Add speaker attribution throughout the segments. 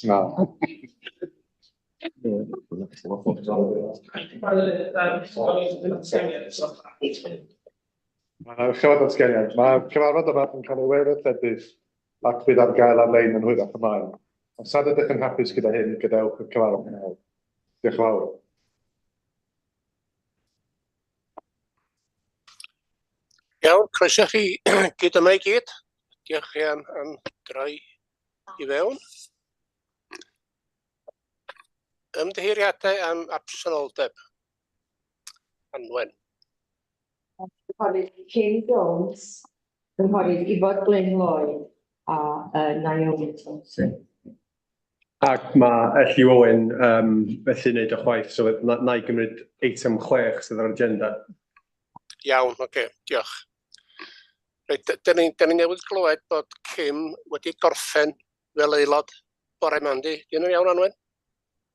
Speaker 1: Na. Mae'r cyfarfod datganiad. Mae'r cyfarfod yma yn cael ei weithredu ac bydd ar gael ar-lein yn hwyrach ymlaen. Os nad ydych yn hapus gyda hyn, gadewch y cyfarfod nawr. Diolch yn fawr.
Speaker 2: Iawn, croeso chi gyd yma i gyd. Diolch chi am, am droi i fewn. Ymddiheuriadau am absenoldeb. Anwen.
Speaker 3: Cynghorydd Kim Jones, Cynghorydd Ifor Glyn Lloyd a uh, Naomi Thompson.
Speaker 4: Ac mae Elliw Owen um, methu wneud o chwaith, so na, na i gymryd eitem 6 sydd ar agenda.
Speaker 2: Iawn, oce, okay, diolch. Reit, dyn ni, dyn ni newydd glywed bod Kim wedi gorffen fel aelod bore yma, yndi? Di hynny'n iawn, Anwen?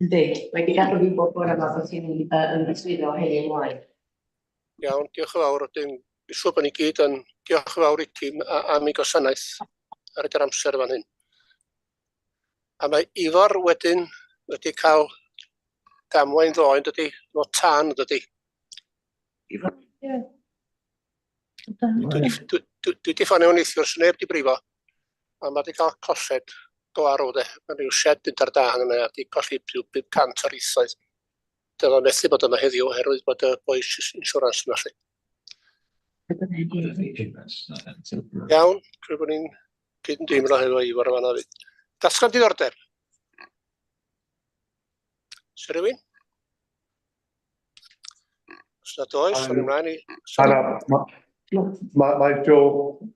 Speaker 3: Yndi, mae wedi gadw fi bob bore yma bod ti'n uh, ymddiswyddo heddiw ymlaen.
Speaker 2: Iawn, diolch yn fawr. Wedyn, dwi'n siŵr bod ni gyd yn diolch yn fawr i Kim am ei gwasanaeth ar yr amser fan hyn. A mae Ifor wedyn wedi cael damwain ddoe, yn dydi? Efo tân, yn dydi?
Speaker 3: Ifor? Ie.
Speaker 2: Dwi wedi ffonio fo'n neithiwr, sy'n neb di brifo. A mae wedi cael colled go arw, de. Mae rhyw shed yn dar dan yna, a wedi colli rhyw 500 o rithoedd. Dyna fo methu bod yma heddiw oherwydd bod y bois insurance yma lly. Iawn, dwi'n bod ni'n cyd-ymdeimlo hefo Ifor yn fan'na 'fyd. Datgan diddordeb. Oes rhywun? Os nad oes, awn ymlaen i...
Speaker 1: Anna, mae ma, ma Joe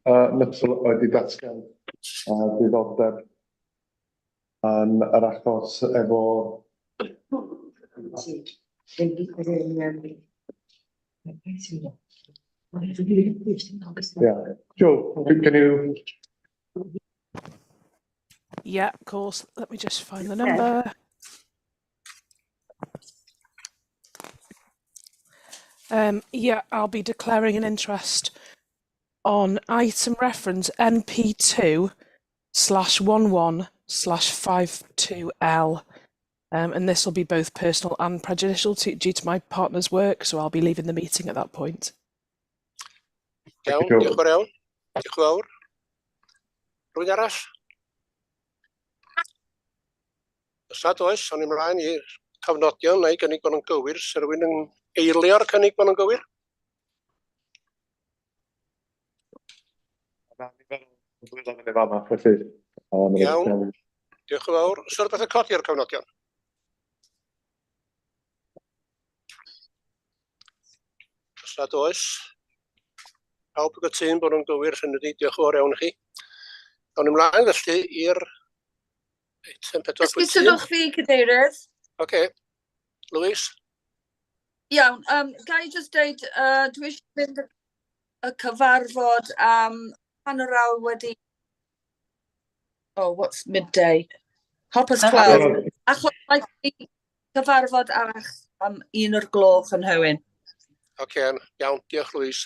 Speaker 1: uh, Nuttall wedi datgan uh, diddordeb yn yr achos efo... Yeah. Joe, can you...
Speaker 5: Yeah, of course. Let me just find the number. Um, yeah, I'll be declaring an interest on item reference NP2 slash 11 slash 52L. Um, and this will be both personal and prejudicial to, due to my partner's work, so I'll be leaving the meeting at that point.
Speaker 2: Iawn, diolch yn fawr iawn. Diolch yn fawr. Rwy'n arall? Os nad oes, awn ni mlaen i'r cofnodion, na i gynnig bod nhw'n gywir. Sy'n rhywun yn eilio'r cynnig bod nhw'n gywir? Iawn. Diolch yn fawr. Oes rhywbeth yn codi o'r cofnodion? Os nad oes, pawb yn gytûn bod nhw'n gywir hynny ydi. Diolch yn fawr iawn i chi. Awn ymlaen felly i'r eitem 4.1.
Speaker 6: Esgusodwch fi, Cadeirydd.
Speaker 2: Oce. Okay. Louise?
Speaker 6: Iawn, um, ga i jyst deud, uh, dwi eisiau mynd y cyfarfod am hanner awr wedi... Oh, what's midday? Half past 12. Achos mae gen i cyfarfod arall am un o'r gloch yn Nhywyn.
Speaker 2: Oce, okay, iawn, diolch Louise.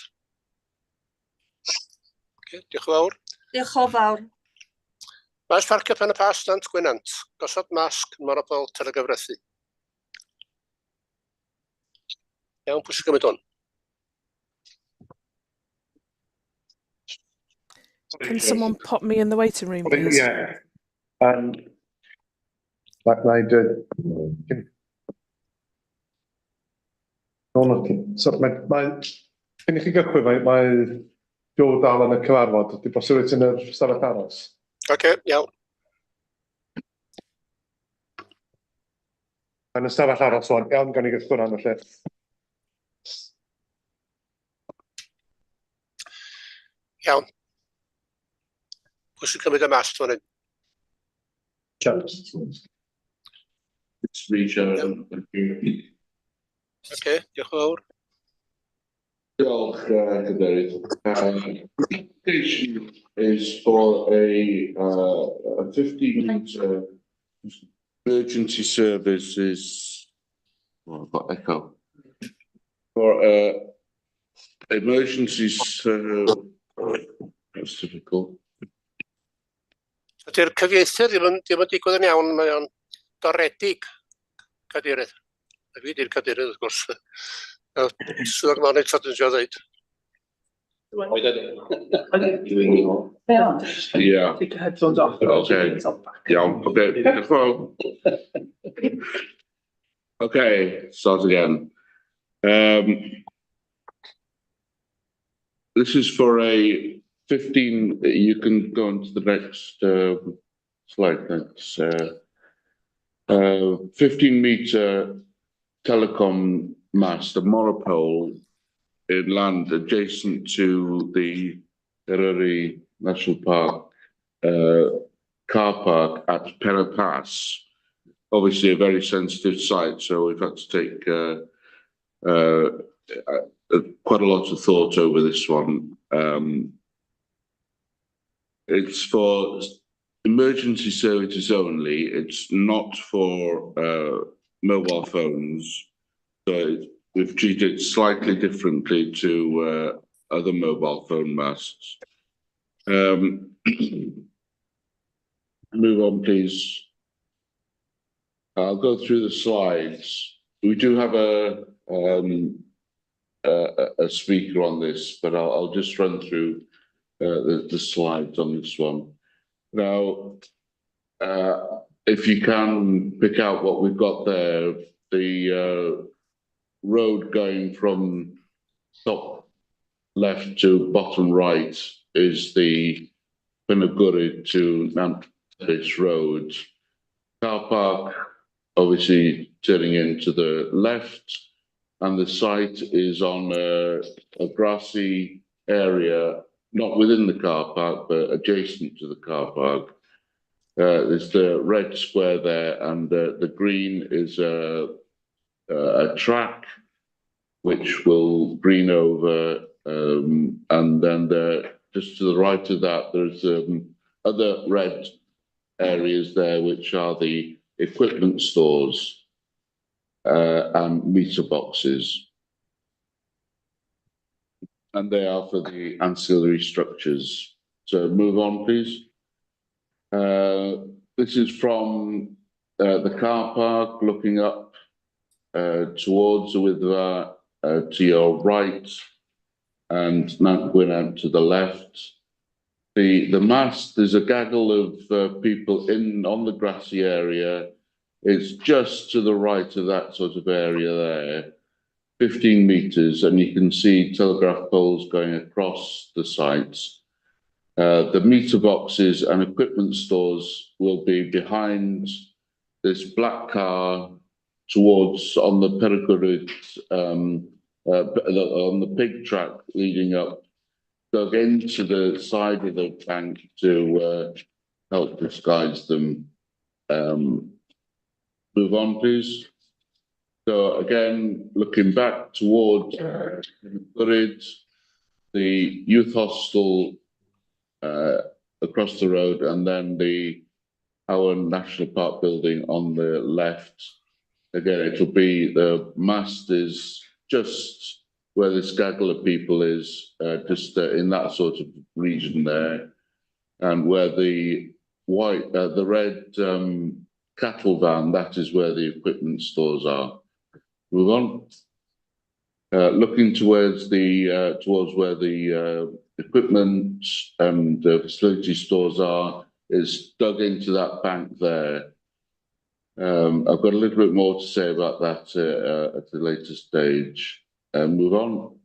Speaker 2: Okay, diolch yn fawr.
Speaker 6: Diolch yn fawr.
Speaker 2: Maes parcio Pen y Pass, Nant Gwynant. Gosod masg monopol telegyfrethu. Iawn, pwy sy'n gymryd hwn?
Speaker 5: Can someone pop me in the waiting room, please?
Speaker 1: Yeah. Um, na i dweud... So, mae, mae, cyn i chi gychwyn, mae, mae Joe dal yn y cyfarfod. Ydy bosib wyt yn yr stafell aros?
Speaker 2: Oce, okay, iawn.
Speaker 1: Yn y stafell aros wan. Iawn, gan i gychwyn am felly.
Speaker 2: Iawn. Pwy sy'n cymryd y mast fan hyn?
Speaker 4: It's
Speaker 2: Oce, diolch yn fawr.
Speaker 7: Diolch, Cadeirydd. Application is for a 15 metre emergency services. Oh, I've got echo. For emergency that's difficult.
Speaker 2: Ydy'r cyfieithu ddim yn digwydd yn iawn, mae o'n doredig, cadeirydd. A fi di'r cadeirydd, wrth gwrs. Swyddog monitro dwi'n siarad dweud.
Speaker 3: Be on?
Speaker 7: Yeah.
Speaker 5: Take your headphones off.
Speaker 7: Okay. Iawn, okay, diolch yn fawr. Okay, start again. This is for a 15, you can go on to the next slide, thanks. 15 metre telecom mast, a monopole in land adjacent to the Eryri National Park car park at Pen y Pass. Obviously a very sensitive site, so we've had to take quite a lot of thought over this one. It's for emergency services only. It's not for mobile phones. So we've treated it slightly differently to other mobile phone masts. Move on, please. I'll go through the slides. We do have a speaker on this, but I'll just run through the slides on this one. Now, if you can pick out what we've got there, the road going from top left to bottom right is the Pen y Gwryd to Nant Road. Car park, obviously turning into the left, and the site is on a grassy area, not within the car park, but adjacent to the car park. There's the red square there, and the green is a track which will green over, and then just to the right of that, there's other red areas there, which are the equipment stores and meter boxes. And they are for the ancillary structures. So move on, please. This is from the car park looking up towards the Wyddfa to your right and Nant Gwynant to the left. The mast, there's a gaggle of people in on the grassy area. It's just to the right of that sort of area there, 15 meters, and you can see telegraph poles going across the sites. The meter boxes and equipment stores will be behind this black car towards on the Pen y Gwryd, on the pig track leading up, dug into the side of the bank to help disguise them. Move on, please. So again, looking back towards Gwryd, the youth hostel across the road, and then the Hywel National Park building on the left. Again, it'll be the mast is just where this gaggle of people is, just in that sort of region there, and where the red cattle van, that is where the equipment stores are. Move on. Looking towards where the equipment and the facility stores are, is dug into that bank there. I've got a little bit more to say about that at a later stage. Move on.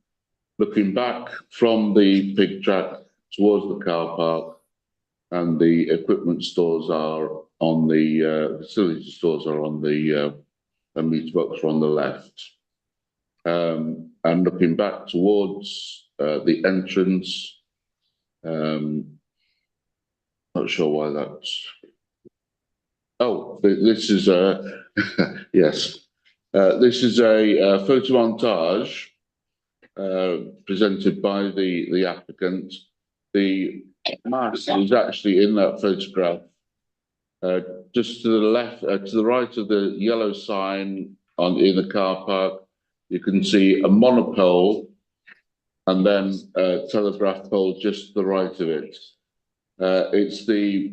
Speaker 7: Looking back from the pig track towards the car park, and the equipment stores are on the facility stores are on the and meter box are on the left. And looking back towards the entrance, not sure why that's. Oh, this is yes. This is a photomontage presented by the applicant. The mast is actually in that photograph. Just to the left, to the right of the yellow sign on in the car park, you can see a monopole and then a telegraph pole just to the right of it. It's the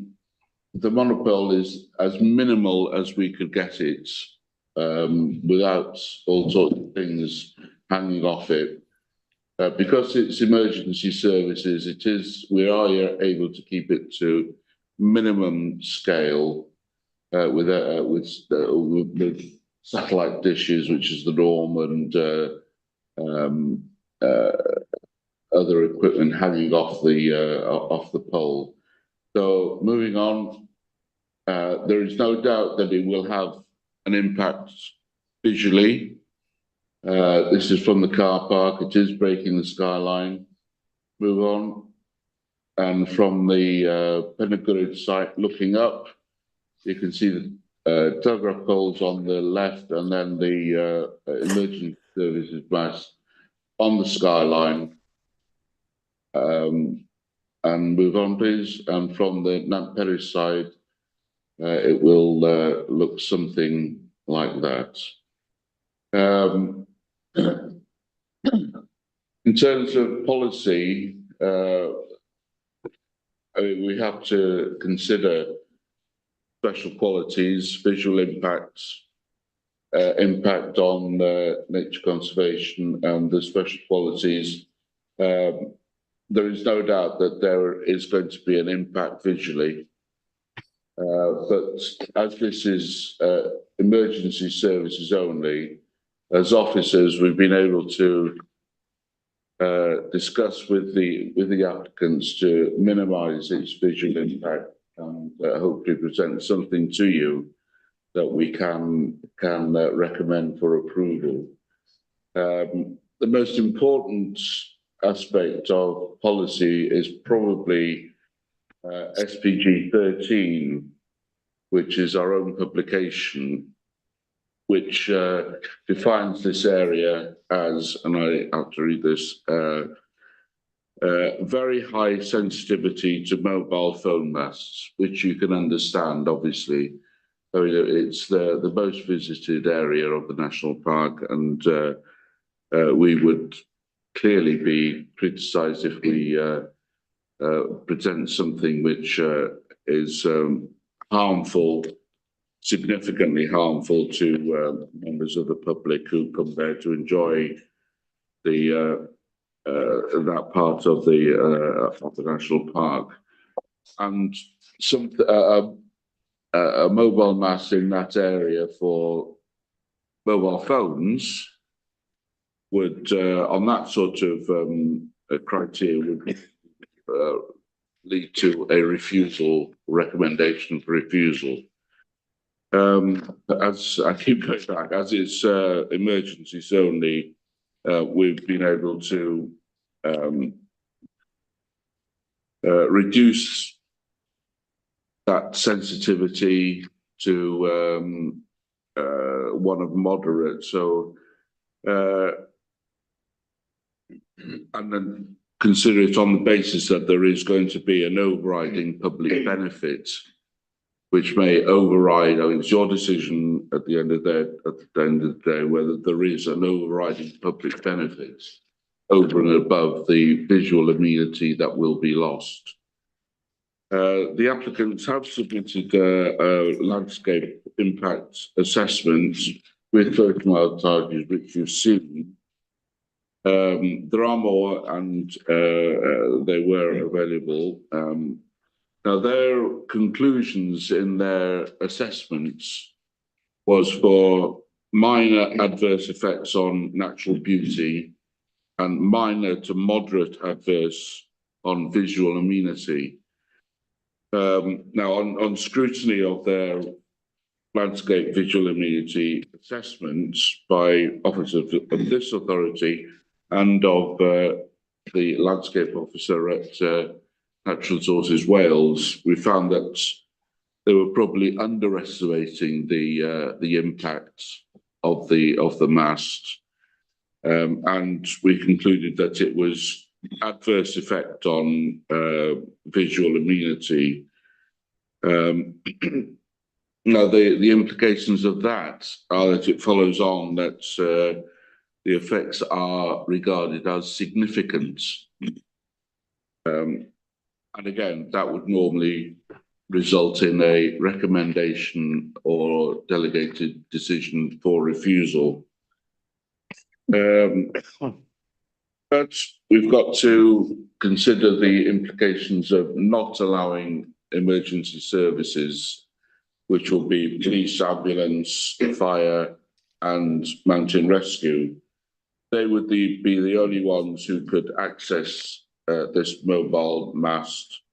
Speaker 7: monopole is as minimal as we could get it without all sorts of things hanging off it. Because it's emergency services, we are able to keep it to minimum scale with satellite dishes, which is the norm, and other equipment hanging off the pole. So moving on, there is no doubt that it will have an impact visually. This is from the car park. It is breaking the skyline. Move on. And from the Pen-y-Gwryd site looking up, you can see the telegraph poles on the left and then the emergency services mast on the skyline. And move on, please. And from the Nant Peris side, it will look something like that. In terms of policy, I mean, we have to consider special qualities, visual impacts, impact on nature conservation and the special qualities. There is no doubt that there is going to be an impact visually. But as this is emergency services only, as officers, we've been able to discuss with the applicants to minimise its visual impact and hopefully present something to you that we can recommend for approval. The most important aspect of policy is probably SPG 13, which is our own publication, which defines this area as, and I have to read this, very high sensitivity to mobile phone masts, which you can understand, obviously. I mean, it's the most visited area of the national park, and we would clearly be criticised if we present something which is harmful, significantly harmful to members of the public who come there to enjoy the that part of the national park. And some a mobile mast in that area for mobile phones would, on that sort of criteria, would lead to a refusal, recommendation for refusal. As I keep going back, as it's emergencies only, we've been able to reduce that sensitivity to one of moderate. So, and then consider it on the basis that there is going to be an overriding public benefit, which may override. I mean, it's your decision at the end of the day whether there is an overriding public benefit over and above the visual amenity that will be lost. The applicants have submitted a landscape impact assessments with photomontages, which you've seen. There are more, and they were available. Now, their conclusions in their assessments was for minor adverse effects on natural beauty and minor to moderate adverse on visual amenity. Now, on scrutiny of their landscape visual amenity assessments by officers of this authority and of the landscape officer at Natural Resources Wales, we found that they were probably underestimating the impact of the of the mast. And we concluded that it was adverse effect on visual amenity. Now, the implications of that are that it follows on that the effects are regarded as significant. And again, that would normally result in a recommendation or delegated decision for refusal. But we've got to consider the implications of not allowing emergency services, which will be police, ambulance, fire, and mountain rescue. They would be the only ones who could access this mobile mast,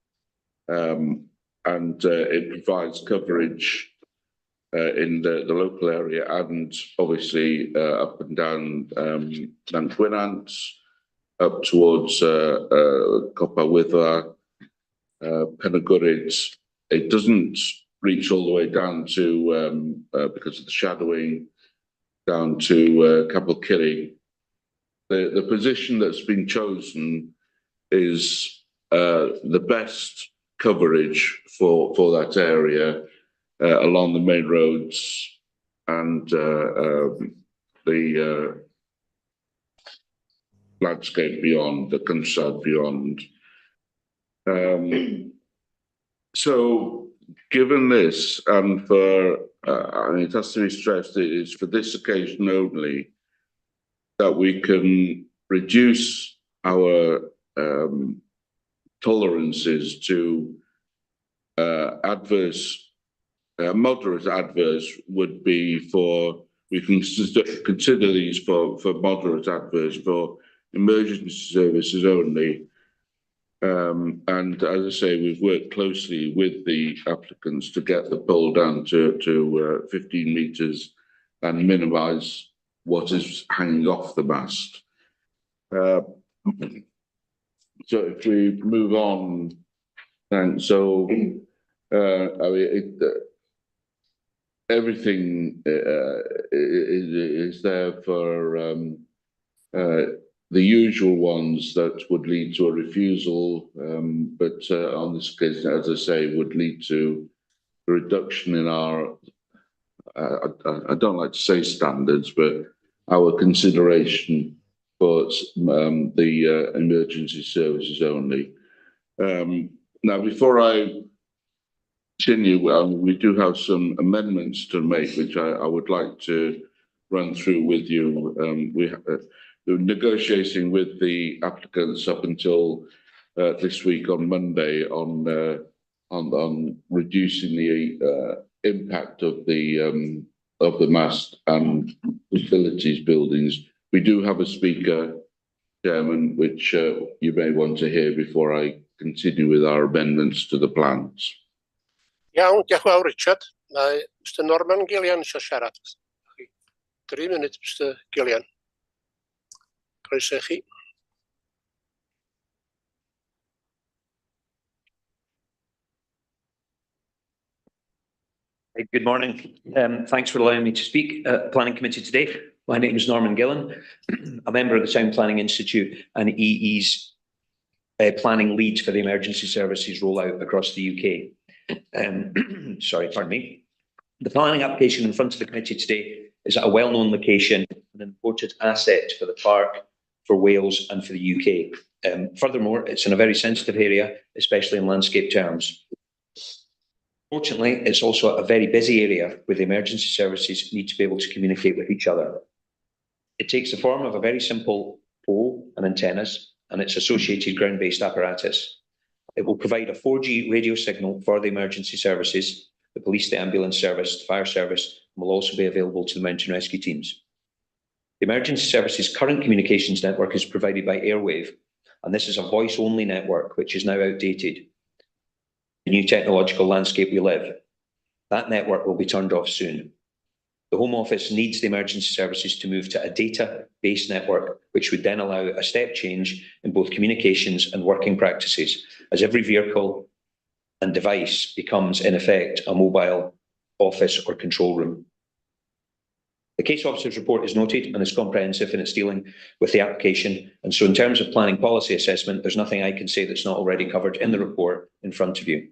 Speaker 7: and it provides coverage in the local area and obviously up and down Nantgwynant, up towards Copa Wyddfa, Pen-y-Gwryd. It doesn't reach all the way down to, because of the shadowing, down to Capel Curig. The position that's been chosen is the best coverage for that area along the main roads and the landscape beyond, the countryside beyond. So given this, and for, and it has to be stressed, it is for this occasion only that we can reduce our tolerances to adverse, moderate adverse would be for, we can consider these for moderate adverse for emergency services only. And as I say, we've worked closely with the applicants to get the pole down to 15 metres and minimise what is hanging off the mast. So if we move on, then so I mean, everything is there for the usual ones that would lead to a refusal, but on this occasion, as I say, would lead to a reduction in our, I don't like to say standards, but our consideration for the emergency services only. Now, before I continue, we do have some amendments to make, which I would like to run through with you. We're negotiating with the applicants up until this week on Monday on reducing the impact of the mast and facilities buildings. We do have a speaker, Chairman, which you may want to hear before I continue with our amendments to the plans.
Speaker 2: Iawn, diolch yn fawr, Richard. Mae Mr Norman Gillian eisiau siarad. 3 munud, Mr Gillian. Croeso i chi.
Speaker 8: Good morning. Thanks for allowing me to speak at the Planning Committee today. My name is Norman Gillan, a member of the Town Planning Institute and EE's planning lead for the emergency services rollout across the UK. Sorry, pardon me. The planning application in front of the committee today is at a well-known location and an important asset for the park, for Wales and for the UK. Furthermore, it's in a very sensitive area, especially in landscape terms. Fortunately, it's also a very busy area where the emergency services need to be able to communicate with each other. It takes the form of a very simple pole and antennas and its associated ground-based apparatus. It will provide a 4G radio signal for the emergency services, the police, the ambulance service, the fire service, and will also be available to the mountain rescue teams. The emergency services current communications network is provided by Airwave, and this is a voice-only network which is now outdated. The new technological landscape we live. That network will be turned off soon. The Home Office needs the emergency services to move to a data-based network, which would then allow a step change in both communications and working practices, as every vehicle and device becomes, in effect, a mobile office or control room. The case officer's report is noted and is comprehensive in its dealing with the application. And so in terms of planning policy assessment, there's nothing I can say that's not already covered in the report in front of you.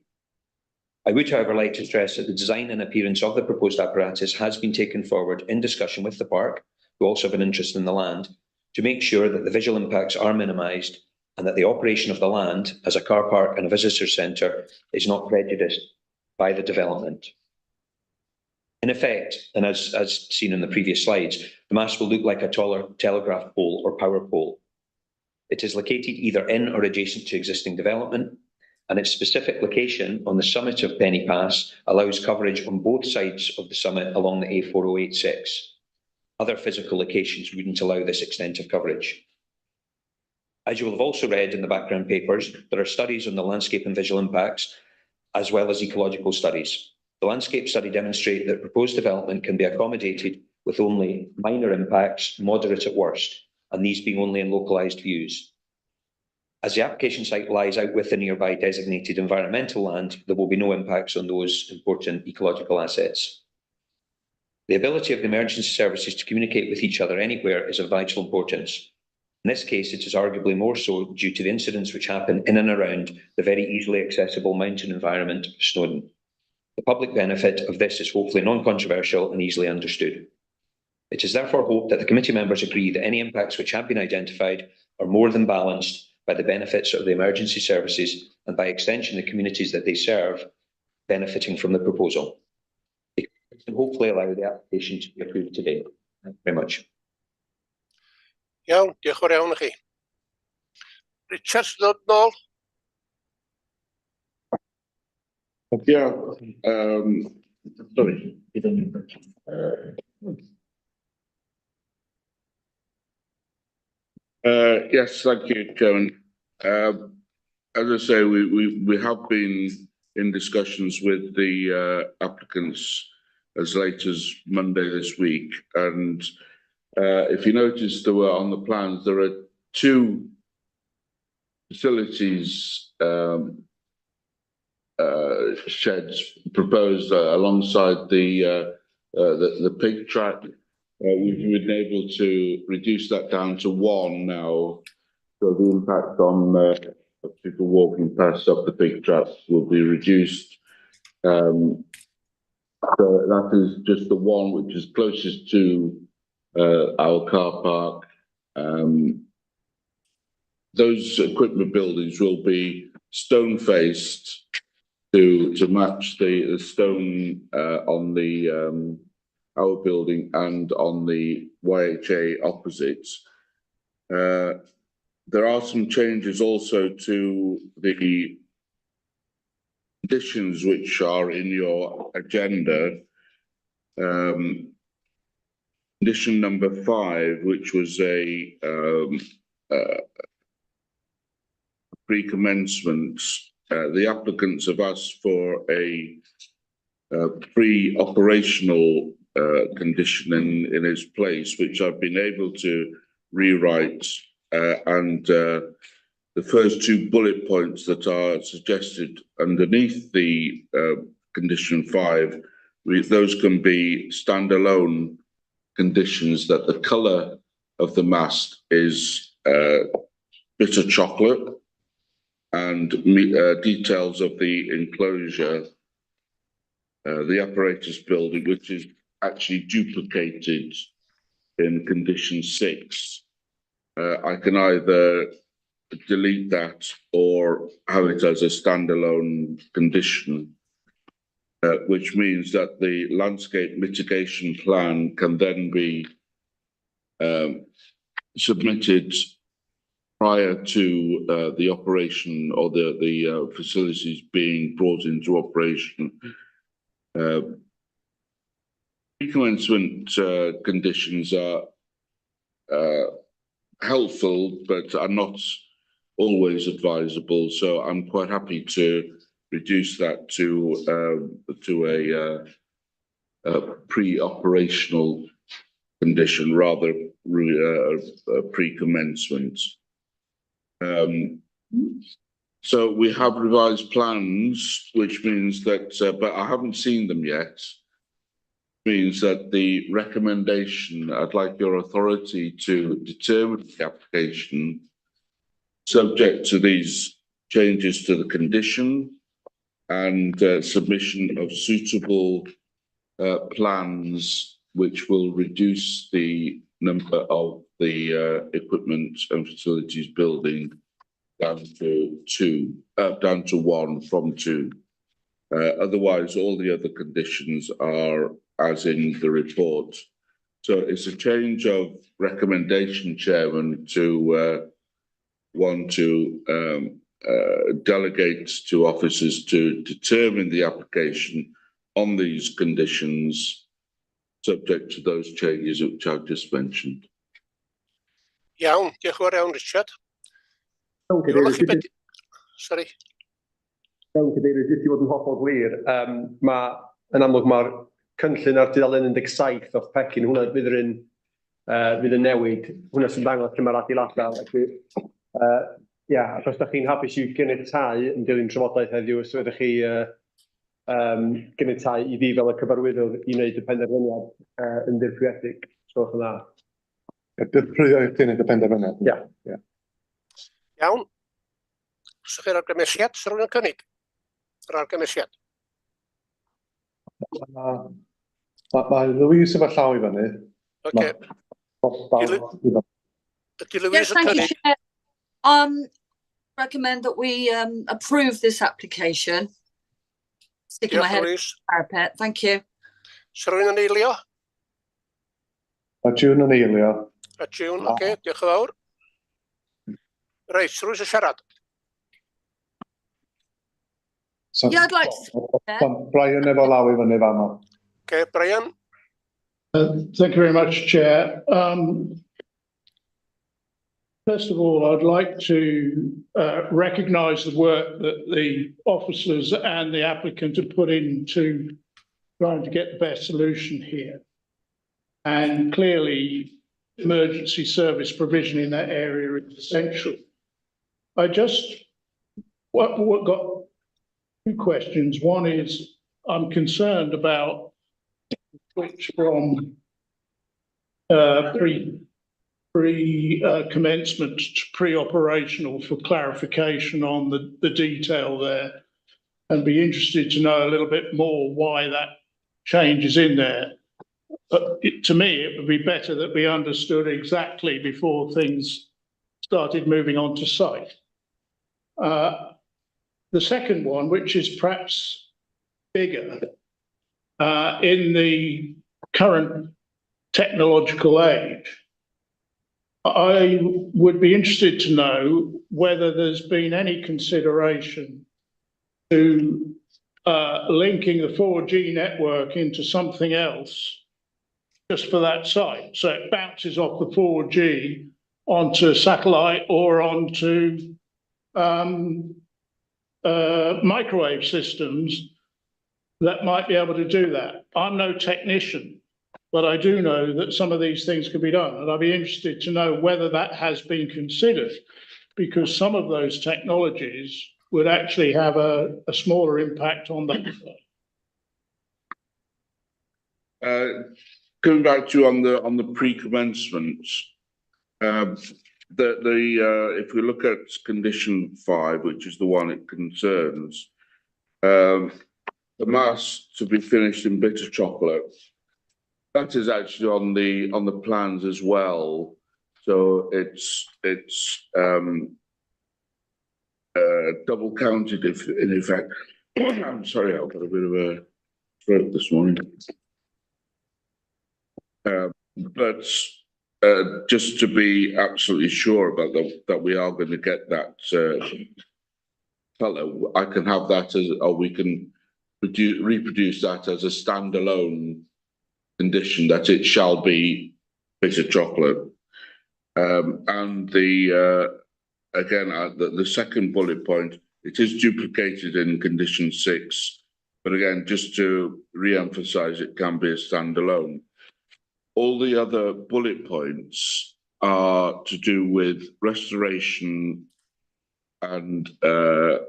Speaker 8: I would, however, like to stress that the design and appearance of the proposed apparatus has been taken forward in discussion with the park, who also have an interest in the land, to make sure that the visual impacts are minimised and that the operation of the land as a car park and a visitor centre is not prejudiced by the development. In effect, and as seen in the previous slides, the mast will look like a taller telegraph pole or power pole. It is located either in or adjacent to existing development, and its specific location on the summit of Pen-y-Pass allows coverage on both sides of the summit along the A4086. Other physical locations wouldn't allow this extent of coverage. As you will have also read in the background papers, there are studies on the landscape and visual impacts, as well as ecological studies. The landscape study demonstrate that proposed development can be accommodated with only minor impacts, moderate at worst, and these being only in localised views. As the application site lies out with the nearby designated environmental land, there will be no impacts on those important ecological assets. The ability of the emergency services to communicate with each other anywhere is of vital importance. In this case, it is arguably more so due to the incidents which happen in and around the very easily accessible mountain environment of Snowdon. The public benefit of this is hopefully non-controversial and easily understood. It is therefore hoped that the committee members agree that any impacts which have been identified are more than balanced by the benefits of the emergency services and by extension the communities that they serve benefiting from the proposal. It can hopefully allow the application to be approved today. Thank you very much.
Speaker 2: Iawn, diolch yn fawr iawn i chi. Richard, ddod nôl?
Speaker 7: Yeah, sorry. Yes, thank you, Chairman. As I say, we have been in discussions with the applicants as late as Monday this week, and if you notice, there were on the plans, there are two facilities sheds proposed alongside the pig track. We've been able to reduce that down to one now, so the impact on people walking past up the pig track will be reduced. So that is just the one which is closest to our car park. Those equipment buildings will be stone faced to match the stone on the our building and on the YHA opposite. There are some changes also to the conditions which are in your agenda. Condition number 5, which was a pre-commencement, the applicants have asked for a pre-operational condition in its place, which I've been able to rewrite, and the first 2 bullet points that are suggested underneath the condition 5, those can be standalone conditions, that the colour of the mast is bitter chocolate, and details of the enclosure, the apparatus building, which is actually duplicated in condition 6. I can either delete that or have it as a standalone condition, which means that the landscape mitigation plan can then be submitted prior to the operation or the facilities being brought into operation. Pre-commencement conditions are helpful, but are not always advisable. So I'm quite happy to reduce that to a pre-operational condition rather pre-commencement. So we have revised plans, which means that, but I haven't seen them yet. Means that the recommendation, I'd like your authority to determine the application subject to these changes to the condition and submission of suitable plans which will reduce the number of the equipment and facilities building down to two, down to one from two. Otherwise, all the other conditions are as in the report. So it's a change of recommendation, Chairman, to want to delegate to officers to determine the application on these conditions, subject to those changes which I've just mentioned.
Speaker 2: Iawn, diolch yn fawr iawn, Richard.
Speaker 4: Iawn,
Speaker 2: Welwch chi
Speaker 4: Cadeirydd,
Speaker 2: Sorry.
Speaker 4: Iawn, Cadeirydd, jyst i fod yn hollol glir, ma' yn amlwg mae'r cynllun ar dudalen 17 o'ch pecyn, hwnna fydd yr un fydd yn newid, hwnna sy'n dangos lle mae'r adeiladau, felly ia, ac os da chi'n hapus i ganiatáu yn dilyn trafodaeth heddiw, os ydych chi ganiatáu i fi fel y cyfarwyddwr i wneud y penderfyniad yn ddirprwyedig, os gwelwch yn dda.
Speaker 1: Ie, dirprwyo i chdi wneud y penderfyniad.
Speaker 4: Ia.
Speaker 1: Ie.
Speaker 2: Iawn. Os ydych chi'r argymelliad, sy'n rhywun yn cynnig? Yr argymelliad.
Speaker 1: Ma Louise efo llaw i fyny.
Speaker 2: Oce.
Speaker 1: Ma-
Speaker 2: Ydy Louise
Speaker 6: Yes,
Speaker 2: yn
Speaker 6: thank you,
Speaker 2: cynnig?
Speaker 6: Chair. Recommend that we approve this application. Sticking my
Speaker 2: Diolch,
Speaker 6: head in
Speaker 2: Louise.
Speaker 6: the parapet. Thank you.
Speaker 2: Sy'n rhywun yn eilio?
Speaker 1: Mae June yn eilio.
Speaker 2: A June, oce, diolch yn fawr. Reit, sy'n rhywun sy'n siarad?
Speaker 1: So,
Speaker 6: Yeah, I'd like to
Speaker 1: Ma' Brian efo law i fyny fanno.
Speaker 2: Oce, Brian,
Speaker 9: Thank you very much, Chair. First of all, I'd like to recognise the work that the officers and the applicant have put into trying to get the best solution here. And clearly, emergency service provision in that area is essential. I just what got two questions. One is I'm concerned about switch from pre commencement to pre-operational for clarification on the detail there, and be interested to know a little bit more why that change is in there. But to me, it would be better that we understood exactly before things started moving on to site. The second one, which is perhaps bigger, in the current technological age, I would be interested to know whether there's been any consideration to linking the 4G network into something else just for that site. So it bounces off the 4G onto satellite or onto microwave systems that might be able to do that. I'm no technician, but I do know that some of these things can be done. And I'd be interested to know whether that has been considered, because some of those technologies would actually have a smaller impact on that.
Speaker 7: Coming back to you on the pre-commencement, if we look at condition 5, which is the one it concerns, the mast to be finished in bitter chocolate, that is actually on the plans as well. So it's double counted if in effect. I'm sorry, I've got a bit of a throat this morning. But just to be absolutely sure about that we are going to get that colour, I can have that as, or we can reproduce that as a standalone condition that it shall be bitter chocolate. And the again, the second bullet point, it is duplicated in condition 6, but again, just to re-emphasize, it can be a standalone. All the other bullet points are to do with restoration and how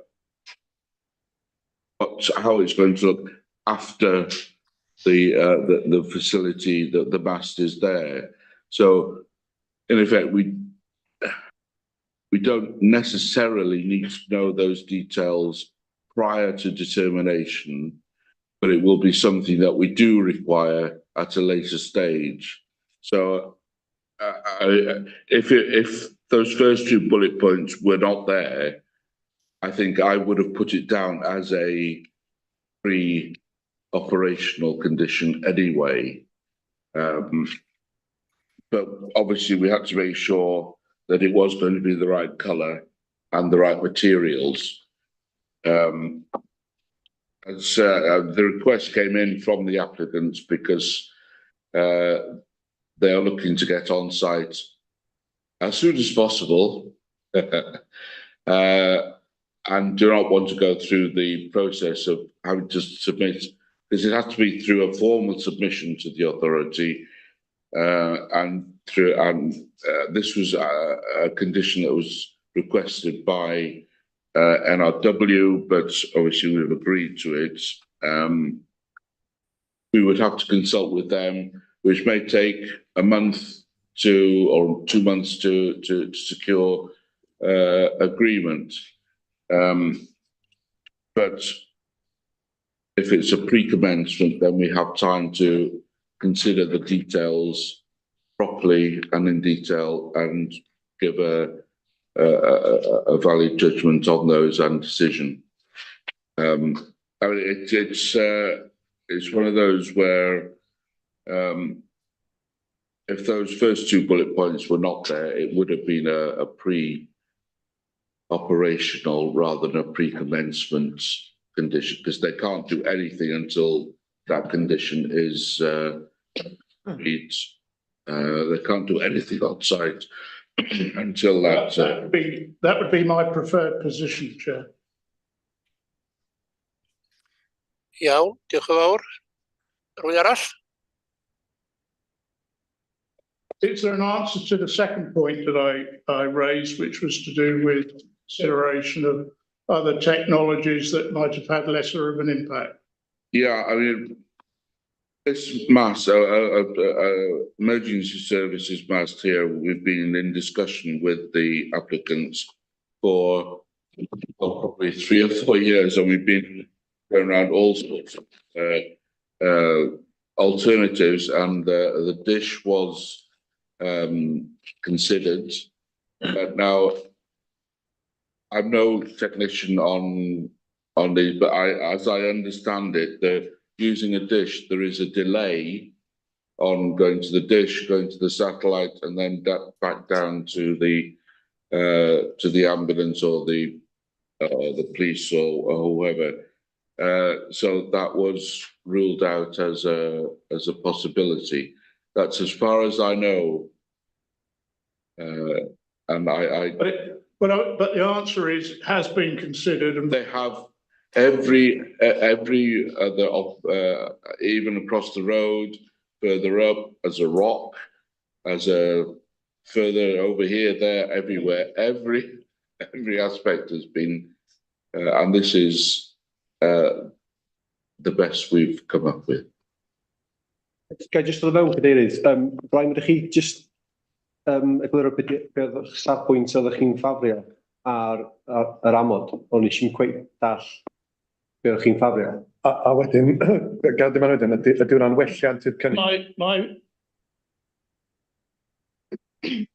Speaker 7: it's going to look after the facility, the mast is there. So in effect, we don't necessarily need to know those details prior to determination, but it will be something that we do require at a later stage. So if those first two bullet points were not there, I think I would have put it down as a pre-operational condition anyway. But obviously we had to make sure that it was going to be the right colour and the right materials. As the request came in from the applicants because they are looking to get on site as soon as possible and do not want to go through the process of having to submit, because it has to be through a formal submission to the authority, and through, and this was a condition that was requested by NRW, but obviously we've agreed to it. We would have to consult with them, which may take a month to or 2 months to secure agreement. But if it's a pre-commencement, then we have time to consider the details properly and in detail and give a valid judgment on those and decision. I mean, it's one of those where if those first two bullet points were not there, it would have been a pre-operational rather than a pre-commencement condition, because they can't do anything until that condition is agreed. They can't do anything on site until that.
Speaker 9: That would be my preferred position, Chair.
Speaker 2: Iawn, diolch yn fawr. Rhywun arall?
Speaker 9: Is there an answer to the second point that I raised, which was to do with consideration of other technologies that might have had lesser of an impact?
Speaker 7: Yeah, I mean, this mast, emergency services mast here, we've been in discussion with the applicants for probably 3 or 4 years, and we've been going around all sorts of alternatives, and the dish was considered. But now, I'm no technician on these, but as I understand it, using a dish, there is a delay on going to the dish, going to the satellite, and then back down to the ambulance or the police or whoever. So that was ruled out as a possibility. That's as far as I know. And I
Speaker 9: But the answer is it has been considered, and
Speaker 7: they have every other even across the road, further up as a rock, as a further over here, there, everywhere. Every aspect has been, and this is the best we've come up with.
Speaker 4: Ga i jyst ddod fewn, Cadeirydd? Brian, ydych chi jyst egluro be oedd eich safbwynt oeddech chi'n ffafrio ar yr amod? O'n i eisiau cweit dall be oeddech chi'n ffafrio.
Speaker 1: A wedyn, gael dim wedyn, ydy hwnna'n welliant i'r cynnig?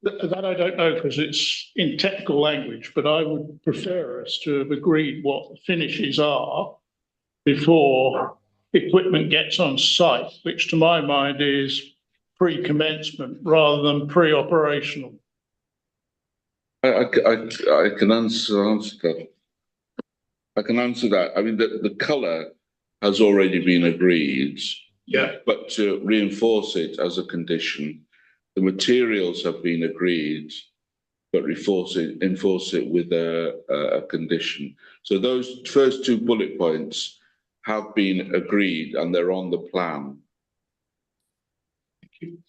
Speaker 9: That I don't know, because it's in technical language, but I would prefer us to have agreed what the finishes are before equipment gets on site, which to my mind is pre-commencement rather than pre-operational.
Speaker 7: I can answer that. I can answer that. I mean, the colour has already been agreed.
Speaker 9: Yeah.
Speaker 7: But to reinforce it as a condition, the materials have been agreed, but enforce it with a condition. So those first two bullet points have been agreed and they're on the plan.
Speaker 9: Thank you.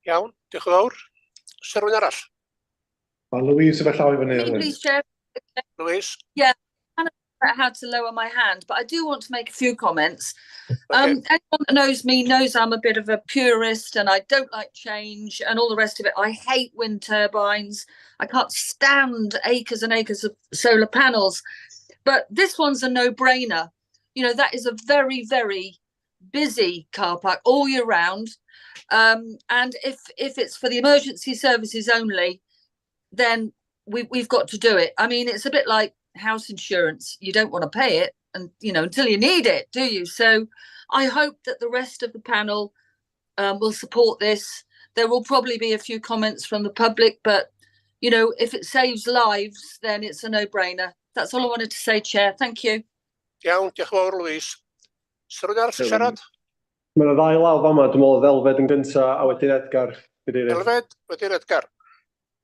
Speaker 2: Iawn, diolch yn fawr. Oes 'na rywun arall?
Speaker 1: Mae Louise efo llaw i fyny.
Speaker 6: Please, Chair.
Speaker 2: Louise?
Speaker 6: Yeah. out how to lower my hand, but I do want to make a few comments. Anyone that knows me knows I'm a bit of a purist and I don't like change and all the rest of it. I hate wind turbines. I can't stand acres and acres of solar panels. But this one's a no-brainer. You know, that is a very, very busy car park all year round. And if it's for the emergency services only, then we've got to do it. I mean, it's a bit like house insurance. You don't want to pay it, and you know, until you need it, do you? So I hope that the rest of the panel will support this. There will probably be a few comments from the public, but you know, if it saves lives, then it's a no-brainer. That's all I wanted to say, Chair. Thank you.
Speaker 2: Iawn, diolch yn fawr, Louise. Oes rhywun arall yn siarad?
Speaker 4: Mae yna ddau law fama, dwi'n meddwl Elfed yn gynta a wedyn Edgar. Cadeirydd.
Speaker 2: Elfed, wedyn Edgar.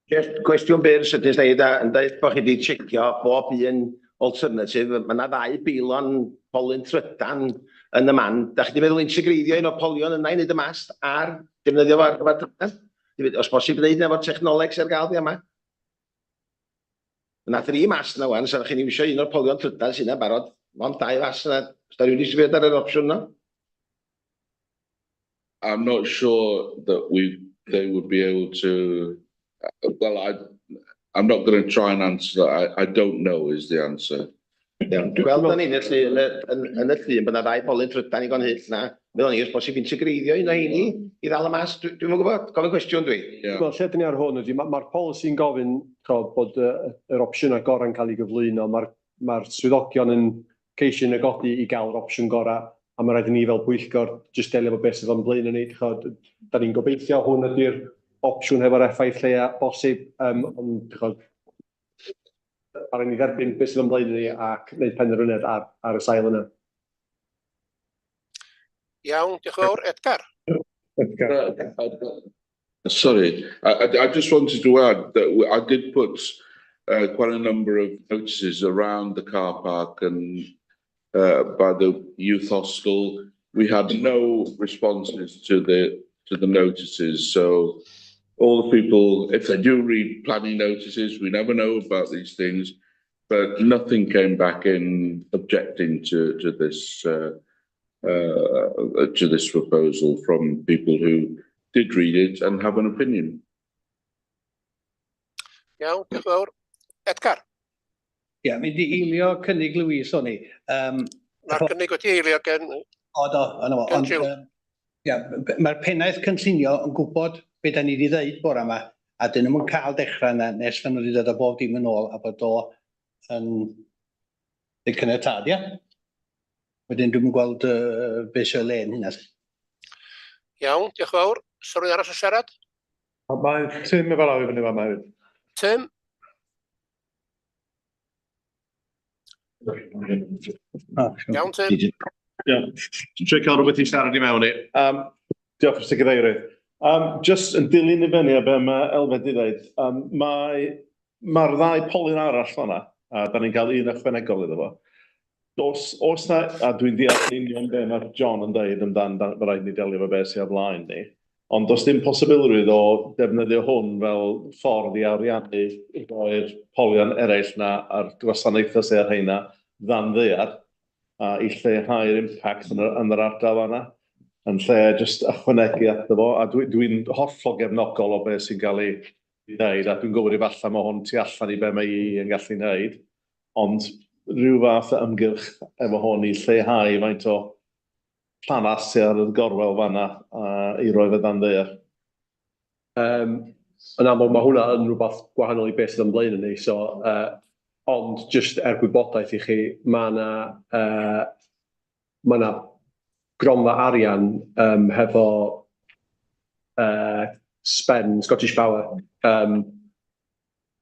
Speaker 10: Just cwestiwn byr sydyn sneud a yn dweud bod chi wedi checio bob un alternative. Mae yna ddau beilon polyn trydan yn y man. Da chi wedi meddwl integreiddio un o'r polion yna i wneud y mast ar defnyddio fo ar gyfer trydan? Os bosib wneud efo'r technoleg sydd ar gael di yma. Yna dri mast na wan, so chi'n iwsio un o'r polion trydan sy'n yna barod. Mond dau fast yna. Os da rhywun wedi sbio ar yr opsiwn yna?
Speaker 7: I'm not sure that they would be able to. Well, I'm not going to try and answer that. I don't know is the answer.
Speaker 10: Iawn, dwi'n gweld yn un y llun, yn y llun bod yna ddau polyn trydan i gon hyll na. Meddwl ni, os bosib integreiddio un o heini i ddal y mast, dwi'm yn gwybod, gofyn cwestiwn dwi.
Speaker 7: Yeah.
Speaker 4: Wel, lle dyn ni ar hwn ydy, mae'r ma polisi'n gofyn bod yr opsiynau gorau'n cael ei gyflwyno. Mae'r ma swyddogion yn ceisio negodi i gael yr opsiwn gorau, a mae rhaid i ni fel pwyllgor jyst delio efo beth sydd o'n blaen ni. Da ni'n gobeithio hwn ydy'r opsiwn hefo'r effaith lleia bosib, ond rhaid ni dderbyn beth sydd o'n blaen ni ac gwneud penderfyniad ar y sail yna.
Speaker 2: Iawn, diolch yn fawr. Edgar?
Speaker 1: Edgar.
Speaker 7: Sorry, I just wanted to add that I did put quite a number of notices around the car park and by the youth hostel. We had no responses to the notices, so all the people, if they do read planning notices, we never know about these things, but nothing came back in objecting to this proposal from people who did read it and have an opinion.
Speaker 2: Iawn, diolch yn fawr. Edgar?
Speaker 11: Ie, mynd i eilio cynnig Louise o'n i.
Speaker 2: Mae'r cynnig wedi eilio gen...
Speaker 11: O, do, yna fo.
Speaker 2: Gen
Speaker 11: Ond,
Speaker 2: Jiw.
Speaker 11: Ia, mae'r pennaeth cynllunio yn gwybod be da ni wedi ddeud bore yma, a dyn nhw'n cael dechrau yna nes fan nhw wedi dod â bob dim yn ôl a bod o yn rhoi caniatâd, ia? Wedyn dwi'm yn gweld beth sy'n le yn hynna.
Speaker 2: Iawn, diolch yn fawr. Oes rhywun arall yn siarad?
Speaker 1: Mae Tim efo law i fyny fama hefyd.
Speaker 2: Tim? Iawn, Tim.
Speaker 1: Iawn. Trio cael rhywbeth i siarad i mewn i. Diolch, Mr Cadeirydd. Just yn dilyn i fyny o be mae Elfed i ddeud, mae'r ddau polyn arall fanna, a da ni'n cael un ychwanegol iddo fo. Oes na, a dwi'n deall yn union be mae John yn deud amdan, ma' raid ni delio efo beth sydd o flaen ni, ond does dim posibilrwydd o defnyddio hwn fel ffordd i ariannu i roi'r polion eraill na a'r gwasanaethau sydd ar rheina ddan ddaear, a i lleihau'r impact yn yr ardal fanna, yn lle jyst ychwanegu ato fo, a dwi'n hollol gefnogol o beth sy'n cael ei wneud, a dwi'n gwybod efallai mae hwn tu allan i be mae EE yn gallu wneud, ond rhyw fath o ymgyrch efo hwn i lleihau faint o llanast sydd ar y gorwel fanna i roi fe dan ddaear.
Speaker 4: Yn amlwg mae hwnna yn rhywbeth gwahanol i beth sydd yn blaen ni, so, ond jyst er gwybodaeth i chi, mae yna ma' 'na gronfa arian hefo SPEN, Scottish Power,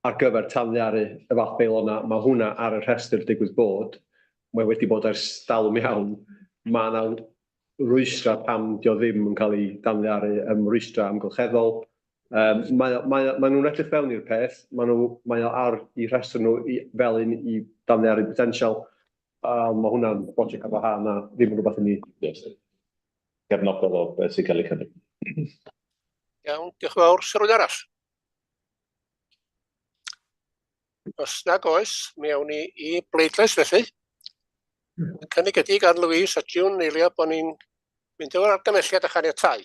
Speaker 4: ar gyfer tanddaearu y fath beilona. Mae hwnna ar y rhestr digwydd bod. Mae wedi bod ers talwm iawn. Mae yna rwystra pam dio ddim yn cael ei danddaearu, rwystra amgylcheddol. Mae nhw'n edrych fewn i'r peth, mae o ar eu rhestr nhw fel un i danddaearu potensial. Mae hwnna'n brosiect ar wahân a ddim yn rhywbeth i ni.
Speaker 1: Yes. Gefnogol o beth sy'n cael ei cynnig.
Speaker 2: Iawn, diolch yn fawr. Oes rhywun arall? Os nag oes, mi awn ni i bleidlais felly. Y cynnig ydy gan Louise a June eilio bod ni'n mynd efo'r argymhelliad a chaniatáu.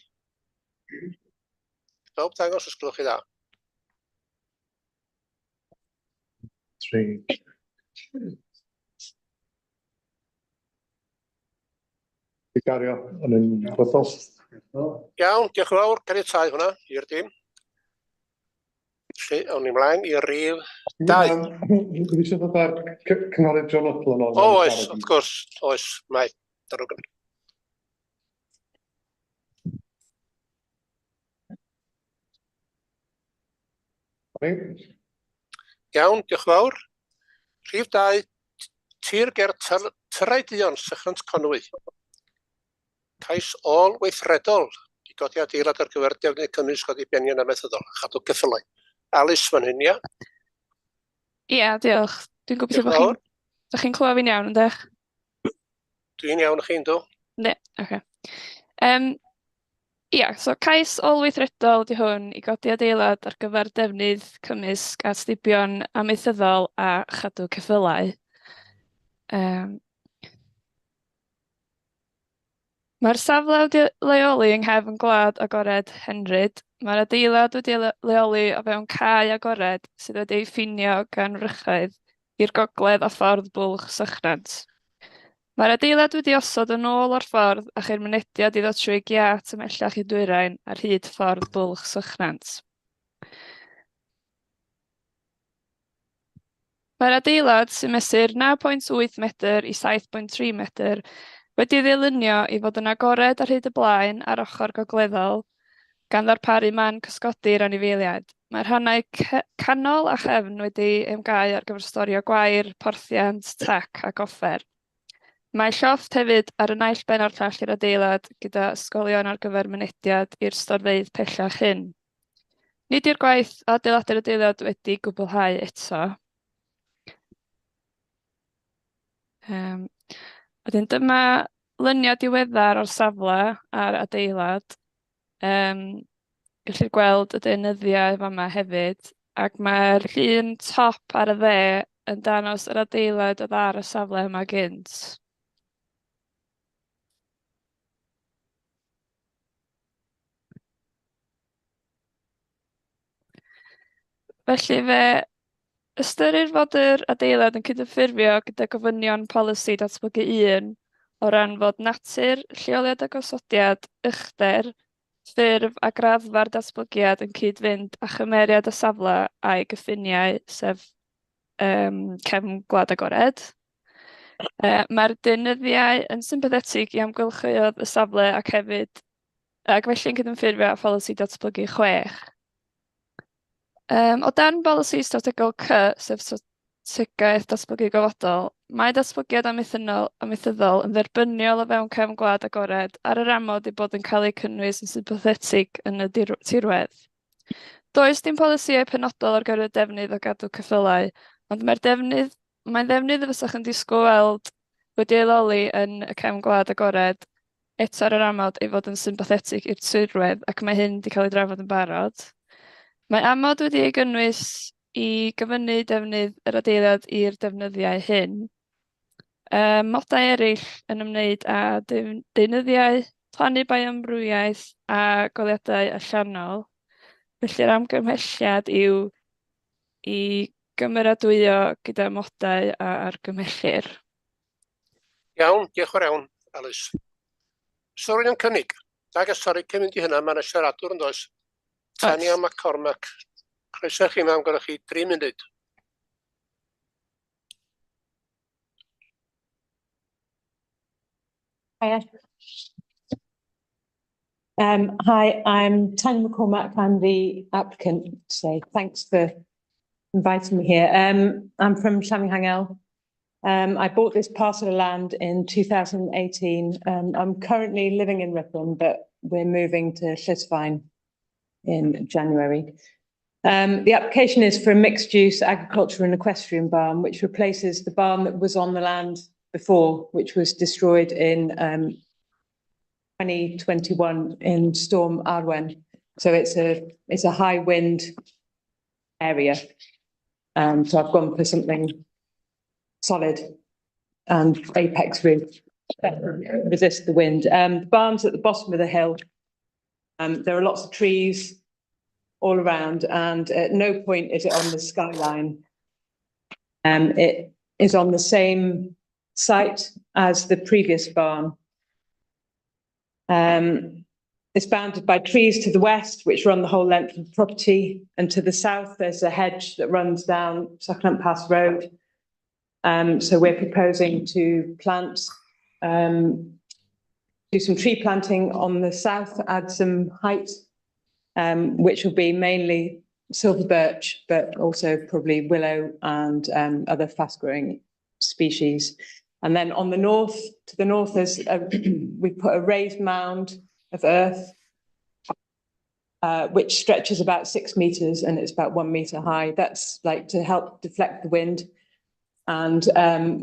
Speaker 2: Pawb dangos os gwelwch chi dda.
Speaker 1: Tri. I gario yn un hollol.
Speaker 2: Iawn, diolch yn fawr, caniatáu hwnna i'r dim. Felly, awn ni mlaen i rif 2.
Speaker 1: Dwi eisiau dod â'r cynghorydd John Nuttall yn ôl.
Speaker 2: O, oes, wrth gwrs, oes, mae. Ddrwg gen i. Iawn, diolch yn fawr. Rhif 2, tir ger Tyrau Duon, Sychrant Conwy. Cais ôl-weithredol i godi adeilad ar gyfer defnydd cymysg o ddibenion amaethyddol a chadw ceffylau. Alice fan hyn, ia?
Speaker 12: Ia, diolch. Dwi'n gobeithio bod chi'n... Dach chi'n clywed fi'n iawn, yndych?
Speaker 2: Dwi'n iawn, chi'n do?
Speaker 12: Yndi, oce. Ia, so cais ôl-weithredol ydy hwn i godi adeilad ar gyfer defnydd cymysg at ddibion amaethyddol a chadw ceffylau. Mae'r safle wedi leoli yng nghefn gwlad agored Henryd. Mae'r adeilad wedi leoli o fewn cae agored sydd wedi ei ffinio gan wrychoedd i'r gogledd a ffordd Bwlch Sychnant. Mae'r adeilad wedi osod yn ôl o'r ffordd a cheir mynediad iddo trwy giât ymhellach i'r dwyrain ar hyd ffordd Bwlch Sychnant. Mae'r adeilad, sy'n mesur 9.8 medr i 7.3 medr, wedi'i ddylunio i fod yn agored ar hyd y blaen a'r ochr gogleddol, gan ddarparu man cysgodi i'r anifeiliaid. Mae'r rhannau canol a chefn wedi amgau ar gyfer storio gwair, porthiant, tac ac offer. Mae llofft hefyd ar y naill ben a'r llall i'r adeilad, gyda ysgolion ar gyfer mynediad i'r storfeydd pellach hyn. Nid yw'r gwaith o adeiladu'r adeilad wedi gwblhau eto. Wedyn dyma luniau diweddar o'r safle a'r adeilad. Gellir gweld y deunyddiau fama hefyd, ac mae'r llun top ar y dde yn dangos yr adeilad oedd ar y safle yma gynt. Felly fe ystyrir fod yr adeilad yn cydymffurfio gyda gofynion polisi datblygu 1 o ran fod natur, lleoliad a gosodiad, uchder, ffurf a graddfa'r datblygiad yn cyd-fynd â chymeriad y safle a'i gyffiniau, sef cefn gwlad agored. Mae'r deunyddiau yn sympathetig i amgylchoedd y safle ac hefyd ac felly yn cydymffurfio â pholisi datblygu 6. O dan bolisi strategol C, sef strategaeth datblygu gofodol, mae datblygiad amaethyddol yn dderbyniol o fewn cefn gwlad agored ar yr amod ei bod yn cael eu cynnwys yn sympathetig yn y tirwedd. Does dim polisïau penodol ar gyfer y defnydd o gadw ceffylau, ond mae'r defnydd, mae'n ddefnydd y fysach yn disgwyl weld wedi ei leoli yn y cefn gwlad agored, eto ar yr amod ei fod yn sympathetig i'r tirwedd, ac mae hyn wedi cael ei drafod yn barod. Mae amod wedi ei gynnwys i gyfynnu defnydd yr adeilad i'r defnyddiau hyn. Modau eraill yn ymwneud â deunyddiau, plannu bioamrywiaeth a goleuadau allanol. Felly'r amgymhelliad yw i gymeradwyo gyda modau a argymhellir.
Speaker 2: Iawn, diolch yn fawr iawn, Alice. So rwy'n yn cynnig? Nag sori, cyn mynd i hynna, mae yna siaradwr yn does? Tania McCormack. Croeso i chi, ma'am, gyda chi 3 munud.
Speaker 3: Hiya. Hi, I'm Tanya McCormack. I'm the applicant today. Thanks for inviting me here. I'm from Llanfihangel. I bought this parcel of land in 2018. I'm currently living in Ripon, but we're moving to Llithfaen in January. The application is for a mixed-use agriculture and equestrian barn, which replaces the barn that was on the land before, which was destroyed in 2021 in Storm Arwen. So it's a high wind area. So I've gone for something solid. and apex roof better resist the wind. The barn's at the bottom of the hill. There are lots of trees all around, and at no point is it on the skyline. It is on the same site as the previous barn. It's bounded by trees to the west, which run the whole length of the property, and to the south there's a hedge that runs down Sychnant Pass Road. So we're proposing to plant, do some tree planting on the south, add some height, which will be mainly silver birch, but also probably willow and other fast-growing species. And then on the north, to the north, we put a raised mound of earth, which stretches about 6 meters and it's about 1 meter high. That's to help deflect the wind and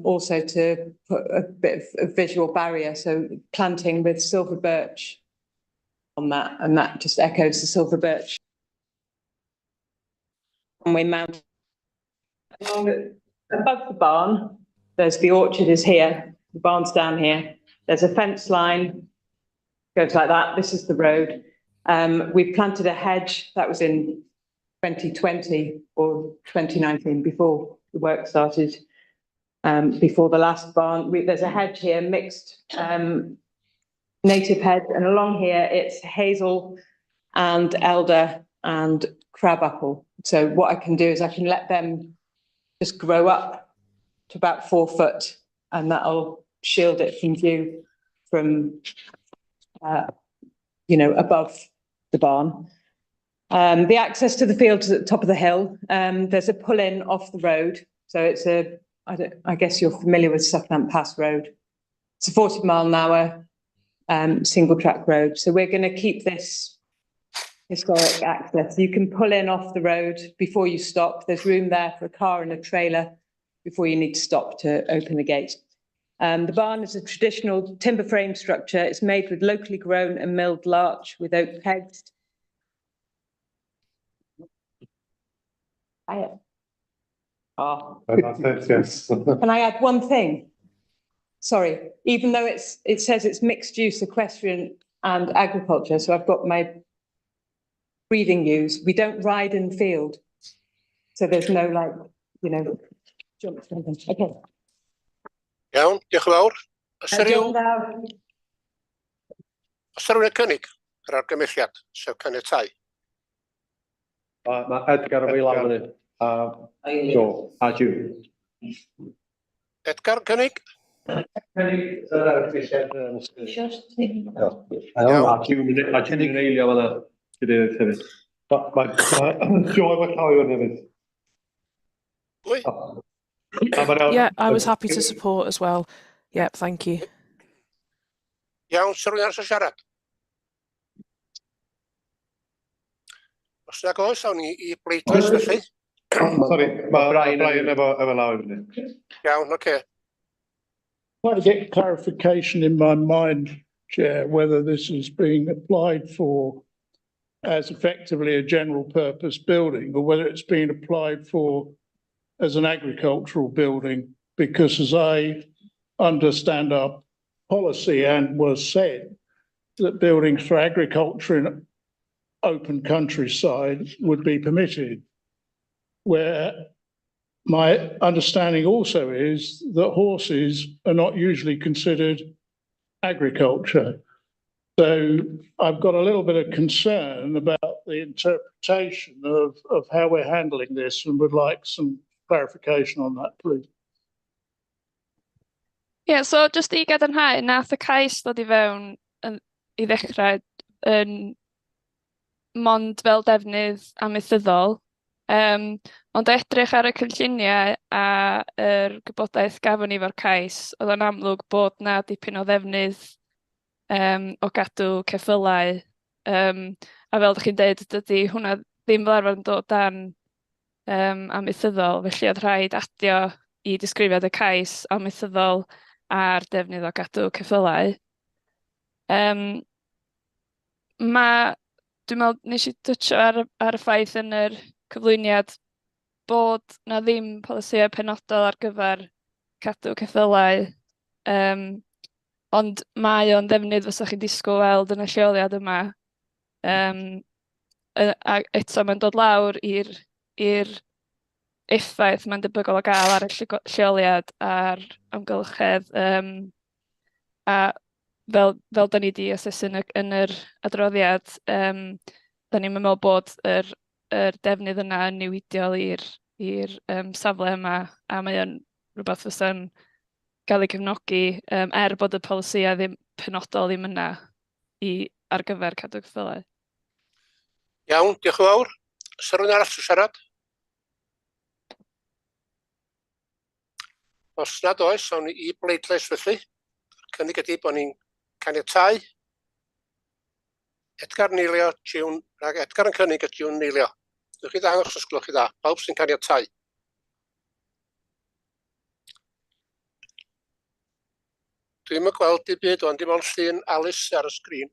Speaker 3: also to put a bit of a visual barrier. So planting with silver birch on that, and that just echoes the silver birch. And we mount above the barn. There's the orchard is here, the barn's down here. There's a fence line, goes like that. This is the road. We planted a hedge that was in 2020 or 2019 before the work started, before the last barn. There's a hedge here, mixed native hedge, and along here it's hazel and elder and crabapple. So what I can do is I can let them just grow up to about 4 foot, and that'll shield it from view from above the barn. The access to the field is at the top of the hill. There's a pull-in off the road. So it's a, I don't, I guess you're familiar with Sychnant Pass Road. It's a 40 mile an hour single track road. So we're going to keep this historic access. You can pull in off the road before you stop. There's room there for a car and a trailer before you need to stop to open the gate. The barn is a traditional timber frame structure. It's made with locally grown and milled larch with oak pegs. Oh.
Speaker 1: That's it, yes.
Speaker 3: Can I add one thing? Sorry, even though it says it's mixed use equestrian and agriculture, so I've got my breathing ewes. We don't ride in field, so there's no jump or anything. Okay.
Speaker 2: Iawn, diolch yn fawr. Oes 'na
Speaker 3: Diolch
Speaker 2: ryw
Speaker 3: yn fawr.
Speaker 2: Oes 'na rywun yn cynnig yr argymhelliad, sef caniatáu?
Speaker 4: Mae Edgar efo i law fyny. A Jo, a June.
Speaker 2: Edgar, cynnig?
Speaker 4: Cynnig yr argymhelliad. A June a June yn eilio fan'na. Cadeirydd hefyd.
Speaker 1: Mae Jo efo llaw i fyny hefyd.
Speaker 2: Pwy?
Speaker 1: A ma'n iawn.
Speaker 5: Yeah, I was happy to support as well. Yep, thank you.
Speaker 2: Iawn, sa rhywun arall siarad? Os nag oes, awn ni i bleidlais felly.
Speaker 1: Sorry, mae
Speaker 4: Brian
Speaker 1: Brian efo law i fyny.
Speaker 2: Iawn, oce.
Speaker 9: I'd like to get clarification in my mind, Chair, whether this is being applied for as effectively a general purpose building or whether it's being applied for as an agricultural building, because as I understand our policy and was said, that buildings for agriculture in open countryside would be permitted. Where my understanding also is that horses are not usually considered agriculture. So I've got a little bit of concern about the interpretation of how we're handling this and would like some clarification on that, please.
Speaker 12: Ie, so jyst i gadarnhau, nath y cais ddod i fewn yn, i ddechrau yn mond fel defnydd amaethyddol. Ond edrych ar y cynlluniau a yr gwybodaeth gafon ni fo'r cais, oedd o'n amlwg bod na dipyn o ddefnydd o gadw ceffylau. A fel dach chi'n deud, dydy hwnna ddim fel arfer yn dod dan amaethyddol, felly oedd rhaid adio i disgrifiad y cais amaethyddol a'r defnydd o gadw ceffylau. Dwi'n meddwl, nes i dytsio ar y ffaith yn yr cyflwyniad bod na ddim polisïau penodol ar gyfer cadw ceffylau. Um, ond mae o'n ddefnydd fysa chi'n disgwyl weld yn y lleoliad yma. Um, a eto mae'n dod lawr i'r i'r effaith mae'n debygol o gael ar y lleoliad a'r amgylchedd. Um, a fel, fel da ni wedi asesu yn, y, yn yr adroddiad, um, da ni'n meddwl bod yr, yr defnydd yna yn niweidiol i'r i'r um, safle yma, a mae o'n rhywbeth fysa'n gael ei cefnogi, um, er bod y polisïau ddim penodol ddim yna i, ar gyfer cadw ceffylau.
Speaker 2: Iawn, diolch yn fawr. Oes 'na rywun arall eisiau siarad? Os nad oes, awn ni i bleidlais felly. Cynnig ydy bod ni'n caniatáu. Edgar yn eilio, June, rhag Edgar yn cynnig a June yn eilio. Newch chi ddangos os gwelwch chi dda. Pawb sy'n caniatáu. Dwi'm yn gweld dim byd ond dim ond llun Alice ar y sgrin.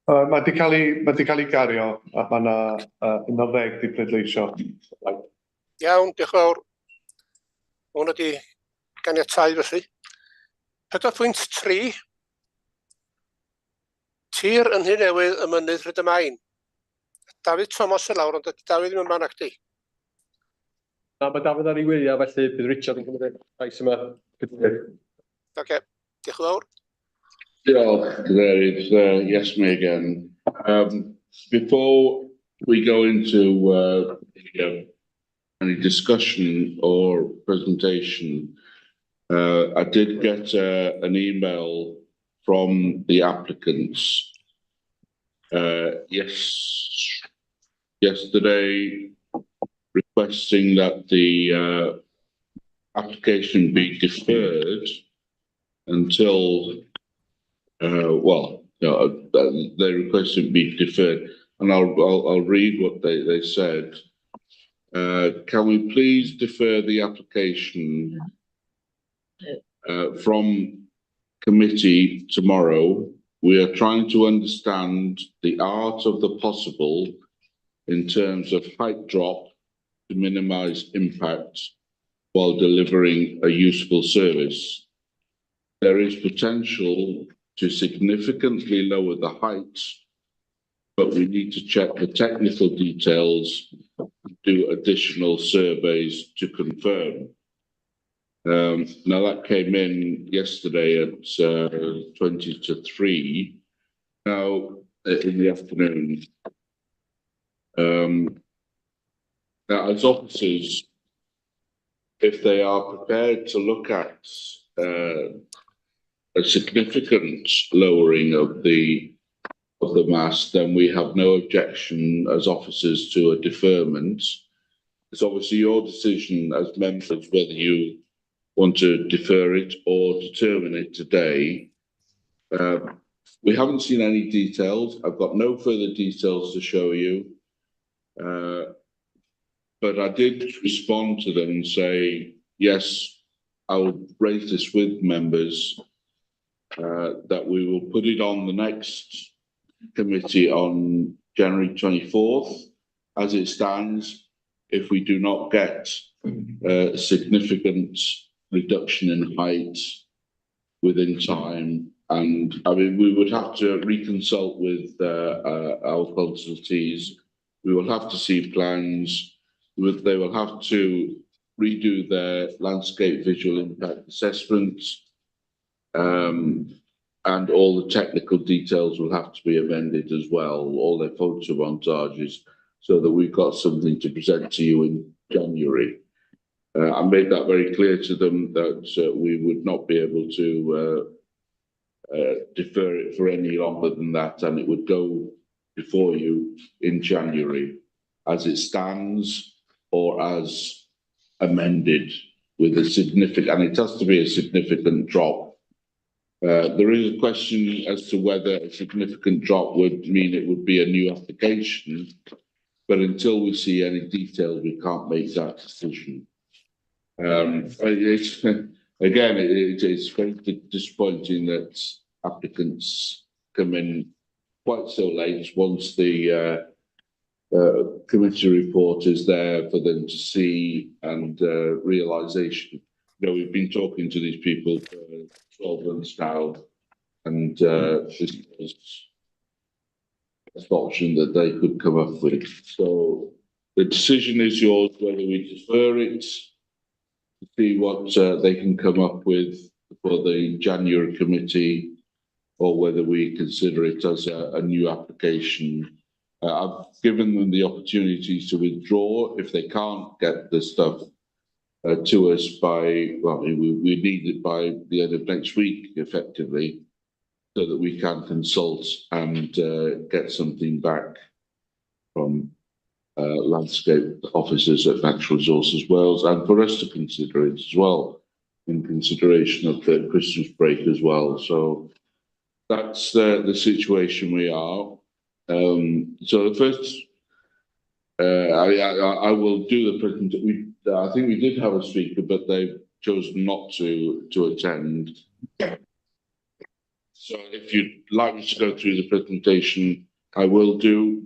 Speaker 13: Mae wedi cael ei, mae 'di cael ei gario a mae yna 11 di pleidleisio.
Speaker 2: Iawn, diolch yn fawr. Mae hwn wedi ganiatáu felly. 4.3 Tir yn Nhŷ Newydd ym Mynydd Rhyd-y-main. Dafydd Thomas i lawr, ond dydy Dafydd ddim yma nacdi.
Speaker 4: Na, mae Dafydd ar ei wyliau, felly bydd Richard yn cymryd y cais yma. Cadeirydd.
Speaker 2: Oce, diolch yn fawr.
Speaker 7: Diolch, Cadeirydd. Yes, me again. Before we go into any discussion or presentation, I did get an email from the applicants yesterday requesting that the application be deferred until, well, no, they requested it be deferred, and I'll read what they said. Can we please defer the application from committee tomorrow? We are trying to understand the art of the possible in terms of height drop to minimise impact while delivering a useful service. There is potential to significantly lower the height, but we need to check the technical details, do additional surveys to confirm. Now that came in yesterday at 2:40, now in the afternoon. Now as officers, if they are prepared to look at a significant lowering of the mast, then we have no objection as officers to a deferment. It's obviously your decision as members whether you want to defer it or determine it today. We haven't seen any details. I've got no further details to show you. But I did respond to them and say, yes, I will raise this with members, that we will put it on the next committee on January 24th. As it stands, if we do not get a significant reduction in height within time, and I mean, we would have to reconsult with our consultees. We will have to see plans. They will have to redo their landscape visual impact assessments. And all the technical details will have to be amended as well, all their photo montages, so that we've got something to present to you in January. I made that very clear to them that we would not be able to defer it for any longer than that, and it would go before you in January as it stands or as amended with a significant, and it has to be a significant drop. There is a question as to whether a significant drop would mean it would be a new application, but until we see any details, we can't make that decision. It's, again, it's very disappointing that applicants come in quite so late once the committee report is there for them to see and realization. We've been talking to these people for 12 months now, and this is the option that they could come up with. So the decision is yours whether we defer it to see what they can come up with for the January committee, or whether we consider it as a new application. I've given them the opportunity to withdraw if they can't get the stuff to us by, well, we need it by the end of next week, effectively, so that we can consult and get something back from landscape officers at Natural Resources Wales, and for us to consider it as well, in consideration of the Christmas break as well. So that's the situation we are. So the first, I will do the presentation. I think we did have a speaker, but they've chosen not to attend. So if you'd like me to go through the presentation, I will do.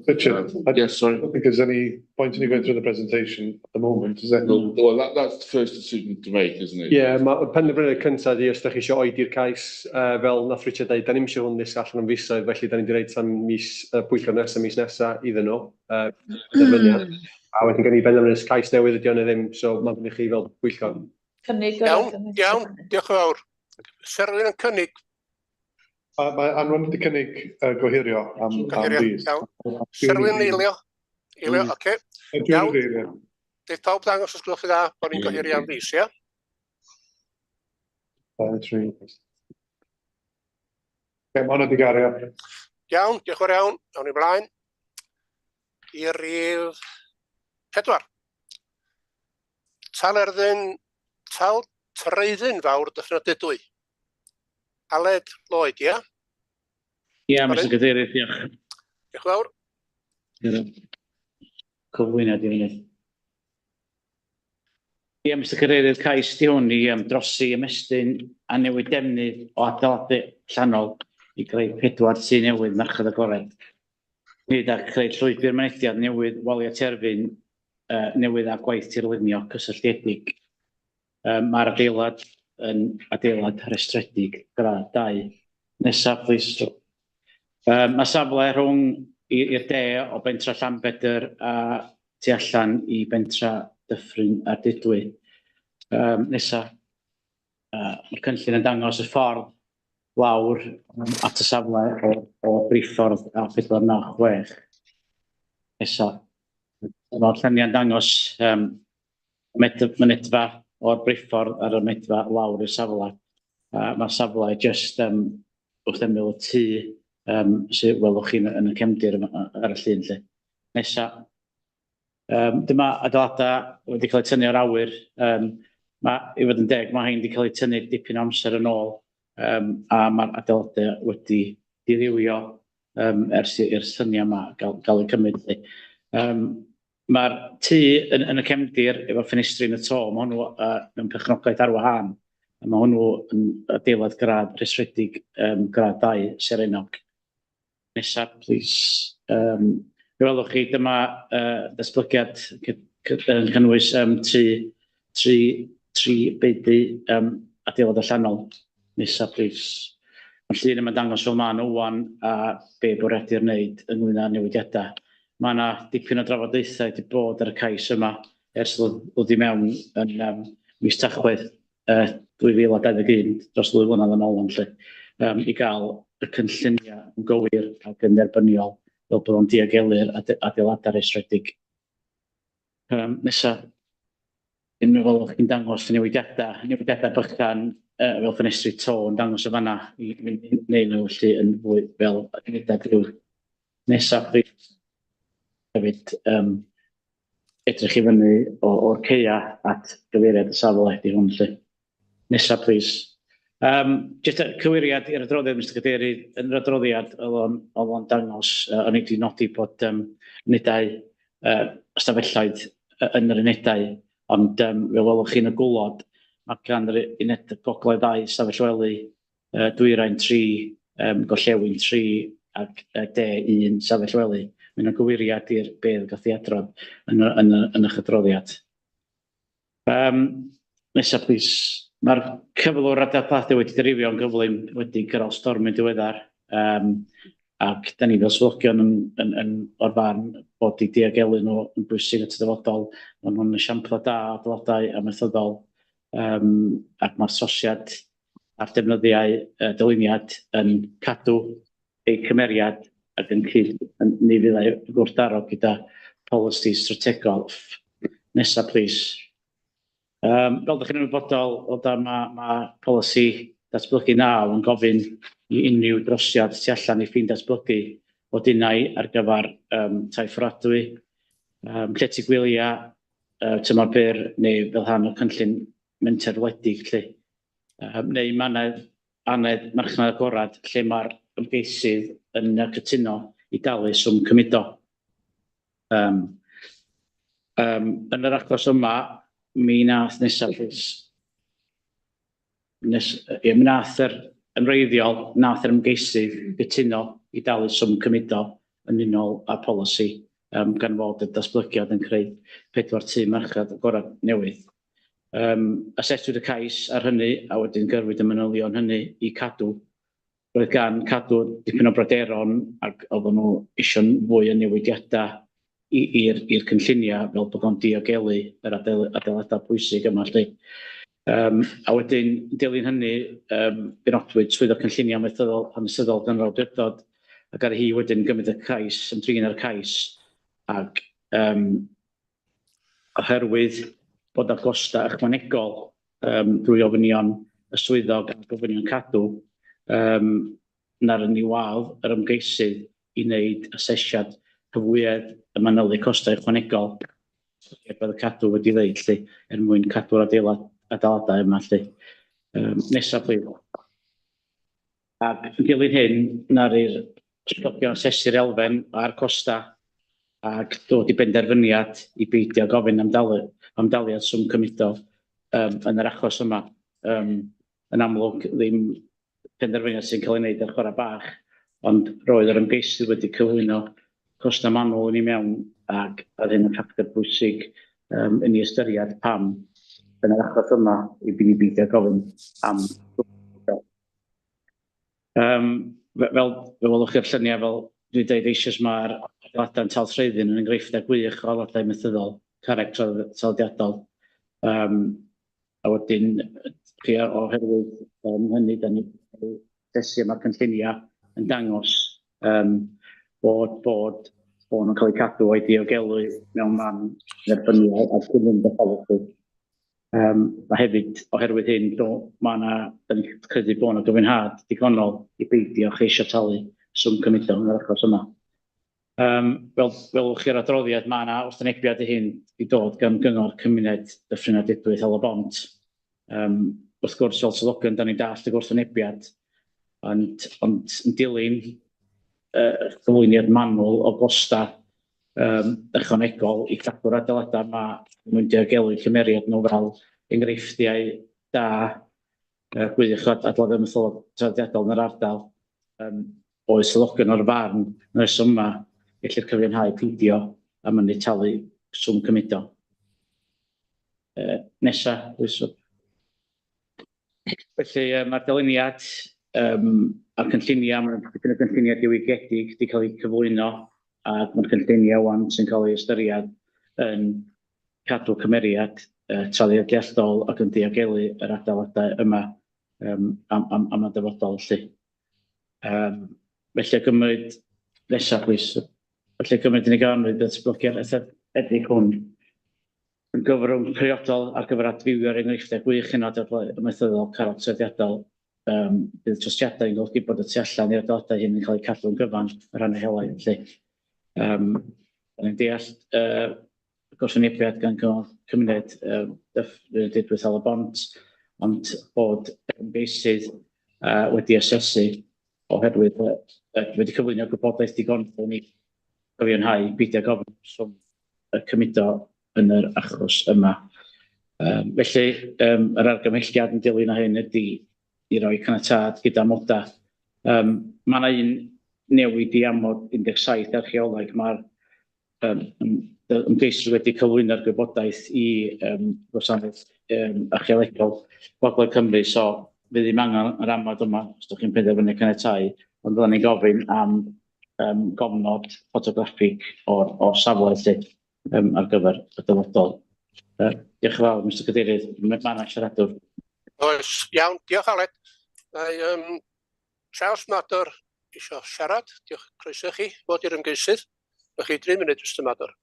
Speaker 13: Richard,
Speaker 7: yes, sorry.
Speaker 13: I don't think there's any point in you going through the presentation at the moment, is there?
Speaker 7: Well, that's the first decision to make, isn't it?
Speaker 4: Ie, mae penderfyniad cyntaf ydi os da chi eisiau oedi'r cais, fel nath Richard dweud, da ni'm eisiau hwn ddisgwyl allan am fisoedd, felly da ni wedi rhoid tan mis pwyllgor nesaf, mis nesaf iddyn nhw, penderfyniad. A wedyn gen i benderfyniad cais newydd ydi o neu ddim, so mae'n fyny chi fel pwyllgor.
Speaker 6: Cynnig.
Speaker 2: Iawn, iawn, diolch yn fawr. Sa rhywun yn cynnig?
Speaker 13: Mae Anwen wedi cynnig gohirio am fis.
Speaker 2: Iawn. Sa rhywun eilio? Eilio, oce.
Speaker 13: Iawn.
Speaker 2: Deith pawb ddangos os gwelwch chi dda bod ni'n gohirio am fis, ia?
Speaker 13: 2, 3. Ie, mae hwnna wedi gario.
Speaker 2: Iawn, diolch yn fawr iawn. Awn ni blaen. I rif 4. Tal Tal Treuddyn Fawr, Dyffryn Dudwy. Aled Lloyd, ia?
Speaker 14: Ie, Mr Cadeirydd, diolch.
Speaker 2: Diolch yn fawr.
Speaker 14: Cyflwyniad i fyny. Ie, Mr Cadeirydd, cais di hwn i drosi ymestyn a newid defnydd o adeiladu allanol i greu 4 tŷ newydd marchnad agored. Nid â creu llwybr mynediad newydd, waliau terfyn newydd a gwaith tirlunio cysylltiedig. Mae'r adeilad yn adeilad rhestredig gradd 2. Nesaf, please. Mae safle rhwng i'r de o bentra Llanbedr a tu allan i bentra Dyffryn Ardudwy. Nesaf, mae'r cynllun yn dangos y ffordd lawr at y safle o briffordd A496. Nesaf, mae'r lluniau'n dangos mynedfa o'r briffordd ar y mynedfa lawr i'r safle. Mae'r safle jyst wrth ymyl y tŷ sydd welwch chi yn y cefndir ar y llun. Lle. Nesa, dyma adeiladau wedi cael eu tynnu o'r awyr. I fod yn deg, mae rhain wedi cael eu tynnu dipyn o amser yn ôl, a mae'r adeiladau wedi dirywio ers i'r syniad yma gael eu cymryd. Mae'r tŷ yn y cefndir efo ffenestri yn y to, mae hwnnw mewn perchnogaeth ar wahân. A mae hwnnw yn adeilad gradd rhestredig, gradd 2 serennog. Nesaf, please. Fe welwch chi, dyma datblygiad yn cynnwys tri beudy adeilad allanol. Nesaf, please. Mae'r llun yma'n dangos fel maen nhw ŵan a be bwriadir wneud ynglyn â newidiadau. Mae yna dipyn o drafodaethau wedi bod ar y cais yma ers ddod i mewn yn mis Tachwedd 2021, dros 2 flynedd yn ôl yn lle, i gael y cynlluniau yn gywir ac yn dderbyniol fel bod o'n diogelu'r adeiladau rhestredig. Nesa, unrhyw fel o'ch chi'n dangos y newidiadau bychan fel ffenestri to yn dangos y fanna i wneud nhw felly yn fwy fel unedau byw. Nesa, please. Hefyd, edrych i fyny o'r ceia at gyfeiriad y safle di hwn lle. Nesa, please. Jyst y cywiriad i'r adroddiad, Mr Cadeirydd, yn yr adroddiad oedd o'n dangos, o'n i wedi nodi bod unedau ystafelloedd yn yr unedau, ond fel welwch chi yn y gwaelod, mae gan yr uned gogledd 2 ystafell wely, dwyrain 3, gorllewin 3 ac de 1 stafell wely. Mae'n gywiriad i'r bedd gath ei adrodd yn eich adroddiad. Nesa, please. Mae'r cyflwr adeiladu wedi dirywio'n gyflym wedi gyrraedd storm yn diweddar, ac da ni fel swyddogion yn o'r farn bod eu diogelu nhw yn bwysig at y dyfodol. Maen nhw'n esiamplau da o adeiladau amaethyddol, ac mae'r trosiad a'r defnyddiau dyluniad yn cadw eu cymeriad ac yn cyd yn, ni fyddai gwrthdaro gyda polisi strategol. Nesa, please. Fel ydych chi'n ymwybodol, o dan ma polisi datblygu 9 yn gofyn i unrhyw drosiad tu allan i ffin datblygu fod unai ar gyfer tai fforddiadwy, llety gwyliau, tymor byr, neu fel rhan o'r cynllun menter wledig, lly. Neu mannau annedd marchnad agorad lle mae'r ymgeisydd yn cytuno i dalu swm cymudo. Yn yr achos yma, mi nath nesaf, nes, ie, mi nath yr yn wreiddiol, nath yr ymgeisydd gytuno i dalu swm cymudo yn unol â polisi, gan fod y datblygiad yn creu 4 tŷ marchnad agorad newydd. Aseswyd y cais ar hynny, a wedyn gyrwyd y manylion hynny i Cadw. Roedd gan Cadw dipyn o bryderon ac oedden nhw eisiau fwy o newidiadau i'r cynlluniau fel bod o'n diogelu yr adeiladau pwysig yma, lly. A wedyn, dilyn hynny, benodwyd swyddog cynlluniau amaethyddol hanesyddol gan yr awdurdod, ac ar hi wedyn gymryd y cais, ymdrin â'r cais, ac oherwydd bod y costau ychwanegol drwy ofynion y swyddog a gofynion Cadw, na'r ni wadd yr ymgeisydd i wneud asesiad cyfwyedd y manylu costau ychwanegol, bydd y Cadw wedi ddeud, lly, er mwyn cadw'r adeiladau yma, lly. Nesa, please. Ac yn dilyn hyn, na'r i'r swyddogion asesu'r elfen a'r costau ac dod i benderfyniad i beidio gofyn am daliad swm cymudo yn yr achos yma. Yn amlwg ddim penderfyniad sy'n cael ei wneud ar chwarae bach, ond roedd yr ymgeisydd wedi cyflwyno costau manwl i ni mewn, ac oedd hyn yn ffactor bwysig yn ei ystyried pam yn yr achos yma i ni beidio gofyn am. Fel welwch chi'r lluniau, fel dwi'n dweud eisoes, mae'r adeiladau'n Tal Treuddyn yn enghreifftiau gwych o adeiladau amaethyddol, carreg traddodiadol. A wedyn, chi, oherwydd hynny, da ni asesu mae'r cynlluniau yn dangos bod nhw'n cael eu cadw o'i diogelu mewn man dderbyniol ac yn mynd y polisi. A hefyd, oherwydd hyn, mae yna, da ni'n credu bod yna gyfiawnhad digonol i beidio cheisio talu swm cymudo yn yr achos yma. Fel welwch chi'r adroddiad, mae yna wrthwynebiad i hyn i dod gan Gyngor Cymuned Dyffryn Ardudwy Tal-y-bont. Wrth gwrs, fel swyddogion, da ni'n dallt y gwrthwynebiad, ond yn dilyn cyflwyniad manwl o gostau ychwanegol i cadw'r adeiladau yma mwyn diogelu cymeriad nhw fel enghreifftiau da, gwych o adeiladau amaethyddol traddodiadol yn yr ardal. Oes swyddogion o'r farn yn y rheswm yma gellir cyfiawnhau peidio a mynnu talu swm cymudo. Nesa, please. Felly mae'r dyluniad a'r cynlluniau, mae'n dipyn o gynlluniau diwygiedig wedi cael eu cyflwyno, ac mae'r cynlluniau wan sy'n cael eu ystyried yn cadw cymeriad traddodiadol ac yn diogelu yr adeiladau yma am y dyfodol, lly. Felly gymryd nesaf, please. Felly gymryd yn ei ganrif datblygu'r estynedig hwn yn gyfrwng priodol ar gyfer adfywio'r enghreifftiau gwych hyn o adeiladau amaethyddol carreg traddodiadol. Bydd trosiadau yn golygu bod y tu allan i'r adeiladau hyn yn cael eu cadw'n gyfan y rhannau helaeth, felly. Da ni'n deall gwrthwynebiad gan Gyngor Cymuned Dyffryn Ardudwy Tal-y-bont, ond bod ymgeisydd wedi asesu oherwydd wedi cyflwyno gwybodaeth digonol i ni gyfiawnhau beidio gofyn swm y cymudo yn yr achos yma. Felly, yr argymhelliad yn dilyn o hyn ydy i roi caniatâd gyda amodau. Mae yna un newid i amod 17 archeoleg. Mae'r ymgeiswyr wedi cyflwyno'r gwybodaeth i gwasanaeth archeolegol Gogledd Cymru, so fydd ddim angen yr amod yma os ydych chi'n penderfynu caniatáu, ond byddwn ni'n gofyn am gofnod ffotograffig o'r safle felly ar gyfer y dyfodol. Diolch yn fawr, Mr Cadeirydd. Mae yna siaradwr.
Speaker 2: Oes, iawn, diolch Aled. Mae Charles Mador eisiau siarad. Diolch, croeso i chi fod i'r ymgeisydd. Mae chi 3 munud, Mr Mador.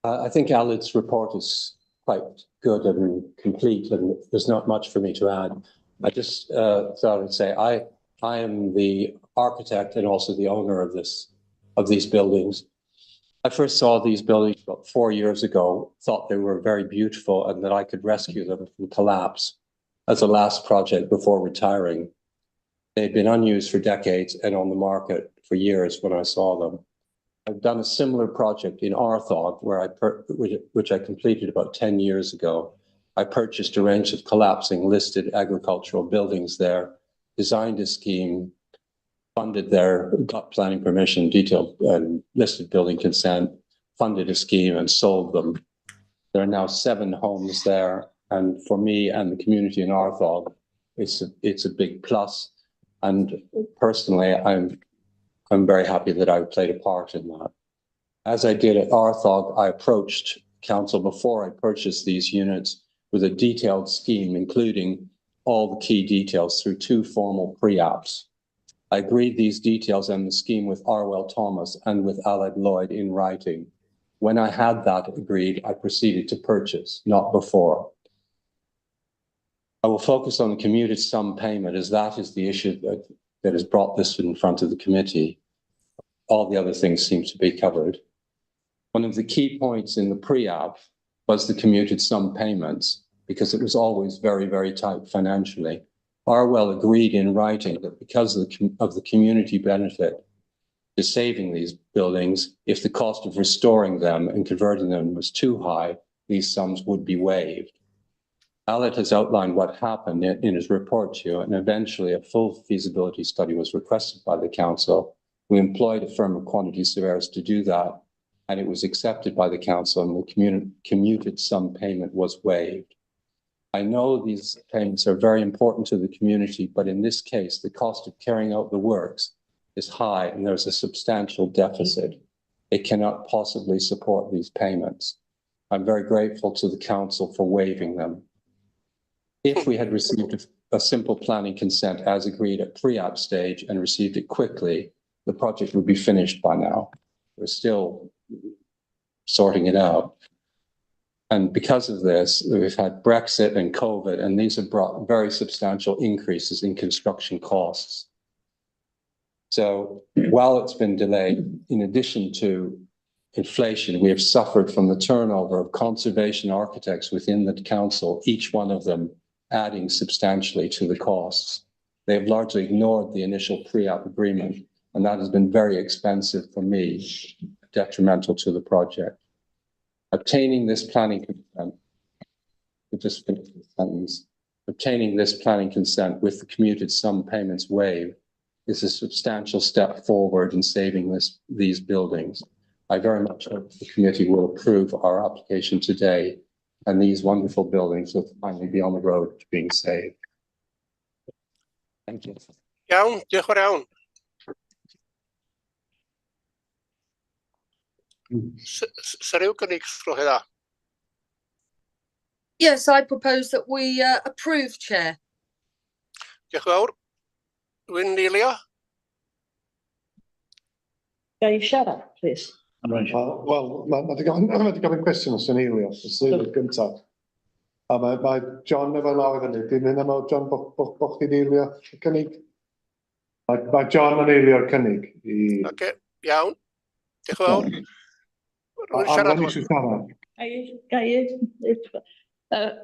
Speaker 15: I think Aled's report is quite good and complete, and there's not much for me to add. I just thought I'd say I am the architect and also the owner of these buildings. I first saw these buildings about 4 years ago, thought they were very beautiful and that I could rescue them from collapse as a last project before retiring. They'd been unused for decades and on the market for years when I saw them. I've done a similar project in Arthog, where which I completed about 10 years ago. I purchased a range of collapsing listed agricultural buildings there, designed a scheme, funded their, got planning permission, detailed and listed building consent, funded a scheme and sold them. There are now 7 homes there. And for me and the community in Arthog, it's a big plus. And personally, I'm very happy that I played a part in that. As I did at Arthog, I approached council before I purchased these units with a detailed scheme, including all the key details through 2 formal pre-apps. I agreed these details and the scheme with Arwel Thomas and with Aled Lloyd in writing. When I had that agreed, I proceeded to purchase, not before. I will focus on the commuted sum payment, as that is the issue that has brought this in front of the committee. All the other things seem to be covered. One of the key points in the pre-app was the commuted sum payments, because it was always very, very tight financially. Arwel agreed in writing that because of the community benefit to saving these buildings, if the cost of restoring them and converting them was too high, these sums would be waived. Aled has outlined what happened in his report to you, and eventually a full feasibility study was requested by the council. We employed a firm of quantity surveyors to do that, and it was accepted by the council, and the commuted sum payment was waived. I know these payments are very important to the community, but in this case, the cost of carrying out the works is high and there's a substantial deficit. It cannot possibly support these payments. I'm very grateful to the council for waiving them. If we had received a simple planning consent as agreed at pre-app stage and received it quickly, the project would be finished by now. We're still sorting it out. And because of this, we've had Brexit and COVID, and these have brought very substantial increases in construction costs. So while it's been delayed, in addition to inflation, we have suffered from the turnover of conservation architects within the council, each one of them adding substantially to the costs. They have largely ignored the initial pre-app agreement, and that has been very expensive for me, detrimental to the project. Obtaining this planning consent, just finish the sentence, obtaining this planning consent with the commuted sum payments waived is a substantial step forward in saving these buildings. I very much hope the committee will approve our application today, and these wonderful buildings will finally be on the road to being saved. Thank you.
Speaker 2: Iawn, diolch yn fawr iawn. Sa ryw gynnig sgwelwch chi dda?
Speaker 6: Yes, I propose that we approve, Chair.
Speaker 2: Diolch yn fawr. Dwi'n eilio.
Speaker 16: Ga i siarad, please?
Speaker 13: Wel, mae wedi gofyn cwestiwn os yn eilio, os yw'n gyntaf. A mae John efo law i fyny. Dwi'n mynd am John bo chdi'n eilio y cynnig? Mae John yn eilio'r cynnig.
Speaker 2: Oce, iawn. Diolch yn fawr.
Speaker 13: Rwy'n siarad.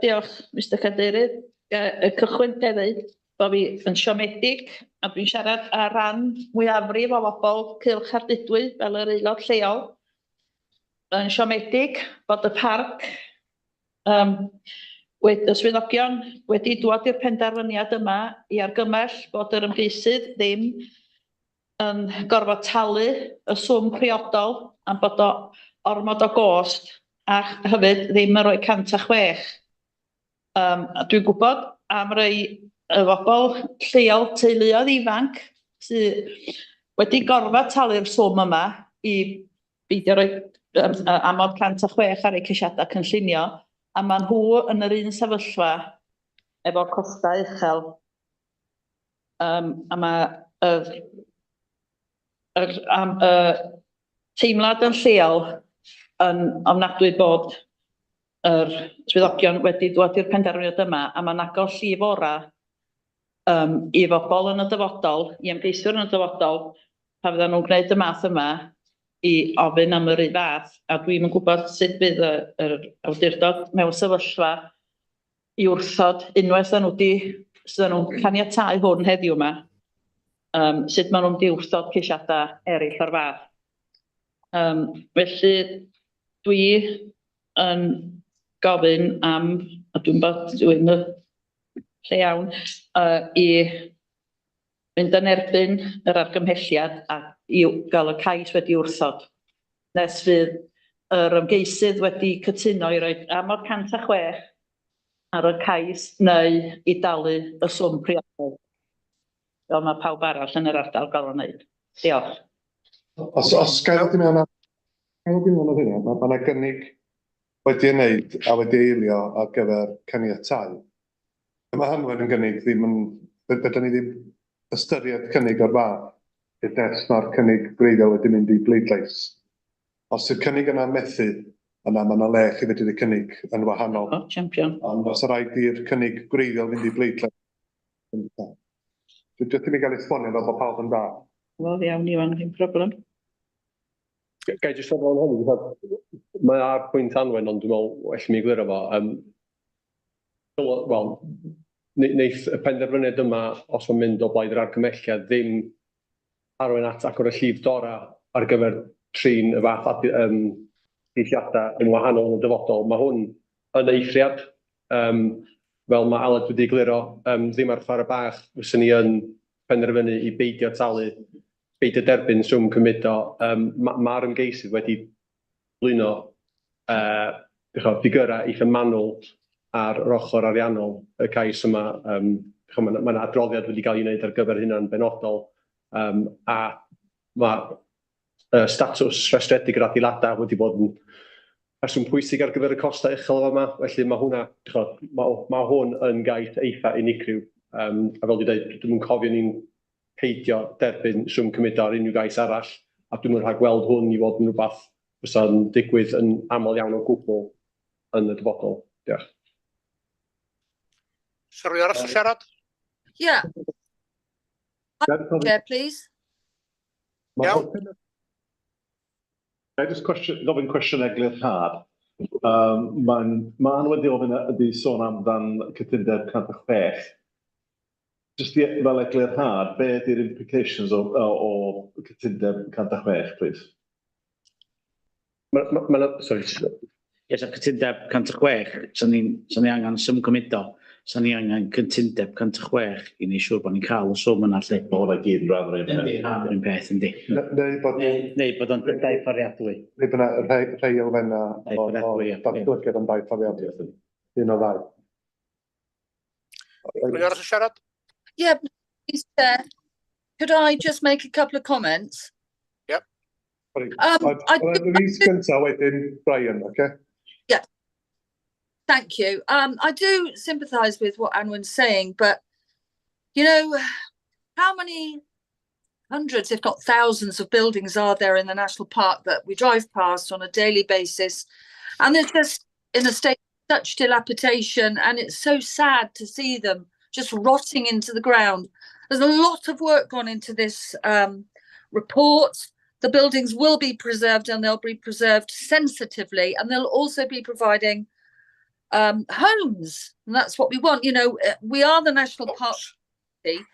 Speaker 16: Diolch, Mr Cadeirydd. Y cychwyn ga i ddeud bo' fi yn siomedig, a dwi'n siarad ar ran mwyafrif o bobl Cylch Ardudwy fel yr aelod lleol, yn siomedig bod y parc, y swyddogion wedi dŵad i'r penderfyniad yma i argymell bod yr ymgeisydd ddim yn gorfod talu y swm priodol am bod o ormod o gost, a hefyd ddim yn rhoi 106. A dwi'n gwybod am rei y bobl lleol, teuluoedd ifanc, sydd wedi gorfod talu'r swm yma i beidio rhoi amod 106 ar eu ceisiadau cynllunio, a maen nhw yn yr un sefyllfa efo costau uchel. A mae y teimlad yn lleol yn ofnadwy bod yr swyddogion wedi dod i'r penderfyniad yma, a mae'n agor llif ora i bobl yn y dyfodol, i ymgeiswyr yn y dyfodol, pan fyddan nhw'n gwneud y math yma, i ofyn am yr un fath, a dwi'm yn gwybod sut fydd yr awdurdod mewn sefyllfa i wrthod unwaith nhw di, sydd nhw'n caniatáu hwn heddiw yma, sut maen nhw'n mynd i wrthod ceisiadau eraill o'r fath. Felly dwi yn gofyn am, a dwi'n bod dwi'n y lle iawn, i fynd yn erbyn yr argymhelliad a i gael y cais wedi wrthod, nes fydd yr ymgeisydd wedi cytuno i roi amod 106 ar y cais neu i dalu y swm priodol, fel mae pawb arall yn yr ardal gorfod wneud. Diolch.
Speaker 13: Os gael ddod i mewn ar gael ddod i mewn ar hynna, mae yna gynnig wedi ei wneud a wedi ei eilio ar gyfer caniatáu. Mae Hanwen yn gynnig ddim yn... Fedrwn ni ddim ystyried cynnig o'r fath hyd nes mae'r cynnig gwreiddiol wedi mynd i bleidlais. Os yw'r cynnig yna'n methu, yna mae yna le chi fedru cynnig yn wahanol.
Speaker 16: O, champion.
Speaker 13: Ond os rhaid i'r cynnig gwreiddiol fynd i bleidlais, Dwi jyst i mi gael esbonio fel bod pawb yn da.
Speaker 16: Wel, iawn, Iwan, ddim problem.
Speaker 4: Ga i jyst sôn am hynny, mae ar pwynt Anwen, ond dwi'n meddwl well mi egluro fo. Wel, neith y penderfyniad yma, os mae'n mynd o blaid yr argymhelliad, ddim arwain at agor y llif dora ar gyfer trin y fath geisiadau yn wahanol yn y dyfodol. Mae hwn yn eithriad, fel mae Aled wedi egluro, ddim ar chwarae bach fyswn ni yn penderfynu i beidio talu, beidio derbyn swm cymudo. Mae'r ymgeisydd wedi blino ffigyrau eitha manwl ar yr ochr ariannol y cais yma. Mae yna adroddiad wedi cael ei wneud ar gyfer hynna'n benodol, a mae statws rhestredig yr adeiladau wedi bod yn rheswm pwysig ar gyfer y costau uchel yma, felly mae hwnna, mae hwn yn gais eitha unigryw. A fel dwi'n dweud, dwi'm yn cofio ni'n peidio derbyn swm cymudo ar unrhyw gais arall, a dwi'm yn rhagweld hwn i fod yn rhywbeth fysa'n digwydd yn aml iawn o gwbl yn y dyfodol. Diolch.
Speaker 2: Sa rhywun arall yn siarad?
Speaker 6: Yeah. Chair, please.
Speaker 2: Iawn.
Speaker 1: Ga i jyst cwestiwn, gofyn cwestiwn eglurhad? Mae'n ma wedi ofyn ydy sôn amdan cytundeb 106. Jyst i, fel eglurhad, be ydy'r implications o cytundeb 106, please?
Speaker 4: Sorry.
Speaker 14: Yes, a cytundeb 106, so ni angen swm cymudo, so ni angen cytundeb 106 i ni siŵr bod ni'n cael y swm yna lle.
Speaker 1: Mae hwnna gyd yn rhan o'r un peth.
Speaker 14: Yndi, rhan o'r un peth, yndi.
Speaker 13: Neu bod...
Speaker 14: Neu bod o'n dai fforddiadwy.
Speaker 13: Neu bod yna rhai elfennau
Speaker 14: Dai
Speaker 13: o
Speaker 14: fforddiadwy, ie.
Speaker 13: datblygiad yn dai fforddiadwy. Un o ddau.
Speaker 2: Rhywun arall yn siarad?
Speaker 6: Yeah, please, Chair. Could I just make a couple of comments?
Speaker 2: Yep.
Speaker 13: Sorry. Louise gynta, wedyn Brian, okay?
Speaker 6: Yeah. Thank you. I do sympathise with what Anwen's saying, but how many hundreds, if not thousands, of buildings are there in the national park that we drive past on a daily basis, and they're just in a state of such dilapidation, and it's so sad to see them just rotting into the ground. There's a lot of work gone into this report. The buildings will be preserved, and they'll be preserved sensitively, and they'll also be providing homes. And that's what we want. You know, we are the National Park. We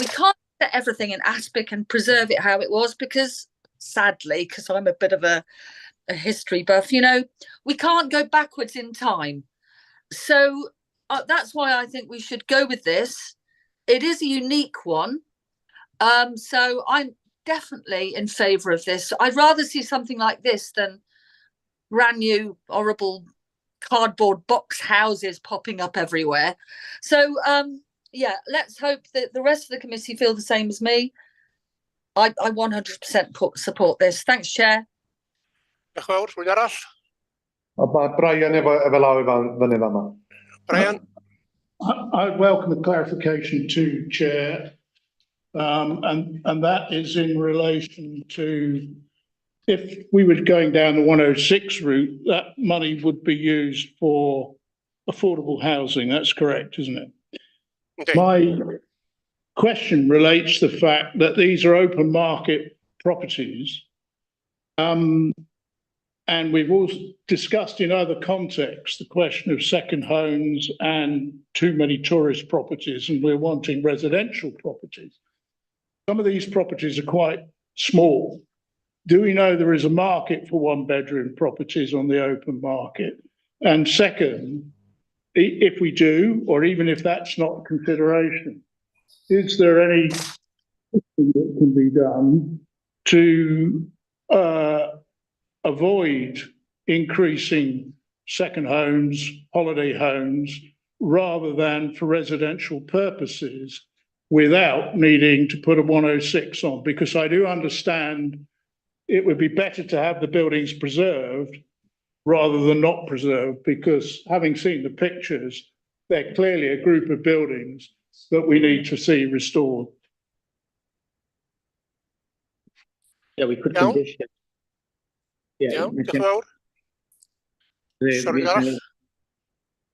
Speaker 6: can't set everything in aspic and preserve it how it was because, sadly, because I'm a bit of a history buff, you know, we can't go backwards in time. So that's why I think we should go with this. It is a unique one. So I'm definitely in favour of this. I'd rather see something like this than brand new, horrible cardboard box houses popping up everywhere. So, yeah, let's hope that the rest of the committee feel the same as me. I 100% support this. Thanks, Chair.
Speaker 2: Diolch yn fawr. Rhywun arall?
Speaker 13: A mae Brian efo law i fyny fama.
Speaker 2: Brian?
Speaker 9: I welcome the clarification too, Chair. And that is in relation to if we were going down the 106 route, that money would be used for affordable housing. That's correct, isn't it?
Speaker 2: Okay.
Speaker 9: My question relates to the fact that these are open market properties. And we've also discussed in other contexts the question of second homes and too many tourist properties, and we're wanting residential properties. Some of these properties are quite small. Do we know there is a market for one-bedroom properties on the open market? And second, if we do, or even if that's not a consideration, is there anything that can be done to avoid increasing second homes, holiday homes, rather than for residential purposes without needing to put a 106 on? Because I do understand it would be better to have the buildings preserved rather than not preserved, because having seen the pictures, they're clearly a group of buildings that we need to see restored.
Speaker 14: Yeah, we could
Speaker 2: Iawn.
Speaker 14: condition. Yeah,
Speaker 2: Iawn, diolch yn fawr. Sorry, arall?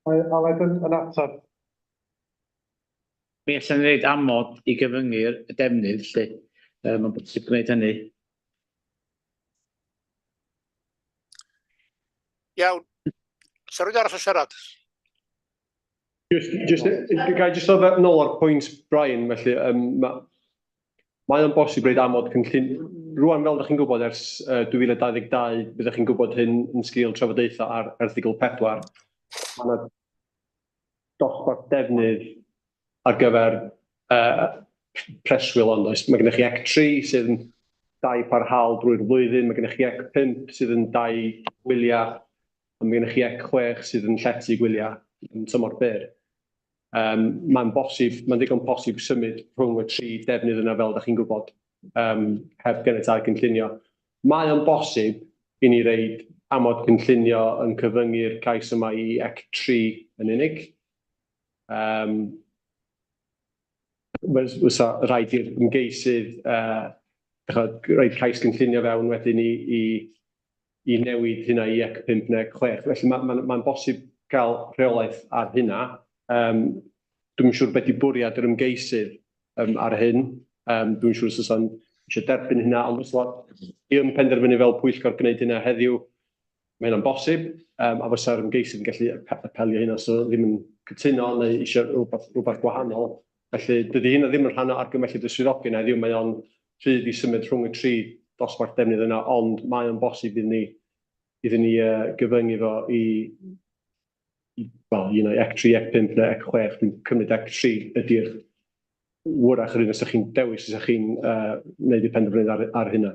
Speaker 13: Aled yn ateb.
Speaker 14: Mi allan ni roid amod i gyfyngu'r defnydd lly. Mae'n bosib gwneud hynny.
Speaker 2: Iawn. Sa rhywun arall yn siarad?
Speaker 4: Just, ga i just ddod nôl ar pwynt Brian, felly, mae o'n bosib roid amod cynllun. Rwan, fel ydych chi'n gwybod, ers 2022, byddwch chi'n gwybod hyn yn sgil trafodaethau ar erthygl 4. Mae yna dosbarth defnydd ar gyfer preswyl ond oes. Mae gennych chi EC 3 sydd yn dai parhaol drwy'r flwyddyn, mae gennych chi EC 5 sydd yn dai gwyliau, a mae gennych chi EC 6 sydd yn llety gwyliau yn tymor byr. Mae'n bosib, mae'n ddigon posib symud rhwng y tri defnydd yna fel ydych chi'n gwybod, heb ganiatâd cynllunio. Mae o'n bosib i ni roid amod cynllunio yn cyfyngu'r cais yma i EC 3 yn unig. Fysa rhaid i'r ymgeisydd rhoid cais cynllunio fewn wedyn i newid hynna i EC 5 neu EC 6. Felly mae'n ma bosib cael rheolaeth ar hynna. Dwi'm yn siŵr beth 'di bwriad yr ymgeisydd ar hyn. Dwi'n siŵr os oes eisiau derbyn hynna, ond os i yn penderfynu fel pwyllgor gwneud hynna heddiw, mae hynna'n bosib, a fysa'r ymgeisydd yn gallu apelio hynna, so ddim yn cytuno neu eisiau rhywbeth gwahanol. Felly dydy hynna ddim yn rhan o argymelliad y swyddogion heddiw, mae o'n rhydd i symud rhwng y tri dosbarth defnydd yna, ond mae o'n bosib iddyn ni gyfyngu fo i wel, EC 3, EC 5 neu EC 6. Dwi'n cymryd EC 3 ydy'r wrach yr un os ydych chi'n dewis, os ydych chi'n neud y penderfyniad ar hynna.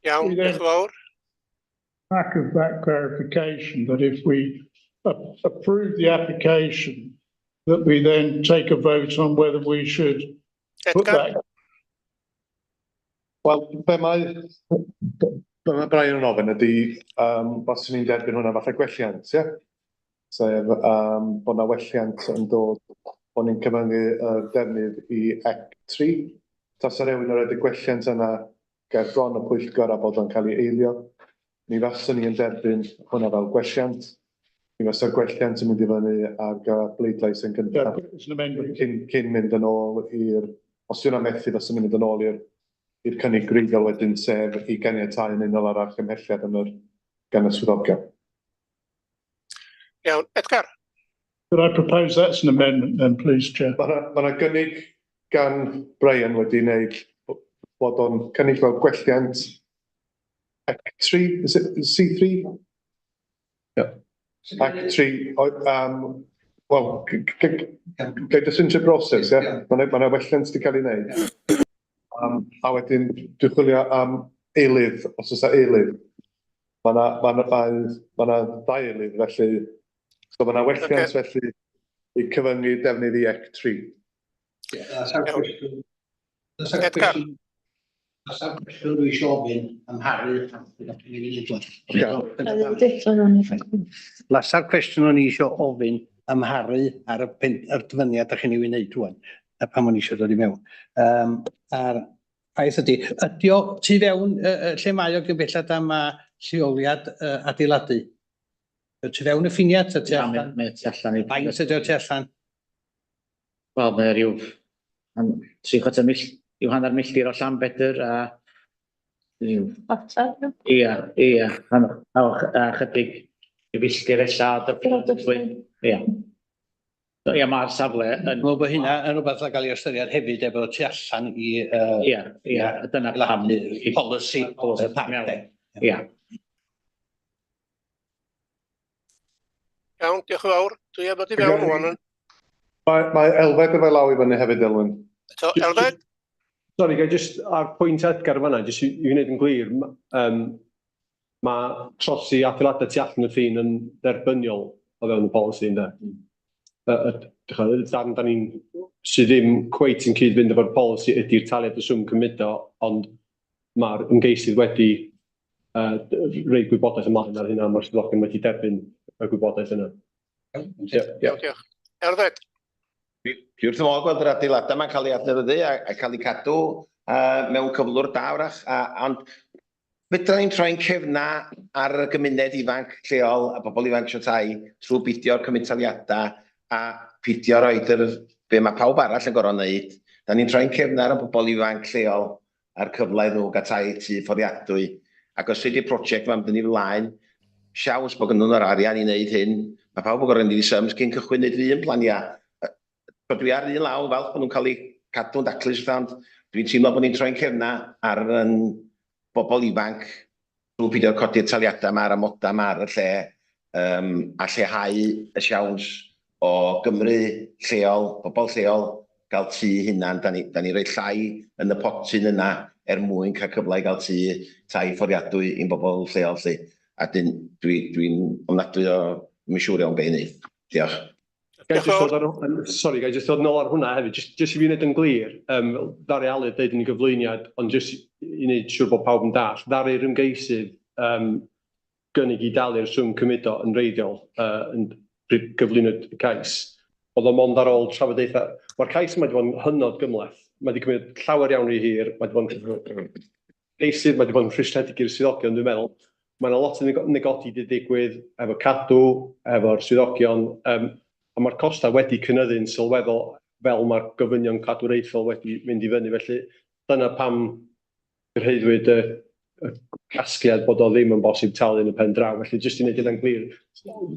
Speaker 2: Iawn, diolch yn fawr.
Speaker 9: Back of that clarification, that if we approve the application, that we then take a vote on whether we should put
Speaker 2: Edgar?
Speaker 9: that.
Speaker 13: Wel, be mae Brian yn ofyn ydy, os ni'n derbyn hwnna fatha gwelliant, ie? Sef bod 'na welliant yn dod, bod ni'n cyfyngu y defnydd i EC 3. Tasa rhywun yn rhoid y gwelliant yna ger bron y pwyllgor a bod o'n cael ei eilio, mi faswn ni yn derbyn hwnna fel gwelliant. Mi fasa'r gwelliant yn mynd i fyny ar gyfer bleidlais yn gyntaf.
Speaker 9: As an amendment.
Speaker 13: Cyn mynd yn ôl i'r... Os yw hwnna'n methu, faswn ni'n mynd yn ôl i'r cynnig gwreiddiol wedyn, sef i ganiatáu yn unol â'r argymhelliad yn yr gan y swyddogion.
Speaker 2: Iawn, Edgar?
Speaker 9: Could I propose that's an amendment then, please, Chair?
Speaker 13: Mae 'na ma' 'na gynnig gan Brian wedi wneud bod o'n cynnig fel gwelliant AC 3, is it C3? Yeah. AC 3, wel, ga i jyst into broses, ie? Mae 'na ma' 'na welliant wedi cael ei wneud. A wedyn dwi'n chwilio am eilydd, os oes 'na eilydd. Mae 'na ma' 'na ma' 'na ddau eilydd, felly so mae 'na welliant felly i cyfyngu defnydd i AC 3.
Speaker 2: Edgar?
Speaker 11: Sa'r cwestiwn dwi eisiau ofyn amharu. Lasa'r cwestiwn o'n i eisiau ofyn amharu ar y pen, ar dyfyniad da chi'n ei wneud rwan, a pan o'n i eisiau dod i mewn. A'r ffaith ydy, ydy o tu fewn uh, lle mae o gyn belled am lleoliad adeiladu? Tu fewn y ffiniau, ta tu allan?
Speaker 14: Mae tu allan.
Speaker 11: Faint ydy o tu allan?
Speaker 14: Wel, mae rhyw 3/4 mill, rhyw hanner milltir o Llanbedr a rhyw... Ia, ia, a chydig i filltir ella o Dyffryn. Ia. Ia, mae'r safle yn...
Speaker 11: Dwi'n meddwl bod hynna yn rhywbeth a gael ei ystyried hefyd, efo tu allan i...
Speaker 14: Ia, ia, dyna pam...
Speaker 11: Polisi y parc, de.
Speaker 14: Ia.
Speaker 2: Iawn, diolch yn fawr. Dwi am ddod i fewn rwan.
Speaker 13: Mae Elfed efo'i law i fyny hefyd, Elwyn.
Speaker 2: So, Elfed?
Speaker 4: Sorry, ga i just ar pwynt Edgar fan'na, jyst i wneud yn glir, mae trosi adeiladau tu allan y ffin yn dderbyniol o fewn y polisi, ynde? Y darn da ni'n, sydd ddim cweit yn cyd-fynd efo'r polisi ydy'r taliad y swm cymudo, ond mae'r ymgeisydd wedi rhoi gwybodaeth ymlaen ar hynna, mae'r swyddogion wedi derbyn y gwybodaeth yna.
Speaker 2: Ie, diolch. Elfed?
Speaker 10: Dwi wrth fy modd gweld yr adeiladau yma'n cael eu adnewyddu a cael eu cadw mewn cyflwr da wrach, ond fedra ni'n troi'n cefna ar y gymuned ifanc lleol a bobl ifanc eisiau tai trwy bidio'r cymwytaliadau a pidio roed yr, be mae pawb arall yn gorfod wneud. Da ni'n troi'n cefna ar y bobl ifanc lleol a'r cyfle iddyn nhw gael tai tŷ fforddiadwy. Ac os ydy'r prosiect yma'n mynd yn ei flaen, siawns bod gynnon nhw'r arian i wneud hyn. Mae pawb yn gorfod mynd i syms cyn cychwyn wneud yr un planiau. So dwi ar un law yn falch bod nhw'n cael eu cadw'n daclus, ond dwi'n teimlo bod ni'n troi'n cefna ar yn bobl ifanc trwy peidio codi'r taliadau 'ma a'r amodau 'ma ar y lle, yym, a lleihau y siawns o Gymru lleol, bobl lleol, gael tŷ hunan. Da ni, da ni rhoi llai yn y potyn yna er mwyn cael cyfle i gael tŷ, tai fforddiadwy i'n bobl lleol 'lly. A dyn, dwi, dwi'n ofnadwy o, ddim yn siŵr iawn be i wneud. Diolch.
Speaker 4: Ga i jyst ddod ar, sori, ga i jyst ddod nôl ar hwnna hefyd, jyst, jyst i fi wneud yn glir, fel ddaru Aled ddeud yn ei gyflwyniad, ond jyst i wneud siŵr bod pawb yn dallt, ddaru'r ymgeisydd gynnig i dalu'r swm cymudo yn wreiddiol yn pryd gyflwynwyd y cais. Oedd o mond ar ôl trafodaethau. Mae'r cais yma wedi bod yn hynod gymhleth. Mae wedi cymryd llawer iawn rhy hir, mae wedi bod yn Meysydd, mae wedi bod yn rhwystredig i'r swyddogion, dwi'n meddwl. Mae yna lot o negodi wedi digwydd efo Cadw, efo'r swyddogion, a mae'r costau wedi cynyddu'n sylweddol fel mae'r gofynion cadwraethol wedi mynd i fyny. Felly dyna pam cyrhaeddwyd y casgliad bod o ddim yn bosib talu yn y pen draw. Felly jyst i wneud hynna'n glir,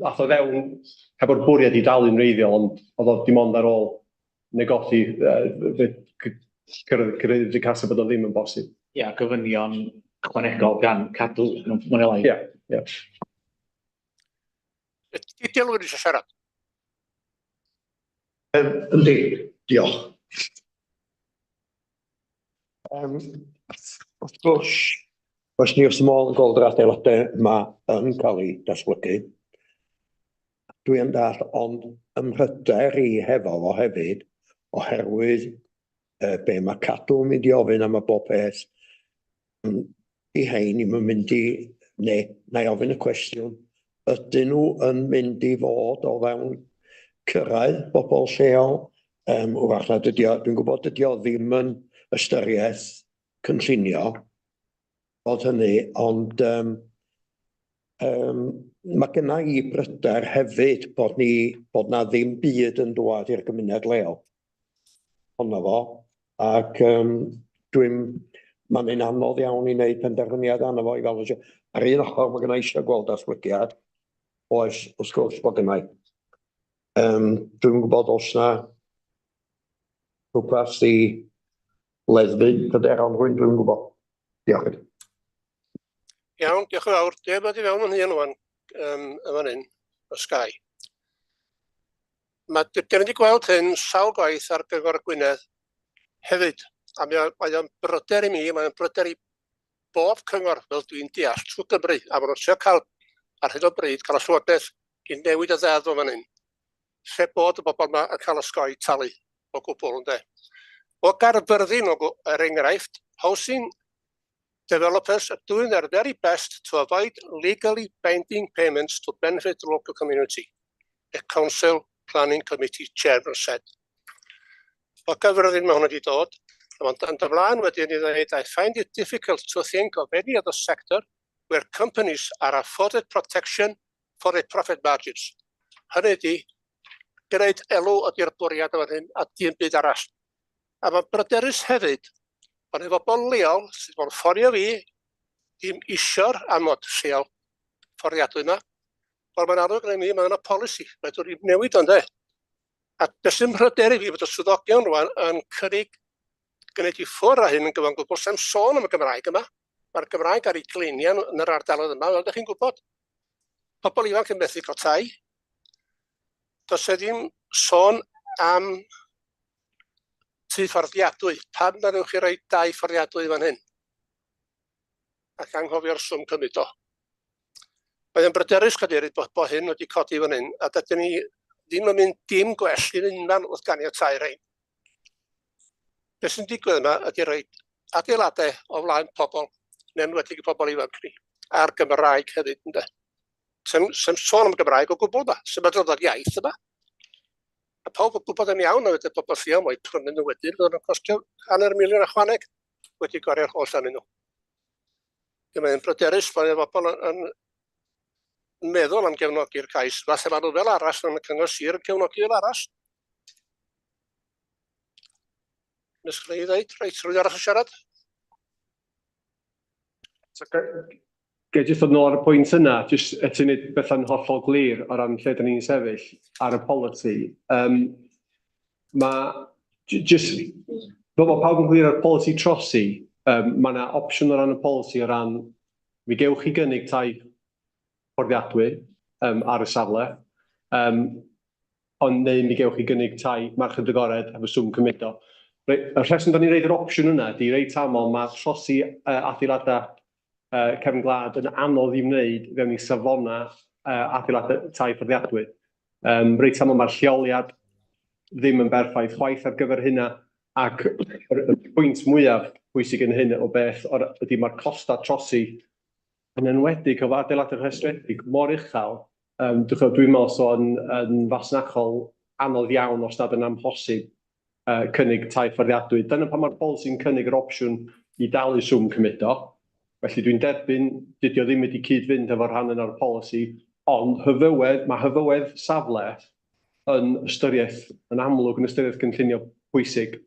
Speaker 4: ath o fewn hefo'r bwriad i dalu'n wreiddiol, ond oedd o dim ond ar ôl negodi fe cyrraedd y casgliad bod o ddim yn bosib.
Speaker 14: Ia, gofynion ychwanegol gan Cadw, mwy neu lai.
Speaker 4: Ia, ia.
Speaker 2: Ydy Dilwyn eisiau siarad?
Speaker 17: Yndi, diolch. Wrth gwrs, fyswn i wrth fy modd yn gweld yr adeiladau yma yn cael eu datblygu. Dwi yn dallt, ond ym mhryder i hefo fo hefyd, oherwydd be mae Cadw yn mynd i ofyn am y bob peth, i hein i'm yn mynd i, neu na i ofyn y cwestiwn, ydyn nhw yn mynd i fod o fewn cyrraedd bobl lleol? Wrach na dydy o, dwi'n gwybod dydy o ddim yn ystyriaeth cynllunio, bod hynny, ond mae gynna i bryder hefyd bod ni, bod na ddim byd yn dŵad i'r gymuned leol ohono fo, ac dwi'n, mae'n un anodd iawn i wneud penderfyniad arno fo i fel Ar un ochr, mae gynna i eisiau gweld datblygiad. Oes, wrth gwrs bod gynna i. Yym, dwi'm yn gwybod os 'na rhywbeth i leddfu pryderon rhywun, dwi'm yn gwybod. Diolch.
Speaker 2: Iawn, diolch yn fawr. Dwi heb ddod i fewn yn hun wan, um, yn fan hyn, o Sky. Mae, dyn ni wedi gweld hyn sawl gwaith ar Gyngor Gwynedd hefyd, a mae o'n, mae o'n bryder i mi, mae o'n bryder i bob cyngor, fel dwi'n deall, trwy Gymru, a maen nhw'n trio cael, ar hyn o bryd, cael y llywodraeth i newid y ddeddf yn fan hyn, lle bod y bobl yma yn cael osgoi talu o gwbl, ynde. O Gaerfyrddin, er enghraifft, housing developers are doing their very best to avoid legally binding payments to benefit the local community, a council planning committee chairman said. O Gaerfyrddin mae hwnna wedi dod. A mae'n dod ymlaen wedyn i ddweud, I find it difficult to think of any other sector where companies are afforded protection for their profit margins. Hynny ydy, gwneud elw ydy'r bwriad yn fan hyn a dim byd arall. A mae'n bryderus hefyd, bod efo bobl leol sydd bod yn ffonio fi, ddim isio'r amod lleol fforddiadwy yma. Wel, mae'n arwydd gen i mi, mae yna polisi, mae'n dod i newid ond e. A beth sy'n mhryderu fi fod y swyddogion rwan yn cynnig gwneud i ffwrdd â hyn yn gyfan gwbl, sa'm sôn am y Gymraeg yma. Mae'r Gymraeg ar ei gliniau yn yr ardaloedd yma, fel ydych chi'n gwybod. Pobl ifanc yn methu cael tai. Does e ddim sôn am tŷ fforddiadwy. Pam na wnewch chi roi dau fforddiadwy fan hyn? Ac anghofio'r swm cymudo. Mae o'n bryderus, Cadeirydd, bod, bod hyn wedi codi fan hyn, a dydyn ni ddim yn mynd dim gwell i'n unman wrth ganiatáu rhain. Beth sy'n digwydd yma ydy rhoi adeiladau o flaen pobl, yn enwedig y pobl ifanc ni, a'r Gymraeg hefyd, ynde. Sym, sym sôn am y Gymraeg o gwbl yma, sym adroddiad iaith yma. A pawb yn gwybod yn iawn oedd y bobl lleol mo'i prynu nhw wedyn, fydden nhw'n costio hanner miliwn ychwaneg wedi gwario'r holl arnyn nhw. Mae'n bryderus bod y bobl yn, yn meddwl am gefnogi'r cais. Falle maen nhw fel arall yn y cyngor sir yn cefnogi fel arall. Nes chi ddeud, reit, rwy'n arall yn siarad?
Speaker 4: So, ga i jyst ddod nôl ar y pwynt yna, jyst eto i wneud bethau'n hollol glir o ran lle 'dan ni'n sefyll ar y polisi. Um, mae jyst, fel mae pawb yn glir ar polisi trosi, um, mae yna opsiwn o ran y polisi o ran, mi gewch chi gynnig tai fforddiadwy um, ar y safle, um, ond neu mi gewch chi gynnig tai marchnad agored efo swm cymudo. Reit, y rheswm da ni'n reid yr opsiwn yna ydy reit aml mae trosi adeiladau cefn gwlad yn anodd i wneud fewn i safonau adeiladau tai fforddiadwy. Reit aml mae'r lleoliad ddim yn berffaith chwaith ar gyfer hynna, ac y pwynt mwyaf pwysig yn hyn o beth ydy mae'r costau trosi yn enwedig efo adeiladau rhestredig mor uchel, um, dwi'n meddwl so yn, yn fasnachol anodd iawn os nad yn amhosib cynnig tai fforddiadwy. Dyna pan mae'r polisi'n cynnig yr opsiwn i dalu swm cymudo. Felly dwi'n derbyn, dydy o ddim wedi cyd-fynd efo'r rhan yna o'r polisi, ond hyfywedd, mae hyfywedd safle yn ystyriaeth, yn amlwg yn ystyriaeth gynllunio pwysig.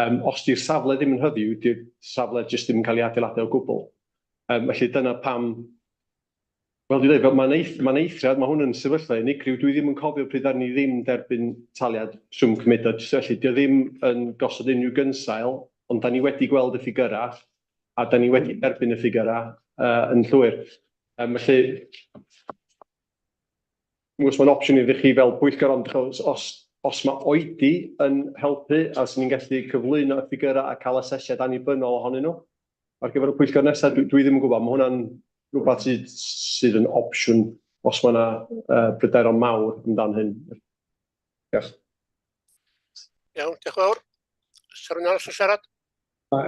Speaker 4: Um, os di'r safle ddim yn hyfyw, di'r safle jyst ddim yn cael ei adeiladu o gwbl. Felly dyna pam, fel dwi'n dweud, mae'n eith, ma eithriad, mae hwn yn sefyllfa unigryw. Dwi ddim yn cofio pryd ddaru ni ddim derbyn taliad swm cymudo. Jyst felly, dio ddim yn gosod unrhyw gynsail, ond da ni wedi gweld y ffigyrau, a da ni wedi derbyn y ffigyrau yn llwyr. Felly, Wrth mae'n opsiwn iddo chi fel pwyllgor, ond os, os, os mae oedi yn helpu a os ni'n gallu cyflwyno y ffigyrau a cael asesiad annibynnol ohonyn nhw ar gyfer y pwyllgor nesaf, dwi, dwi ddim yn gwybod. Mae hwnna'n rhywbeth sydd, sydd yn opsiwn os mae yna bryderon mawr amdan hyn. Diolch.
Speaker 2: Iawn, diolch yn fawr. Oes rhywun arall yn siarad?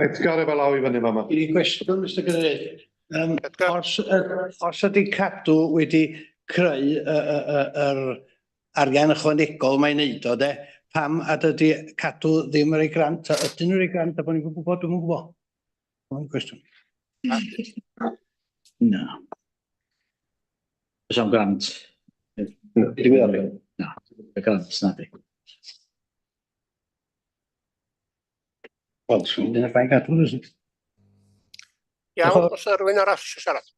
Speaker 13: Edgar efo law i fyny fama.
Speaker 11: Un cwestiwn, Mr Cadeirydd. Um, os, os ydy Cadw wedi creu y, y, y, yr arian ychwanegol mae'n neud o, de, pam a dydy Cadw ddim yn rhoi grant, a ydyn nhw'n rhoi grant a bod ni'n gwybod, dwi'm yn gwybod. Mae'n gwestiwn.
Speaker 14: Na. Oes am grant?
Speaker 4: Na, dim arian.
Speaker 14: Na, y grant na di.
Speaker 11: Wel, swn i'n dweud ffain gadw, does it?
Speaker 2: Iawn, os yna rhywun arall eisiau siarad?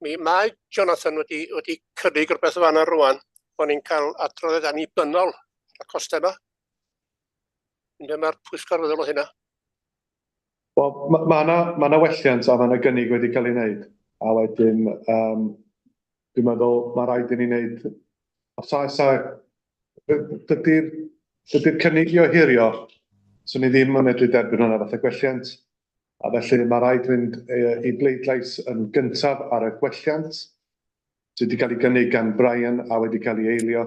Speaker 2: Mi mae Jonathan wedi, wedi cynnig rhywbeth o fanna rwan, bod ni'n cael adroddiad annibynnol ar y costau yma. Be mae'r pwyllgor feddwl o hynna?
Speaker 13: Wel, ma' ma' 'na ma' 'na welliant a ma' 'na gynnig wedi cael ei wneud, a wedyn yym dwi'n meddwl ma' raid i ni wneud, os oes a dydy'r dydy'r cynnig i ohirio, 'swn i ddim yn medru derbyn hwnna fatha gwelliant, a felly ma' raid fynd i bleidlais yn gyntaf ar y gwelliant sydd wedi cael ei gynnig gan Brian a wedi cael ei eilio.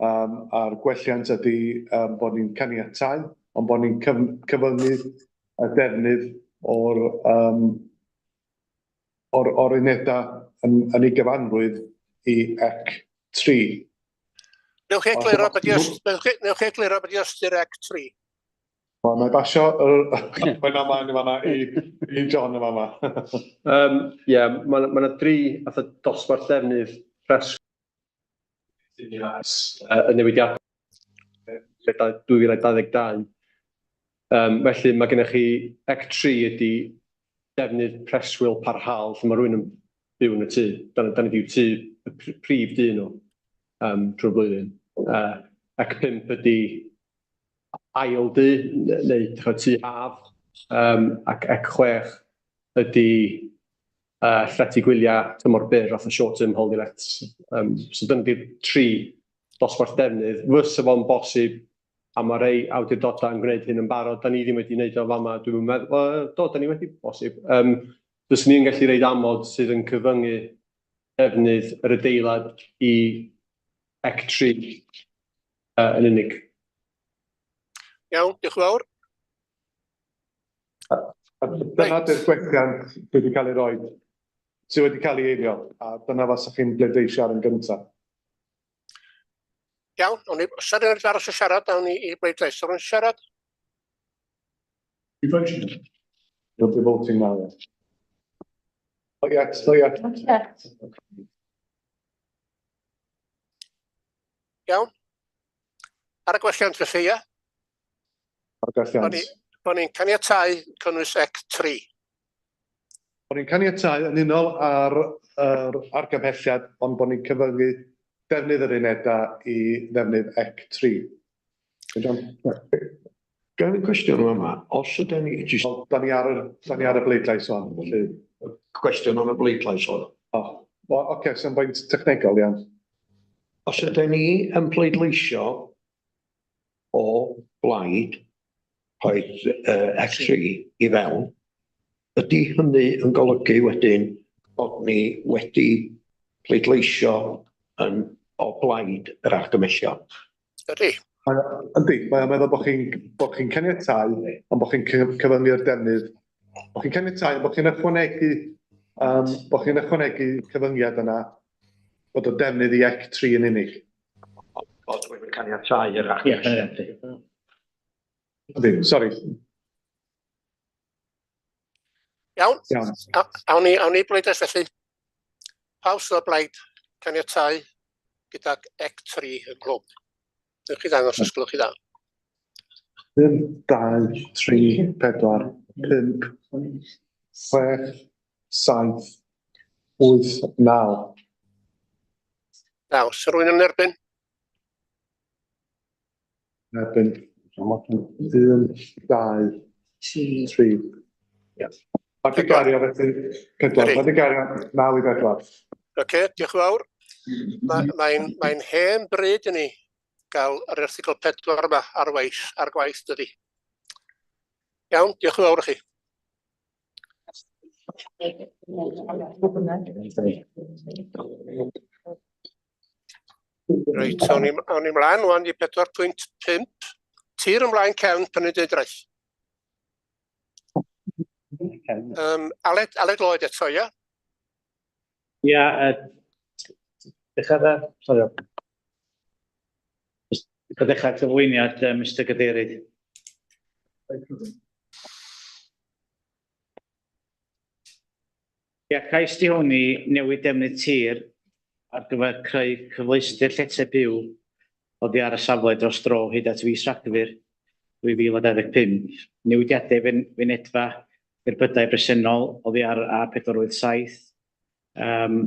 Speaker 13: Um, a'r gwelliant ydy um, bod ni'n caniatáu, ond bod ni'n cyf cyfyngu y defnydd o'r, um, or, or unedau yn, yn ei gyfanrwydd i EC 3.
Speaker 2: Newch chi egluro beth ydy ystyr EC 3?
Speaker 13: Wel, na i basio yr pen ymlaen yn fan'na i, i John yn fan'ma.
Speaker 4: Yym, ie, ma' 'na ma' 'na dri fatha dosbarth defnydd preswyl y newidiadau 2022. Yym, felly ma' gennych chi ec 3 ydy defnydd preswyl parhaol lle ma' rhywun yn byw yn y tŷ. Dyna dyna ydy'w tŷ, y prif dŷ nhw yym drwy'r blwyddyn. Yy ec 5 ydy ail dŷ neu dych tŷ haf, um, ac ec 6 ydy uh, llety gwyliau tymor byr, fatha short term holiday lets. Um, so dyna di'r tri dosbarth defnydd. Fysa fo'n bosib, a mae rei awdurdodau yn gwneud hyn yn barod, da ni ddim wedi gwneud o fama, dwi'n meddwl, well, do, da ni wedi bosib. Um, Fyswn ni'n gallu reid amod sydd yn cyfyngu defnydd yr adeilad i ec 3 uh, yn unig.
Speaker 2: Iawn, diolch yn fawr.
Speaker 13: A dyna di'r gwelliant sydd wedi cael ei roi, sydd wedi cael ei eilio, a dyna fasach chi'n bleidleisio ar yn gyntaf.
Speaker 2: Iawn, awn ni, os yna rhywun arall siarad, awn ni i bleidlais. Rwy'n siarad?
Speaker 13: You voting? You'll be voting now, yeah. Not yet, not yet.
Speaker 16: Not yet.
Speaker 2: Iawn. Ar y gwelliant felly, ia?
Speaker 13: Ar y gwelliant.
Speaker 2: Bo ni'n caniatáu cynnwys ec 3.
Speaker 13: Bo ni'n caniatáu yn unol ar yr argymhelliad, ond bod ni'n cyfyngu defnydd yr unedau i ddefnydd ec 3.
Speaker 17: Ga i ofyn cwestiwn yn fama? Os ydyn ni jyst...
Speaker 13: Wel, da ni ar y, da ni ar y bleidlais wan, felly...
Speaker 17: Cwestiwn am y bleidlais oedd o.
Speaker 13: O, wel, ocê, so yn bwynt technegol, iawn.
Speaker 17: Os ydyn ni yn pleidleisio o blaid rhoi uh, X3 i fewn, ydy hynny yn golygu wedyn bod ni wedi pleidleisio yn o blaid yr argymhellion?
Speaker 2: Ydy.
Speaker 13: Yndi, mae o'n meddwl bod chi'n bod chi'n caniatáu, ond bod chi'n cyfyngu'r defnydd. Bod chi'n caniatáu, bod chi'n ychwanegu, um, bod chi'n ychwanegu cyfyngiad yna, bod y defnydd i ec 3 yn unig.
Speaker 17: O, dwi'n caniatáu yr
Speaker 14: argymhelliad.
Speaker 13: Yndi, sori.
Speaker 2: Iawn. Iawn. Awn ni, awn ni bleidlais felly. Pawb sydd o blaid caniatáu gydag ec 3 yng nghlwm. Newch chi ddangos os gwelwch chi dda.
Speaker 13: 1, 2, 3, 4, 5, 6, 7, 8, 9.
Speaker 2: 9. Sy'n rhywun yn erbyn?
Speaker 13: Erbyn. 1, 2, 3. Mae di gario felly, 4. Mae di gario 9 i 4.
Speaker 2: Oce, diolch yn fawr. Mae'n mae, mae hen bryd i ni gael yr erthygl 4 yma ar waith, ar gwaith dydy. Iawn, diolch yn fawr i chi. Reit, awn ni, awn ni mlaen wan i 4.5. Tir ymlaen cefn Penydedraeth. Um, Aled, Aled Lloyd eto, ia?
Speaker 14: Ia, uh, dechrau dda, sori. Dechrau cyflwyniad, uh, Mr Cadeirydd. Ia, cais di hwn i newid defnydd tir ar gyfer creu cyfleuster llety byw oddi ar y safle dros dro hyd at fis Rhagfyr 2025. Newidiadau fynedfa gerbydau bresennol oddi ar A487. Um,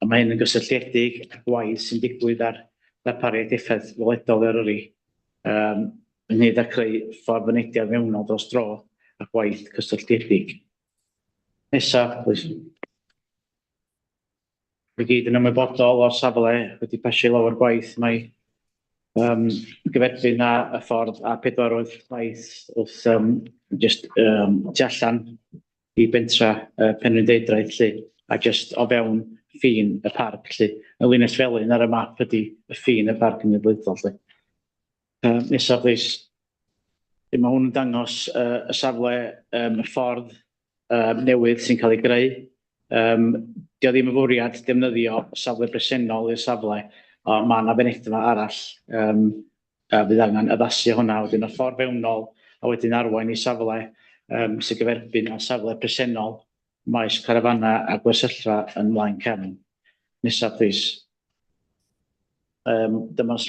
Speaker 14: a mae hyn yn gysylltiedig â gwaith sy'n digwydd ar ddarpariaeth effaith weledol Eryri, um, ynghyd â creu ffordd fynediad mewnol dros dro a gwaith cysylltiedig. Nesaf, please. I gyd yn ymwybodol o'r safle wedi pasio i lawer gwaith mae um, gyferbyn â y ffordd A487 wrth um, just um, tu allan i bentra uh, Penrhyndeudraeth 'lly, a just o fewn ffin y parc 'lly. Y linell felyn ar y map ydy y ffin y parc cenedlaethol 'lly. Nesa plîs. Mae hwn yn dangos uh, y safle, um, y ffordd um, newydd sy'n cael ei greu. Um, dio ddim yn fwriad defnyddio safle bresennol i'r safle, ond mae yna fynedfa arall um, a fydd angen addasu hwnna wedyn y ffordd fewnol a wedyn arwain i safle um, sy'n gyferbyn â safle presennol maes carafannau a gwersyllfa yn Mlaen Cefn. Nesa plîs. Um, dyma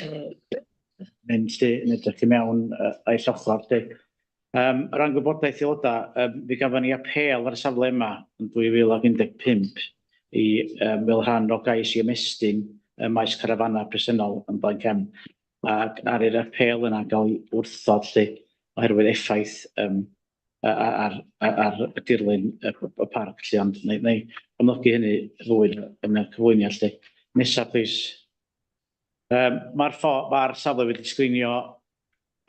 Speaker 14: mynd lle yn edrych i mewn uh, a'i llochor lle. Um, o ran gwybodaeth aelodau, um, fe gafon ni apêl ar y safle yma yn 2015 i, um, fel rhan o gais i ymestyn y maes carafannau presennol yn Blaen Cefn. Ac ar yr apêl yna gael ei wrthod lle oherwydd effaith um, ar, ar, ar y dirlun y, y parc lle, ond neu, neu amlygu hynny fwy yn y cyflwyniad lle. Nesa, plîs. Um, Mae'r ma safle wedi sgrinio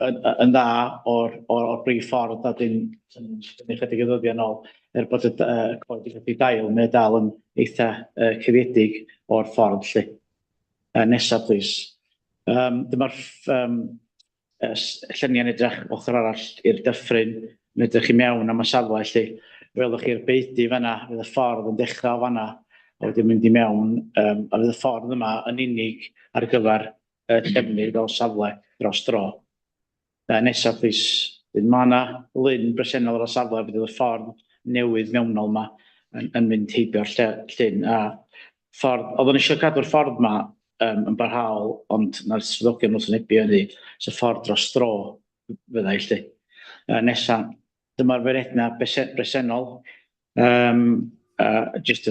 Speaker 14: yn, yn dda o'r, or, or brif ffordd a dyn yn ychydig o ddyddiau yn ôl, er bod y uh, coed wedi codi dail, mae dal yn eitha uh, cuddiedig o'r ffordd lle. Nesa, plîs. Um, dyma'r um, lluniau'n edrych ochr arall i'r dyffryn, yn edrych i mewn am y safle lle. Welwch chi'r beudy fanna, fydd y ffordd yn dechrau o fanna, a wedyn mynd i mewn, um, a fydd y ffordd yma yn unig ar gyfer y defnydd o'r safle dros dro. Nesaf, plîs. Mae yna lyn bresennol ar y safle, fydd y ffordd newydd mewnol yma yn, yn mynd heibio'r lle, llyn. A ffordd, oedden eisiau cadw'r ffordd yma um, yn barhaol, ond na'r swyddogion wrthwynebu hynny, so ffordd dros dro fyddai lle. Nesa, dyma'r fynedfa bresennol, um, just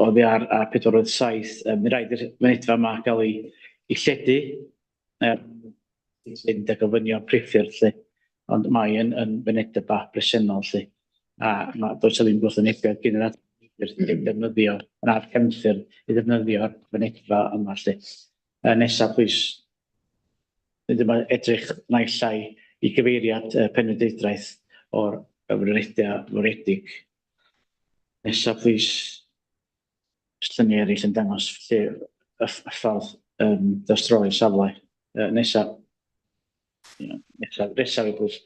Speaker 14: oddi ar A487, um, mi rhaid i'r fynedfa yma gael ei, ei lledu, um, fynd â gofynion priffyrdd lle, ond mae yn, yn fynedfa bresennol lle. A ma, does 'na ddim gwrthwynebiad gan yr adran i ddefnyddio, na'r cefnffyrdd i ddefnyddio'r fynedfa yma lle. Nesa, plîs. Wedyn mae edrych naill ai i gyfeiriad Penrhyndeudraeth o'r fynedfa fwriedig. Nesa, plîs. Lluniau eraill yn dangos lle y ffordd um, dros dro i'r safle. Nesa. Nesa, nesa, plîs.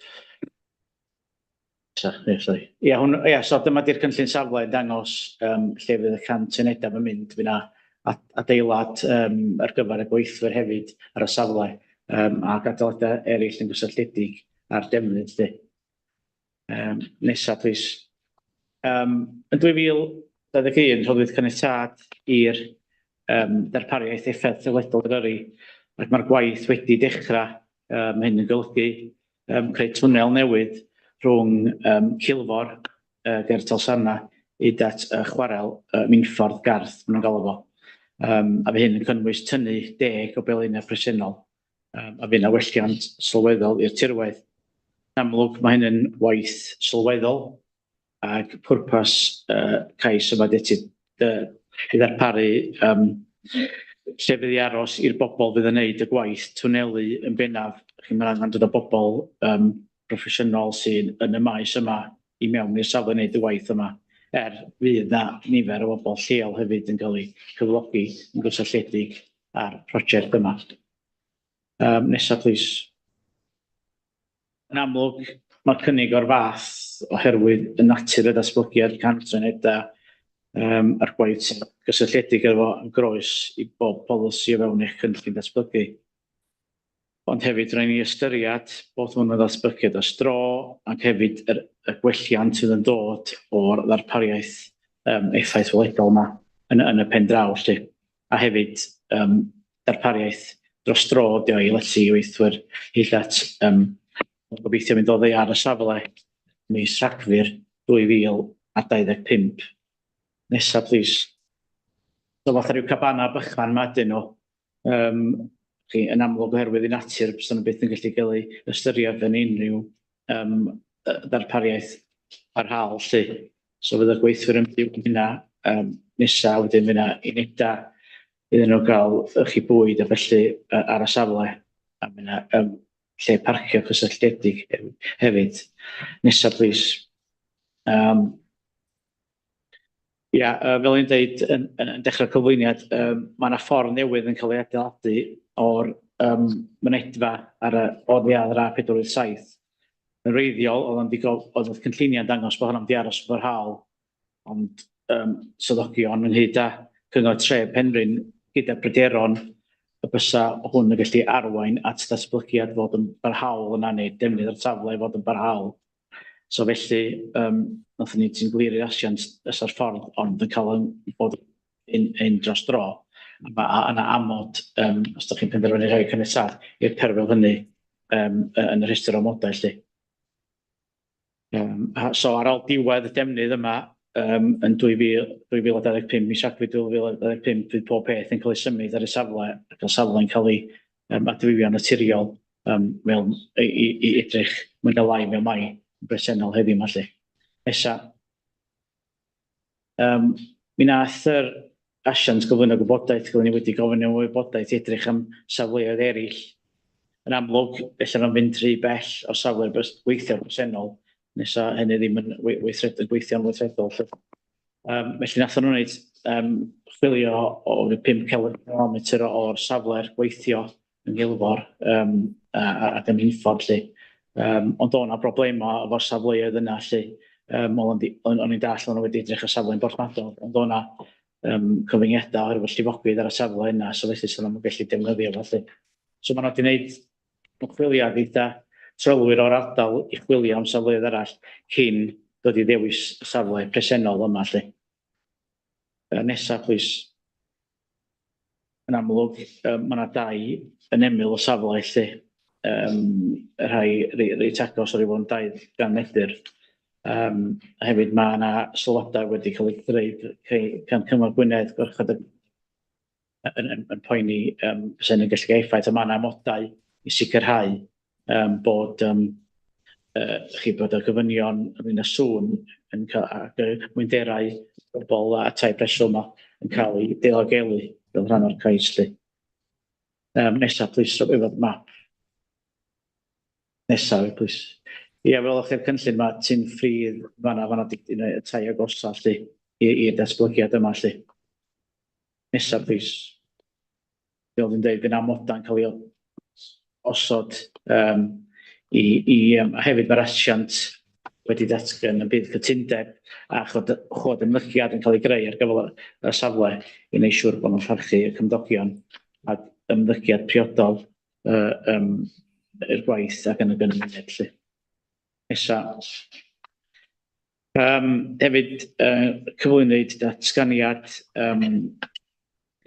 Speaker 14: Ie, sori. Ia, hwn, ia, so dyma di'r cynllun safle yn dangos um, lle fydd y 100 unedau yn mynd. Fydd yna adeilad um, ar gyfer y gweithwyr hefyd ar y safle um, ac adeiladau eraill yn gysylltiedig â'r defnydd. Lle. Um, nesa, plîs. Um, yn 2021, rhoddwyd caniatâd i'r um, darpariaeth effaith weledol Eryri, ac mae'r gwaith wedi dechrau. Um, hyn yn golygu um, creu twnnel newydd rhwng um, Cilfor ger Talsarnau hyd at chwarel Minffordd Garth, maen nhw'n galw fo. Um, a fydd hyn yn cynnwys tynnu 10 o belenau presennol, um, a fydd yna welliant sylweddol i'r tirwedd. Yn amlwg, mae hyn yn waith sylweddol, ac pwrpas uh, cais yma ydy i ddarparu um, llefydd i aros i'r bobl fydd yn neud y gwaith twnelu yn bennaf. Chi'n mynd angen dod â bobl um, proffesiynol sy'n yn y maes yma i mewn i'r safle wneud y gwaith yma. Er fydd na nifer o bobl lleol hefyd yn cael eu cyflogi yn gysylltiedig â'r prosiect yma. Um, nesa, plîs. Yn amlwg, mae'r cynnig o'r fath oherwydd y natur y datblygiad 100 unedau um, a'r gwaith sy'n gysylltiedig efo yn groes i bob polisi o fewn eich cynllun datblygu. Ond hefyd rhaid ni ystyried bod hwn yn ddatblygiad dros dro ac hefyd yr, y gwelliant sydd yn dod o'r ddarpariaeth um, effaith weledol yma yn, yn y pen draw 'lly. A hefyd um, darpariaeth dros dro ydi o i lety i weithwyr hyd at um, gobeithio mynd oddi ar y safle mis Rhagfyr 2025. Nesa, plîs. So fatha rhyw cabana bychan ma ydyn nhw. Um, chi, yn amlwg oherwydd i natur, bysa nhw byth yn gallu cael eu ystyried yn unrhyw um, ddarpariaeth parhaol 'lly. So fydd y gweithwyr yn byw yn hynna um, nesa, wedyn fydd yna unedau iddyn nhw gael chi bwyd a felly ar y safle, a fydd yna um, lle parcio cysylltiedig hefyd. Nesa, plîs. Um, Ia, uh, fel i'n dweud yn, yn, yn dechrau'r cyflwyniad, um, mae yna ffordd newydd yn cael ei adeiladu o'r um, mynedfa ar y oddi ar yr A487. Yn wreiddiol, oedd o'n digon, oedd y cynlluniau'n dangos bod hwnna'n mynd i aros yn barhaol, ond um, swyddogion ynghyd â Cyngor Tref Penrhyn gyda pryderon y bysa hwn yn gallu arwain at ddatblygiad fod yn barhaol yna neu defnydd o'r safle fod yn barhaol. So felly, um, nathon ni ti'n glir i'r asiant fysa'r ffordd ond yn cael yn bod un, un dros dro. A mae yna amod, um, os ydych chi'n penderfynu rhoi caniatâd i'r perwyl hynny um, yn y rhestr o amodau 'lly. Um, so ar ôl diwedd y defnydd yma um, yn 2000, 2025, mis Rhagfyr 2025, fydd pob peth yn cael ei symud ar y safle ac y safle'n cael ei um, adfywio'n naturiol um, mewn, i, i, i edrych mwy na lai mewn mai bresennol heddiw yma 'lly. Nesa. Um, mi nath yr asiant gyflwyno gwybodaeth, gyda ni wedi gofyn am wybodaeth i edrych am safleoedd eraill. Yn amlwg, ella nhw'n fynd rhy bell o safle'r gweithio bresennol, nesa hynny ddim yn weithred, yn gweithio'n weithredol. Lle. Um, felly nath nhw'n wneud um, chwilio o 5 km o'r safle'r gweithio yng Nghilfor um, ac yn Hwlffordd 'lly. Um, ond o'n 'na broblemau efo'r safleoedd yna 'lly. Um, o'n i'n dall o'n nhw wedi edrych ar safle yn Borthmadog, ond o'n 'na um, cyfyngiadau oherwydd llifogydd ar y safle yna, so felly sy'n nhw'n gallu defnyddio fo 'lly. So maen nhw wedi gwneud ymchwiliad eitha trylwyr o'r ardal i chwilio am safleoedd arall cyn dod i ddewis y safle presennol yma 'lly. Uh, nesa, plîs. Yn amlwg, um, mae yna dai yn emyl y safle 'lly, um, y rhai reit agos o ryw 200 medr. Um, a hefyd mae yna sylwadau wedi cael eu creu gan Cyngor Gwynedd, Gwarchod y yn, yn, yn poeni um, fysa hynny'n gallu cael effaith, a mae yna amodau i sicrhau um, bod um, uh, chi bod y gofynion ynglyn â sŵn yn cael, ac y mwynderau bobl a tai preswyl yma yn cael eu diogelu fel rhan o'r cais 'lly. Um, nesa, plîs, efo'r map. Nesa, plîs. Ie, fel o'ch chi'r cynllun mae Tyn Ffridd fanna, fanna di y tai agosa 'lly, i'r datblygiad yma 'lly. Nesa, plîs. Fel dwi'n dweud, fydd amodau'n cael ei osod um, i, i um, a hefyd mae'r asiant wedi datgan y bydd cytundeb a chod, chod ymddygiad yn cael ei greu ar gyfer y safle i wneud siŵr bod nhw'n parchu y cymdogion ac ymddygiad priodol uh, um, i'r gwaith ac yn y gymuned 'lly. Nesa. Um, hefyd, uh, cyflwynwyd datganiad um,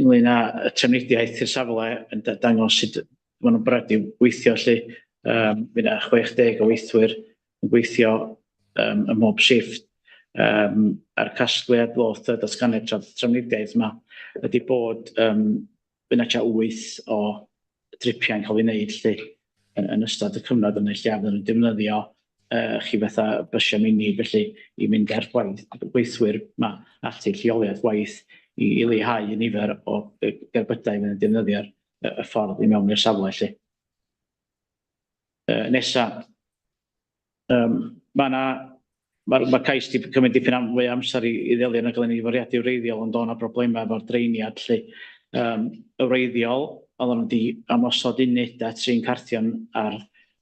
Speaker 14: ynglyn â y trafnidiaeth i'r safle yn dangos sut maen nhw'n bwriadu weithio 'lly. Um, fydd yna 60 o weithwyr yn gweithio um, ym mhob shifft. Um, a'r casgliad ddoth y datganiad trafnidiaeth yma ydy bod um, fydd 'na tua 8 o dripiau'n cael ei wneud 'lly yn, yn ystod y cyfnod yna lle a fydden nhw'n defnyddio uh, chi fatha bysiau mini felly i mynd ar gwaith gweithwyr ma at eu lleoliad gwaith i, i leihau y nifer o gerbydau fydd yn defnyddio'r y ffordd i mewn i'r safle 'lly. Uh, nesa, um, mae yna Mae'r ma cais wedi cymryd dipyn am fwy o amser i, i ddelio nag oedden ni fwriadu wreiddiol, ond o'na broblemau efo'r draeniad 'lly. Um, y wreiddiol, oedden nhw wedi amosod unedau trin carthion ar,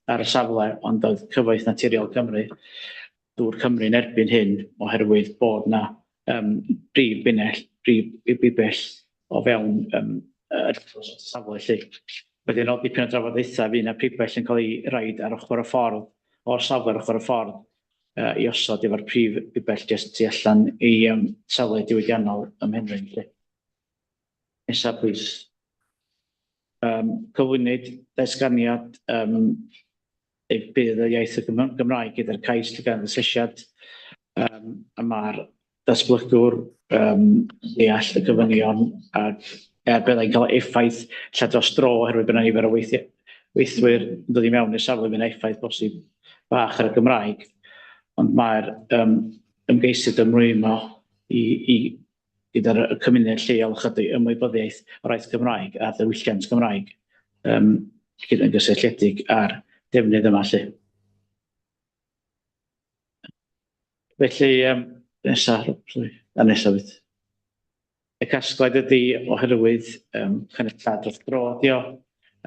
Speaker 14: ar y safle, ond oedd Cyfoeth Naturiol Cymru, Dŵr Cymru yn erbyn hyn, oherwydd bod na um, brif binell, brif bibell o fewn um, y safle 'lly. Wedyn oedd dipyn o drafodaethau, fydd yna pibell yn cael ei raid ar ochr y ffordd, o'r safle ar ochr y ffordd, uh, i osod efo'r prif bibell jyst tu allan i um, safle diwydiannol ym Mhenrhyn 'lly. Nesa, plîs. Um, cyflwynwyd datganiad um, bydd y iaith y Gymraeg gyda'r cais lle gan asesiad um, a mae'r datblygwr yym ddeall y gofynion ac er byddai'n cael effaith ella dros dro oherwydd bod 'na nifer o weithie- weithwyr yn dod i mewn i'r safle, fydd 'na effaith bosib bach ar y Gymraeg, ond mae'r yym ymgeisydd ymrwymo i i gyda'r y cymuned lleol chydig ymwybyddiaeth o'r iaith Gymraeg a'r ddiwylliant Gymraeg yym gyda yn gysylltiedig â'r defnydd yma 'lly. Felly yym nesa, sori, a nesa 'fyd. Y casgliad ydy oherwydd yym caniatâd dros dro ydi o,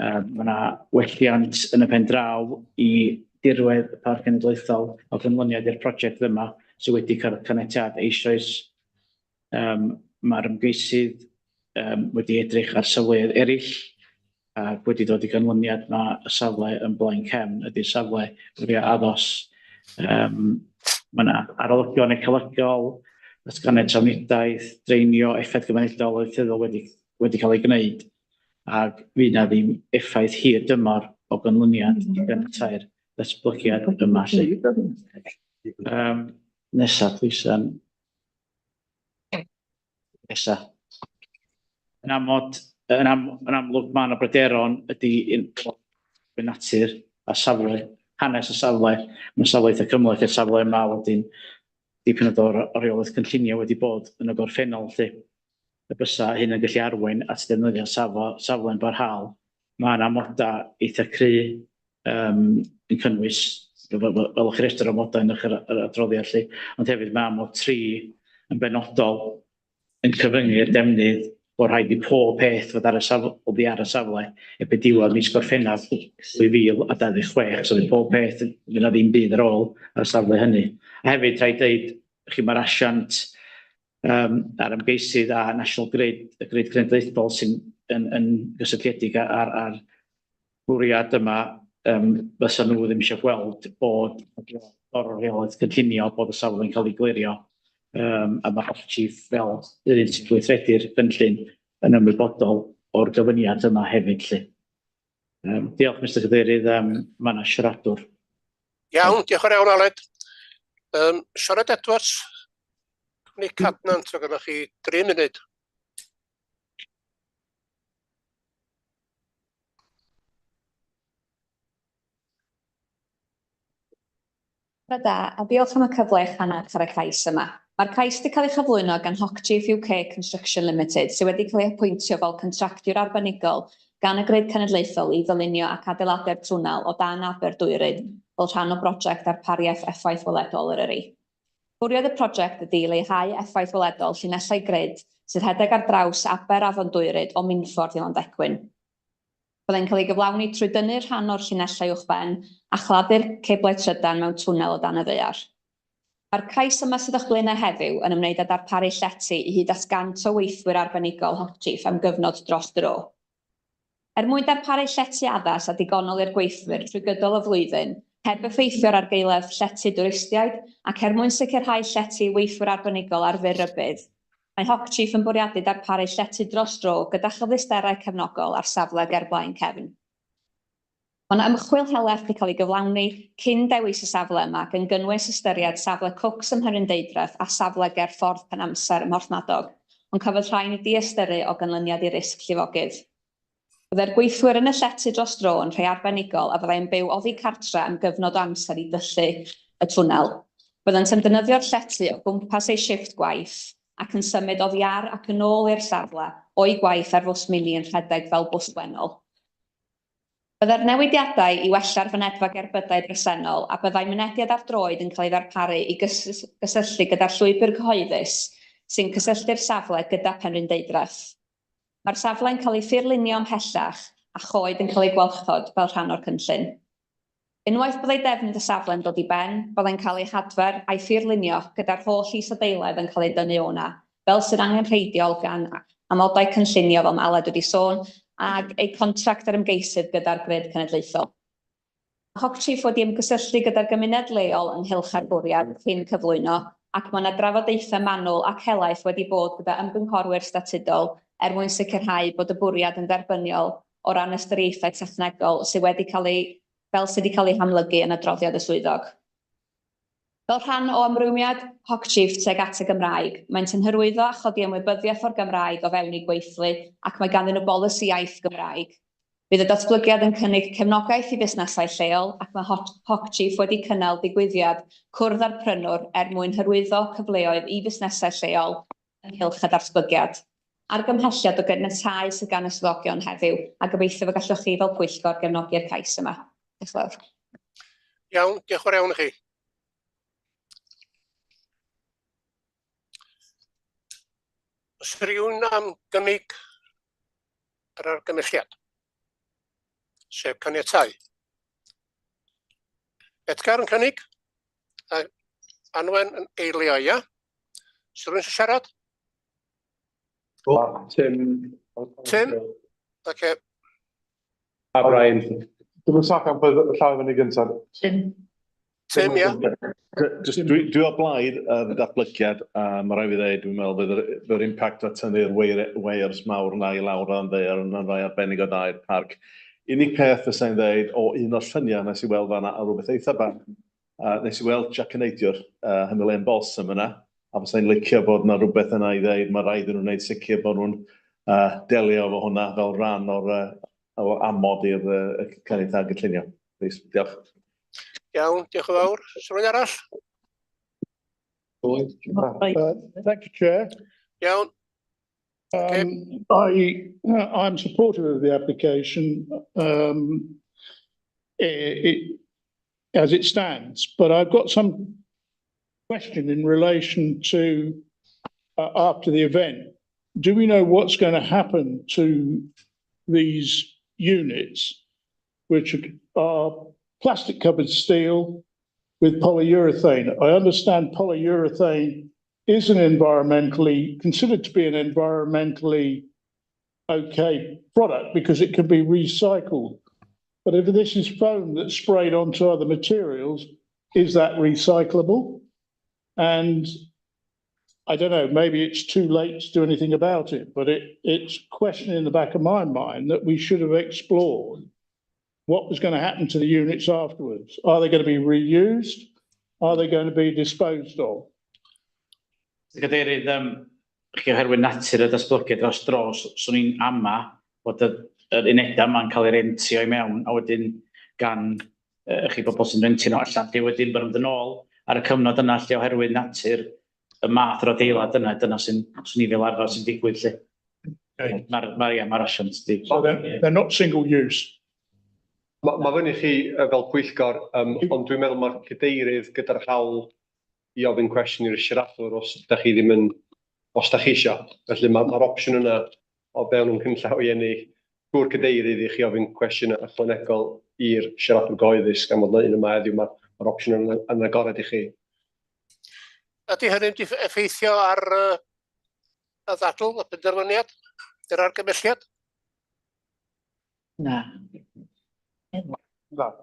Speaker 14: yym ma' 'na welliant yn y pen draw i dirwedd y Parc Cenedlaethol o ganlyniad i'r prosiect yma sydd wedi cael caniatâd eisoes. Yym ma'r ymgeisydd yym wedi edrych ar safleoedd eraill ac wedi dod i ganlyniad ma' y safle yn Blaen Cefn ydy'r safle fwya addas. Yym ma' 'na arolygon ecolegol, datganiad trafnidiaeth, dreinio, effaith gymunedol, ieithyddol wedi wedi cael ei gwneud, ac fydd 'na ddim effaith hir dymor o ganlyniad i ganiatáu'r datblygiad yma 'lly. Yym nesa plîs yym. Nesa. Yn amod, yn, am, yn amlwg mae yna bryderon ydy un natur a safle, hanes y safle. Mae'n safle eitha cymhleth i'r safle yma wedyn dipyn o dor o reolaeth cynllunio wedi bod yn y gorffennol 'lly. Y bysa hyn yn gallu arwain at ddefnyddio safle, safle'n barhaol. Mae yna amodau eitha cry yym yn cynnwys, fel o'ch rhestr o amodau yn eich yr adroddiad 'lly, ond hefyd mae amod 3 yn benodol yn cyfyngu'r defnydd bod rhaid i pob peth fod ar y safle, oddi ar y safle erbyn diwedd mis Gorffennaf 2026, so fydd pob peth, fydd 'na ddim byd ar ôl ar y safle hynny. A hefyd rhaid deud, chi mae'r asiant um, a'r ymgeisydd a National Grid, y grid cenedlaethol sy'n yn, yn gysylltiedig â'r ar bwriad yma, yym fysa nhw ddim eisiau gweld bod o'r reolaeth cynllunio bod y safle'n cael ei glirio. Yym a ma' Chief fel yr un sy'n gweithredu'r cynllun yn ymwybodol o'r gofyniad yma hefyd 'lly. Yym diolch Mister Cadeirydd, yym ma' 'na siaradwr.
Speaker 2: Iawn, diolch yn iawn Aled. Yym Sioned Edwards, Cwmni Cadnant, ma' gynnoch chi dri munud.
Speaker 18: Bore da, a diolch am y cyfle i'ch annerch ar y cais yma. Mae'r cais wedi cael ei chyflwyno gan Hochtief UK Construction Limited, sydd wedi cael ei apwyntio fel contractiwr arbenigol gan y Grid Cenedlaethol i ddylunio ac adeiladu'r twnnel o dan Aber Dwyryd fel rhan o brosiect darpariaeth effaith weledol Eryri. Bwriad y prosiect ydy leihau effaith weledol llinellau grid sy'n rhedeg ar draws aber Afon Dwyryd o Minffordd i Landecwyn. Byddai'n cael ei gyflawni trwy dynnu rhan o'r llinellau uwchben a chladdu'r ceblau trydan mewn twnnel o dan y ddaear. Mae'r cais yma sydd o'ch blaenau heddiw yn ymwneud â darparu llety i hyd at 100 o weithwyr arbenigol Hochtief am gyfnod dros dro. Er mwyn darparu llety addas a digonol i'r gweithwyr trwy gydol y flwyddyn, heb effeithio ar argaeledd llety dwristiaid ac er mwyn sicrhau llety i weithwyr arbenigol ar fyr rybudd, mae Hochtief yn bwriadu darparu llety dros dro gyda chyfleusterau cefnogol ar safle ger Blaen Cefn. Mae yna ymchwil helaeth wedi cael ei gyflawni cyn dewis y safle yma, gan gynnwys ystyried safle Cooks ym Mhenrhyndeudraeth a safle ger Ffordd Penamser ym Mhorthmadog, ond cafodd rhain eu diystyru o ganlyniad i risg llifogydd. Byddai'r gweithwyr yn y llety dros dro yn rhai arbenigol a fyddai'n byw oddi cartre am gyfnod o amser i dyllu y twnnel. Byddant yn defnyddio'r llety o gwmpas eu shifft gwaith ac yn symud oddi ar ac yn ôl i'r safle o'u gwaith ar fws mini yn rhedeg fel bws wennol. Byddai'r newidiadau i wella'r fynedfa gerbydau bresennol a byddai mynediad ar droed yn cael ei ddarparu i gysylltu gyda'r llwybr cyhoeddus sy'n cysylltu'r safle gyda Penrhyndeudraeth. Mae'r safle'n cael ei ffurflunio ymhellach a choed yn cael eu gwarchod fel rhan o'r cynllun. Unwaith byddai defnydd y safle'n dod i ben, byddai'n cael ei hadfer a'i ffurflunio gyda'r holl isadeiledd yn cael ei dynnu o'na fel sy'n angenrheidiol gan amodau cynllunio fel mae Aled wedi sôn, ag eu contract yr ymgeisydd gyda'r Grid Cenedlaethol. Mae Hochtief wedi ymgysylltu gyda'r gymuned leol ynghylch â'r bwriad cyn cyflwyno, ac mae yna drafodaethau manwl ac helaeth wedi bod gyda ymgynghorwyr statudol er mwyn sicrhau bod y bwriad yn dderbyniol o ran ystyriaethau technegol sydd wedi cael eu fel sydd wedi cael eu hamlygu yn adroddiad y swyddog. Fel rhan o ymrwymiad Hochtief tuag at y Gymraeg, maent yn hyrwyddo a chodi ymwybyddiaeth o'r Gymraeg o fewn eu gweithlu ac mae ganddyn nhw bolisi iaith Gymraeg. Bydd y datblygiad yn cynnig cefnogaeth i fusnesau lleol ac mae Hochtief wedi cynnal digwyddiad Cwrdd â'r Prynwr er mwyn hyrwyddo cyfleoedd i fusnesau lleol ynghylch y datblygiad. Argymhelliad o ganiatáu sydd gan y swyddogion heddiw, a gobeithio y gallwch chi fel pwyllgor gefnogi'r cais yma. Diolch yn fawr.
Speaker 2: Iawn, diolch yn fawr iawn i chi. Oes rhywun am gynnig yr argymhelliad? Sef caniatáu. Edgar yn cynnig, a Anwen yn eilio, ia? Oes rhywun eisiau siarad?
Speaker 4: Tim.
Speaker 2: Tim? Oce.
Speaker 4: A Brian.
Speaker 13: Dwi'm yn saff iawn pwy oedd y llaw i fyny gyntaf.
Speaker 16: Tim.
Speaker 2: Tim, ia.
Speaker 1: Just, dwi o blaid y datblygiad, a mae rhaid fi ddweud, dwi'n meddwl bydd yr impact o tynnu'r weirs mawr yna i lawr o'n ddaear yn rhai arbennig o dda i'r parc. Unig peth fysa i'n dweud o un o'r lluniau nes i weld fan'na a rhywbeth eitha bach, nes i weld Jac y Neidiwr, hymyl hen balsam yna, a fysa i'n licio bod yna rhywbeth yna i ddeud, mae rhaid iddyn nhw wneud sicr bod nhw'n delio efo hwnna fel rhan o'r o amod i'r caniatâd gynllunio. Please, diolch.
Speaker 2: Iawn, diolch yn fawr. Oes rhywun arall?
Speaker 9: Thank you, Chair.
Speaker 2: Iawn.
Speaker 9: I'm supportive of the application as it stands, but I've got some question in relation to after the event. Do we know what's going to happen to these units, which are plastic covered steel with polyurethane? I understand polyurethane is an environmentally, considered to be an environmentally okay product because it can be recycled. But if this is foam that's sprayed onto other materials, is that recyclable? And I don't know, maybe it's too late to do anything about it, but it's a question in the back of my mind that we should have explored what was going to happen to the units afterwards. Are they going to be reused? Are they going to be disposed of?
Speaker 14: Cadeirydd, chi oherwydd natur y datblygiad dros dro, swn i'n ama bod yr unedau yma'n cael ei rentio i mewn, a wedyn gan chi bobl sy'n rentio nhw allan, lle wedyn bod nhw'n mynd yn ôl ar y cyfnod yna, lle oherwydd natur y math o'r adeilad yna, dyna sy'n swn i fel arfer sy'n digwydd lle.
Speaker 9: Okay.
Speaker 14: Mae'r ma asiant di.
Speaker 9: So they're not single use.
Speaker 4: Ma fyny chi fel pwyllgor, ond dwi'n meddwl mae'r cadeirydd gyda'r hawl i ofyn cwestiwn i'r siaradwr os da chi ddim yn, os da chi isio. Felly mae'r ma opsiwn yna o fewn yn cynllawiau ni drwy'r cadeirydd i chi ofyn cwestiwn ychwanegol i'r siaradwr gyhoeddus gan fod yna un yma heddiw, mae'r ma opsiwn yna yn agored i chi.
Speaker 2: Ydy hynny'n effeithio ar y ddadl, y penderfyniad, yr argymhelliad?
Speaker 16: Na.
Speaker 13: Na.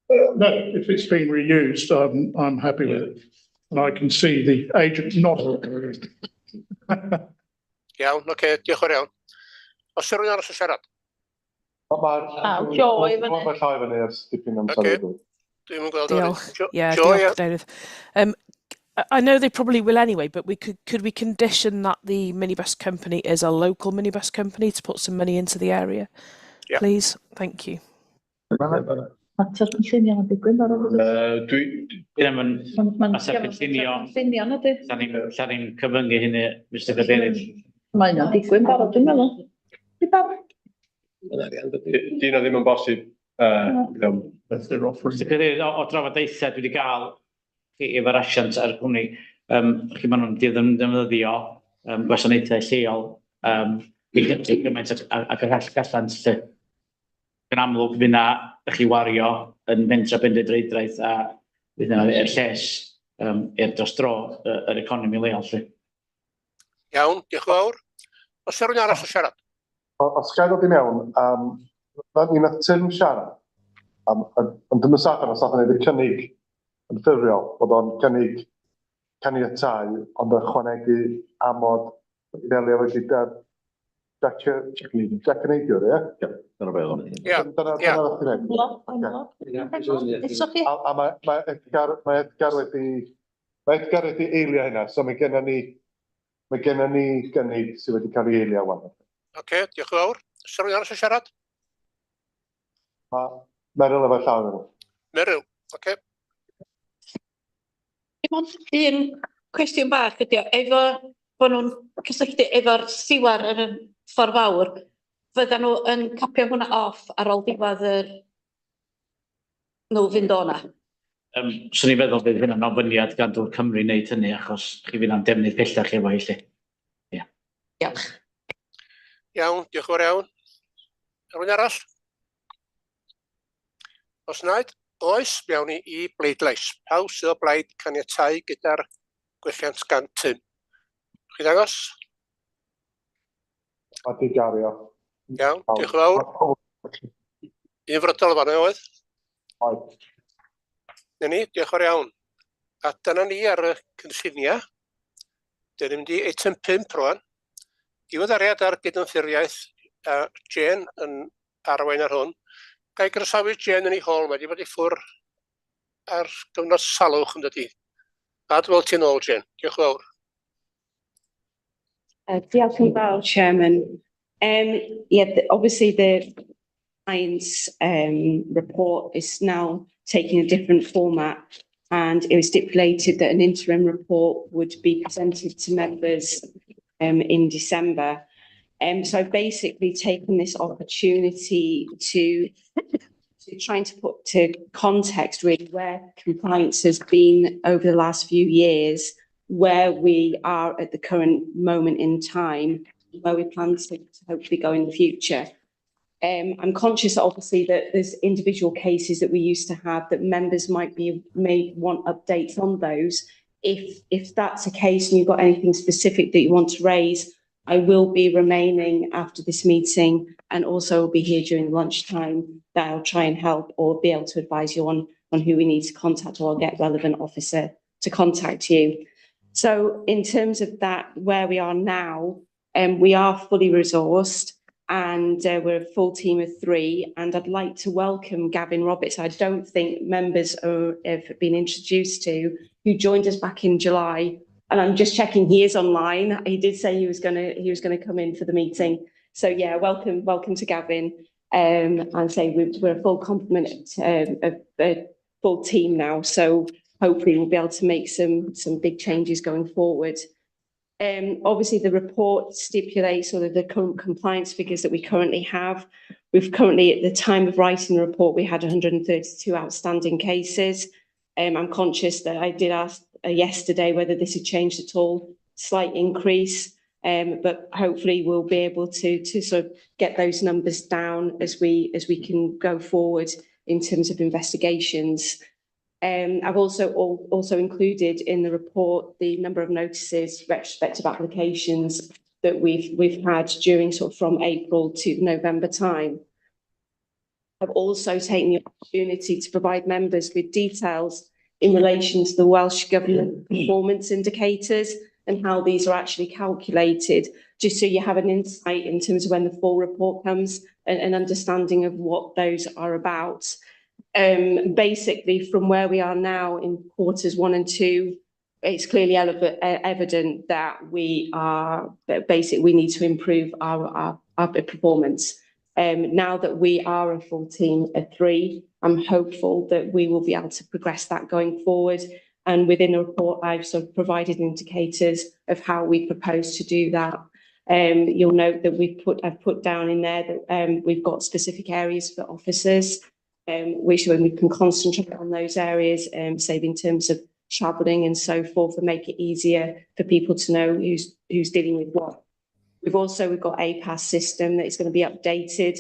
Speaker 9: No, if it's been reused, I'm happy with it. And I can see the agent not.
Speaker 2: Iawn, oce, okay, diolch yn fawr iawn. Oes rhywun arall yn siarad?
Speaker 13: Mae'r
Speaker 16: Aw, Joy fyny.
Speaker 13: Mae llai fyny ers dipyn amser.
Speaker 2: Ocê. Dwi'm yn gweld o.
Speaker 5: Diolch. Yeah,
Speaker 2: Joy,
Speaker 5: diolch, Cadeirydd. I know they probably will anyway, but we could we condition that the minibus company is a local minibus company to put some money into the area?
Speaker 2: Yeah.
Speaker 5: Please, thank you.
Speaker 16: Mater cynllunio yn digwydd ar ôl.
Speaker 4: Dwi
Speaker 14: Ddim yn
Speaker 16: Ma'n
Speaker 14: mater cynllunio.
Speaker 16: Cynllunio ydy.
Speaker 14: Lla ni'n cyfyngu hynny, Mr Cadeirydd.
Speaker 16: Mae hynna'n digwydd barod, dwi'n meddwl. Di barod?
Speaker 4: Di hynna ddim yn bosib.
Speaker 14: Mr Cadeirydd, o drafodaethau dwi wedi gael chi efo'r asiant ar cwmni, chi maen nhw'n defnyddio gwasanaethau lleol i gymaint ag y gallant lle. Yn amlwg, fydd na ych chi wario yn mentra Penrhyndeudraeth a fydd yna er lles i'r dros dro yr economi leol. Lle.
Speaker 2: Iawn, diolch yn fawr. Oes rhywun arall yn siarad?
Speaker 13: Os ga i ddod i mewn, mi nath Tim siarad, ond dwi'm yn saff os nath o'n neud y cynnig yn ffurfiol, bod o'n cynnig caniatáu, ond ychwanegu amod i ddelio efo gyda Jac Jac y Neidiwr, ie?
Speaker 1: Ie, dyna be oedd o.
Speaker 2: Ie,
Speaker 13: Dyna nath chi wneud.
Speaker 16: It's okay.
Speaker 13: A mae Edgar wedi Mae Edgar wedi eilio hynna, so mae gennym ni, mae gennym ni gynnig sydd wedi cael ei eilio wan.
Speaker 2: Oce, okay, diolch yn fawr. Oes rhywun arall eisiau siarad?
Speaker 13: Mae Meryl efo llaw fyny.
Speaker 2: Meryl, oce. Okay.
Speaker 16: Dim ond un cwestiwn bach ydi o, efo bo' nhw'n cysylltu efo'r siwar yn y ffordd fawr, fyddan nhw yn capio hwnna off ar ôl diwedd yr nhw fynd o 'na?
Speaker 14: Swn i'n feddwl bydd hynna'n ofyniad gan Dŵr Cymru i wneud hynny achos chi fydd am defnydd pellach efo hi 'lly. Ia.
Speaker 16: Diolch.
Speaker 2: Iawn, diolch yn fawr iawn. Rhywun arall? Os naid, oes, mi awn ni i bleidlais. Pawb sydd o blaid caniatáu gyda'r gwelliant gan Tim. Chi ddangos?
Speaker 13: Mae di gario.
Speaker 2: Iawn, diolch yn fawr. Unfrydol fan oedd?
Speaker 13: Oedd.
Speaker 2: Na ni, diolch yn fawr iawn. A dyna ni ar y cynlluniau. Dyn ni'n mynd i eitem 5 rwan. Diweddariad ar gydymffurfiaeth a Jane yn arwain ar hwn. Ga i groesawu Jane yn ei hôl, mae wedi bod i ffwr ar gyfnod salwch yn dydi. A dwi'n weld ti'n ôl, Jane. Diolch yn fawr.
Speaker 3: Diolch yn fawr, Chairman. Yeah, obviously the compliance report is now taking a different format, and it was stipulated that an interim report would be presented to members in December. So I've basically taken this opportunity to trying to put to context really where compliance has been over the last few years, where we are at the current moment in time, where we plan to hopefully go in the future. I'm conscious obviously that there's individual cases that we used to have that members may want updates on those. If that's the case and you've got anything specific that you want to raise, I will be remaining after this meeting and also will be here during lunchtime that I'll try and help or be able to advise you on who we need to contact, or I'll get relevant officer to contact you. So in terms of that, where we are now, we are fully resourced and we're a full team of 3, and I'd like to welcome Gavin Roberts. I don't think members have been introduced to, who joined us back in July. And I'm just checking he is online. He did say he was gonna come in for the meeting. So yeah, welcome to Gavin. And say we're a full complement, a full team now. So hopefully we'll be able to make some big changes going forward. Obviously the report stipulates sort of the current compliance figures that we currently have. We've currently, at the time of writing the report, we had 132 outstanding cases. I'm conscious that I did ask yesterday whether this had changed at all, slight increase, but hopefully we'll be able to sort of get those numbers down as we can go forward in terms of investigations. I've also included in the report the number of notices, retrospective applications that we've had during sort of from April to November time. I've also taken the opportunity to provide members with details in relation to the Welsh Government performance indicators and how these are actually calculated, just so you have an insight in terms of when the full report comes and an understanding of what those are about. Basically, from where we are now in quarters 1 and 2, it's clearly evident that we are basically we need to improve our performance. Now that we are a full team of 3, I'm hopeful that we will be able to progress that going forward. And within the report, I've sort of provided indicators of how we propose to do that. You'll note that I've put down in there that we've got specific areas for officers, which when we can concentrate on those areas, say in terms of travelling and so forth, and make it easier for people to know who's dealing with what. We've also got a PASS system that is going to be updated,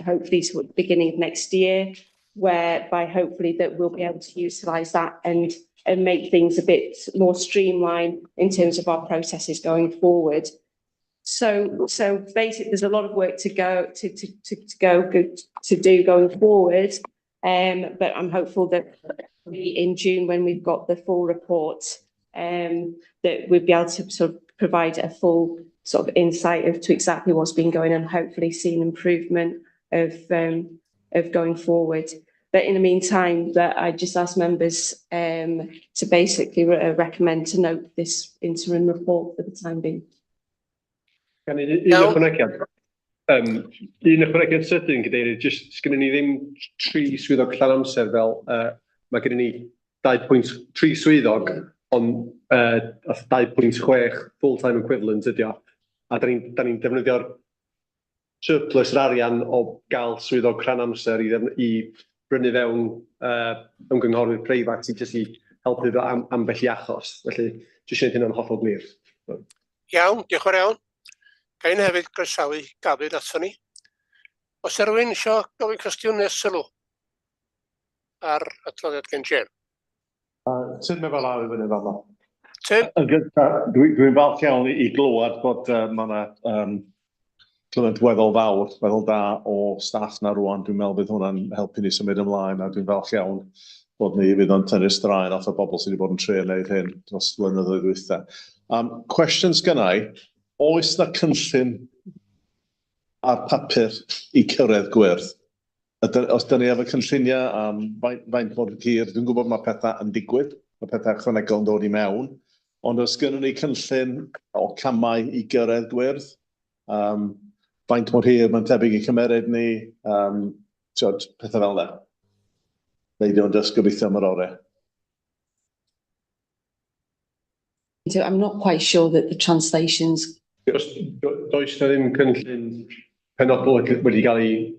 Speaker 3: hopefully sort of beginning of next year, whereby hopefully that we'll be able to utilise that and make things a bit more streamlined in terms of our processes going forward. So basically, there's a lot of work to go to do going forward. But I'm hopeful that in June, when we've got the full report, that we'll be able to sort of provide a full sort of insight of to exactly what's been going on, hopefully see an improvement of going forward.
Speaker 19: But in the meantime, that I just ask members to basically recommend to note this interim report for the time being.
Speaker 4: Gan i un ychwanegiad? Un ychwanegiad sydyn, Cadeirydd, jyst sgynnon ni ddim tri swyddog llawn amser fel mae gennym ni 2.3 swyddog, ond 2.6 full-time equivalent ydi o. A da ni'n ni defnyddio'r surplus yr arian o gael swyddog rhan amser i brynu fewn ymgynghorwyr preifat i jyst i helpu fo am ambell i achos. Felly, jyst i wneud hynna'n hollol glir.
Speaker 2: Iawn, diolch yn fawr iawn. Ga i hefyd groesawu Gavin ato ni. Oes 'na rywun isio gofyn cwestiwn neu sylw ar adroddiad gen Jane?
Speaker 13: Tim efo law i fyny fama.
Speaker 2: Tim?
Speaker 1: Yn gyntaf, dwi'n falch iawn i glywed bod mae yna clyment weddol fawr, weddol da o staff na rwan. Dwi'n meddwl bydd hwnna'n helpu ni symud ymlaen a dwi'n falch iawn bod ni fydd o'n tynnu straen off y bobl sydd wedi bod yn trio wneud hyn dros blynyddoedd dwytha. Cwestiwn sgynna i, oes na cynllun ar papur i cyrraedd gwyrdd? Os dyn ni efo cynlluniau am faint mor hir, dwi'n gwybod mae pethau yn digwydd, mae pethau ychwanegol yn dod i mewn, ond os gynnon ni cynllun o camau i gyrraedd gwyrdd, faint mor hir mae'n tebyg i cymeryd ni, ti'od, pethau fel yna. Neu di o'n just gobeithio am yr orau?
Speaker 19: So I'm not quite sure that the translations
Speaker 4: Os does na ddim cynllun penodol wedi cael ei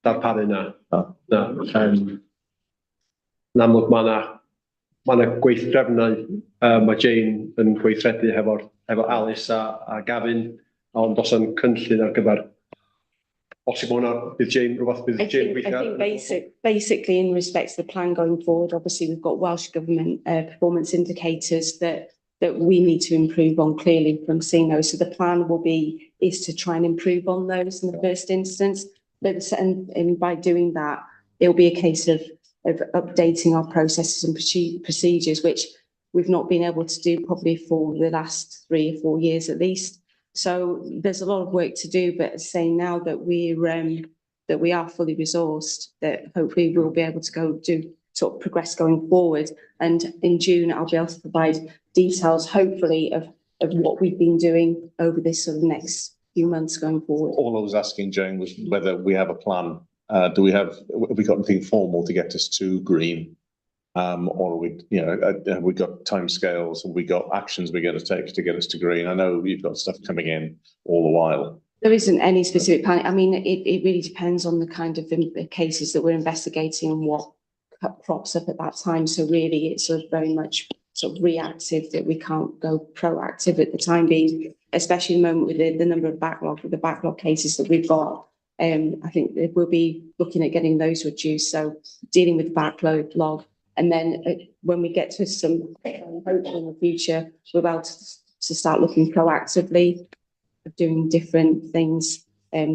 Speaker 4: darparu na. Na. Yn amlwg mae 'na gweithdrefnau mae Jane yn gweithredu hefo Alice a Gavin, ond does na'm cynllun ar gyfer bosib hwnna bydd Jane rhywbeth bydd Jane
Speaker 19: gweithio. I think basically in respect to the plan going forward, obviously we've got Welsh Government performance indicators that we need to improve on clearly from seeing those. So the plan will be is to try and improve on those in the first instance. But and by doing that, it'll be a case of updating our processes and procedures, which we've not been able to do probably for the last 3 or 4 years at least. So there's a lot of work to do, but saying now that we are fully resourced, that hopefully we'll be able to go do sort of progress going forward. And in June, I'll be able to provide details, hopefully, of what we've been doing over this sort of next few months going forward.
Speaker 1: All I was asking, Jane, was whether we have a plan. Have we got anything formal to get us to green? Or are we, you know, have we got timescales? Have we got actions we're going to take to get us to green? I know you've got stuff coming in all the while.
Speaker 19: There isn't any specific plan. I mean, it really depends on the kind of cases that we're investigating and what crops up at that time. So really, it's sort of very much sort of reactive, that we can't go proactive at the time being, especially in the moment with the number of backlog, with the backlog cases that we've got. I think that we'll be looking at getting those reduced. So dealing with the backlog log, and then when we get to some hopefully in the future, we're able to start looking proactively of doing different things,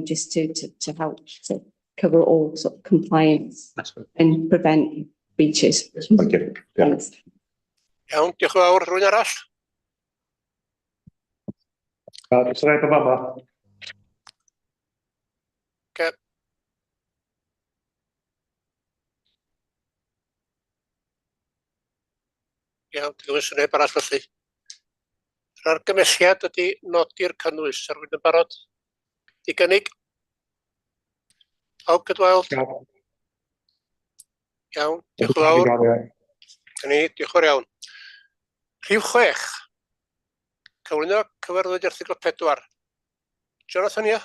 Speaker 19: just to help to cover all sort of compliance and prevent breaches.
Speaker 1: Thank you. Yeah.
Speaker 19: Thanks.
Speaker 2: Iawn, diolch yn fawr. Rhywun arall?
Speaker 13: Does neb yn fama.
Speaker 2: Oce. Iawn, dwi'n gwybod neb arall felly. Yr argymelliad ydy nodi'r cynnwys. Ar rhywun yn barod i gynnig? Pawb cydweld? Iawn, diolch yn fawr. Ni, diolch yn fawr iawn. Rhif 6. Cyflwyno cyfarwyddyd erthygl 4. Jonathan, ia?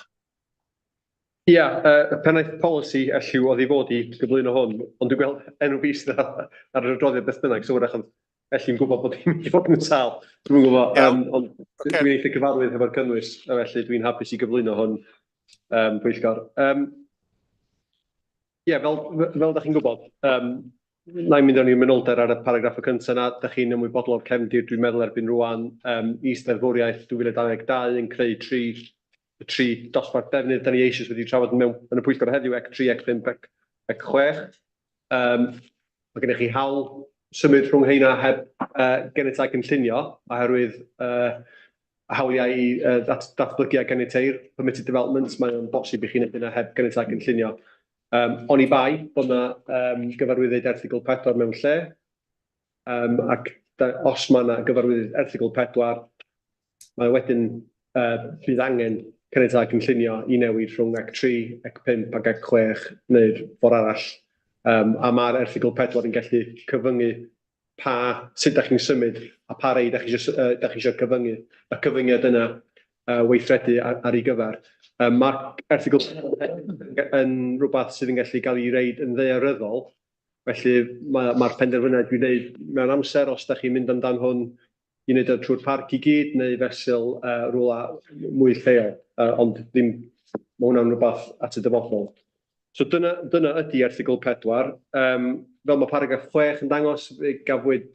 Speaker 4: Ia, y pennaeth polisi Elliw oedd i fod i gyflwyno hwn, ond dwi'n gweld enw fi sydd ar yr adroddiad beth bynnag, so wrach oedd Elliw'n gwybod bod hi'n mynd i fod yn sâl. Dwi'n gwybod, ond dwi'n eitha cyfarwydd hefo'r cynnwys, a felly dwi'n hapus i gyflwyno hwn, pwyllgor. Ie, fel da chi'n gwybod, na i mynd o'n i'n manylder ar y paragraff y cyntaf yna, da chi'n ymwybodol o'r cefndir, dwi'n meddwl erbyn rwan, is-ddeddfwriaeth 2022 yn creu y tri dosbarth defnydd da ni eisoes wedi trafod yn y pwyllgor heddiw, EC 3, EC 5, EC 6. Mae gennych chi hawl symud rhwng heina heb ganiatâd cynllunio, oherwydd hawliau i datblygu a ganiateir, permitted developments, mae o'n bosib i chi wneud hynna heb ganiatâd cynllunio. Oni bai bod 'na gyfarwyddyd erthygl 4 mewn lle, ac os mae 'na gyfarwyddyd erthygl 4, mae wedyn bydd angen caniatâd cynllunio i newid rhwng ec 3, ec 5 ac ec 6 neu'r ffordd arall. A mae'r erthygl 4 yn gallu cyfyngu pa, sut dach chi'n symud a pa rei dach chi isio dach chi isio cyfyngu, y cyfyngiad yna weithredu ar ei gyfer. Mae erthygl yn rhywbeth sydd yn gallu cael ei reid yn ddaearyddol, felly mae'r ma penderfyniad dwi'n gwneud mewn amser, os dach chi'n mynd amdan hwn i wneud o trwy'r parc i gyd neu fesul rhywle mwy lleol, ond ddim, mae hwnna'n rhywbeth at y dyfodol. So dyna, dyna ydy erthygl 4. Fel mae paragraff 6 yn dangos, fe gafwyd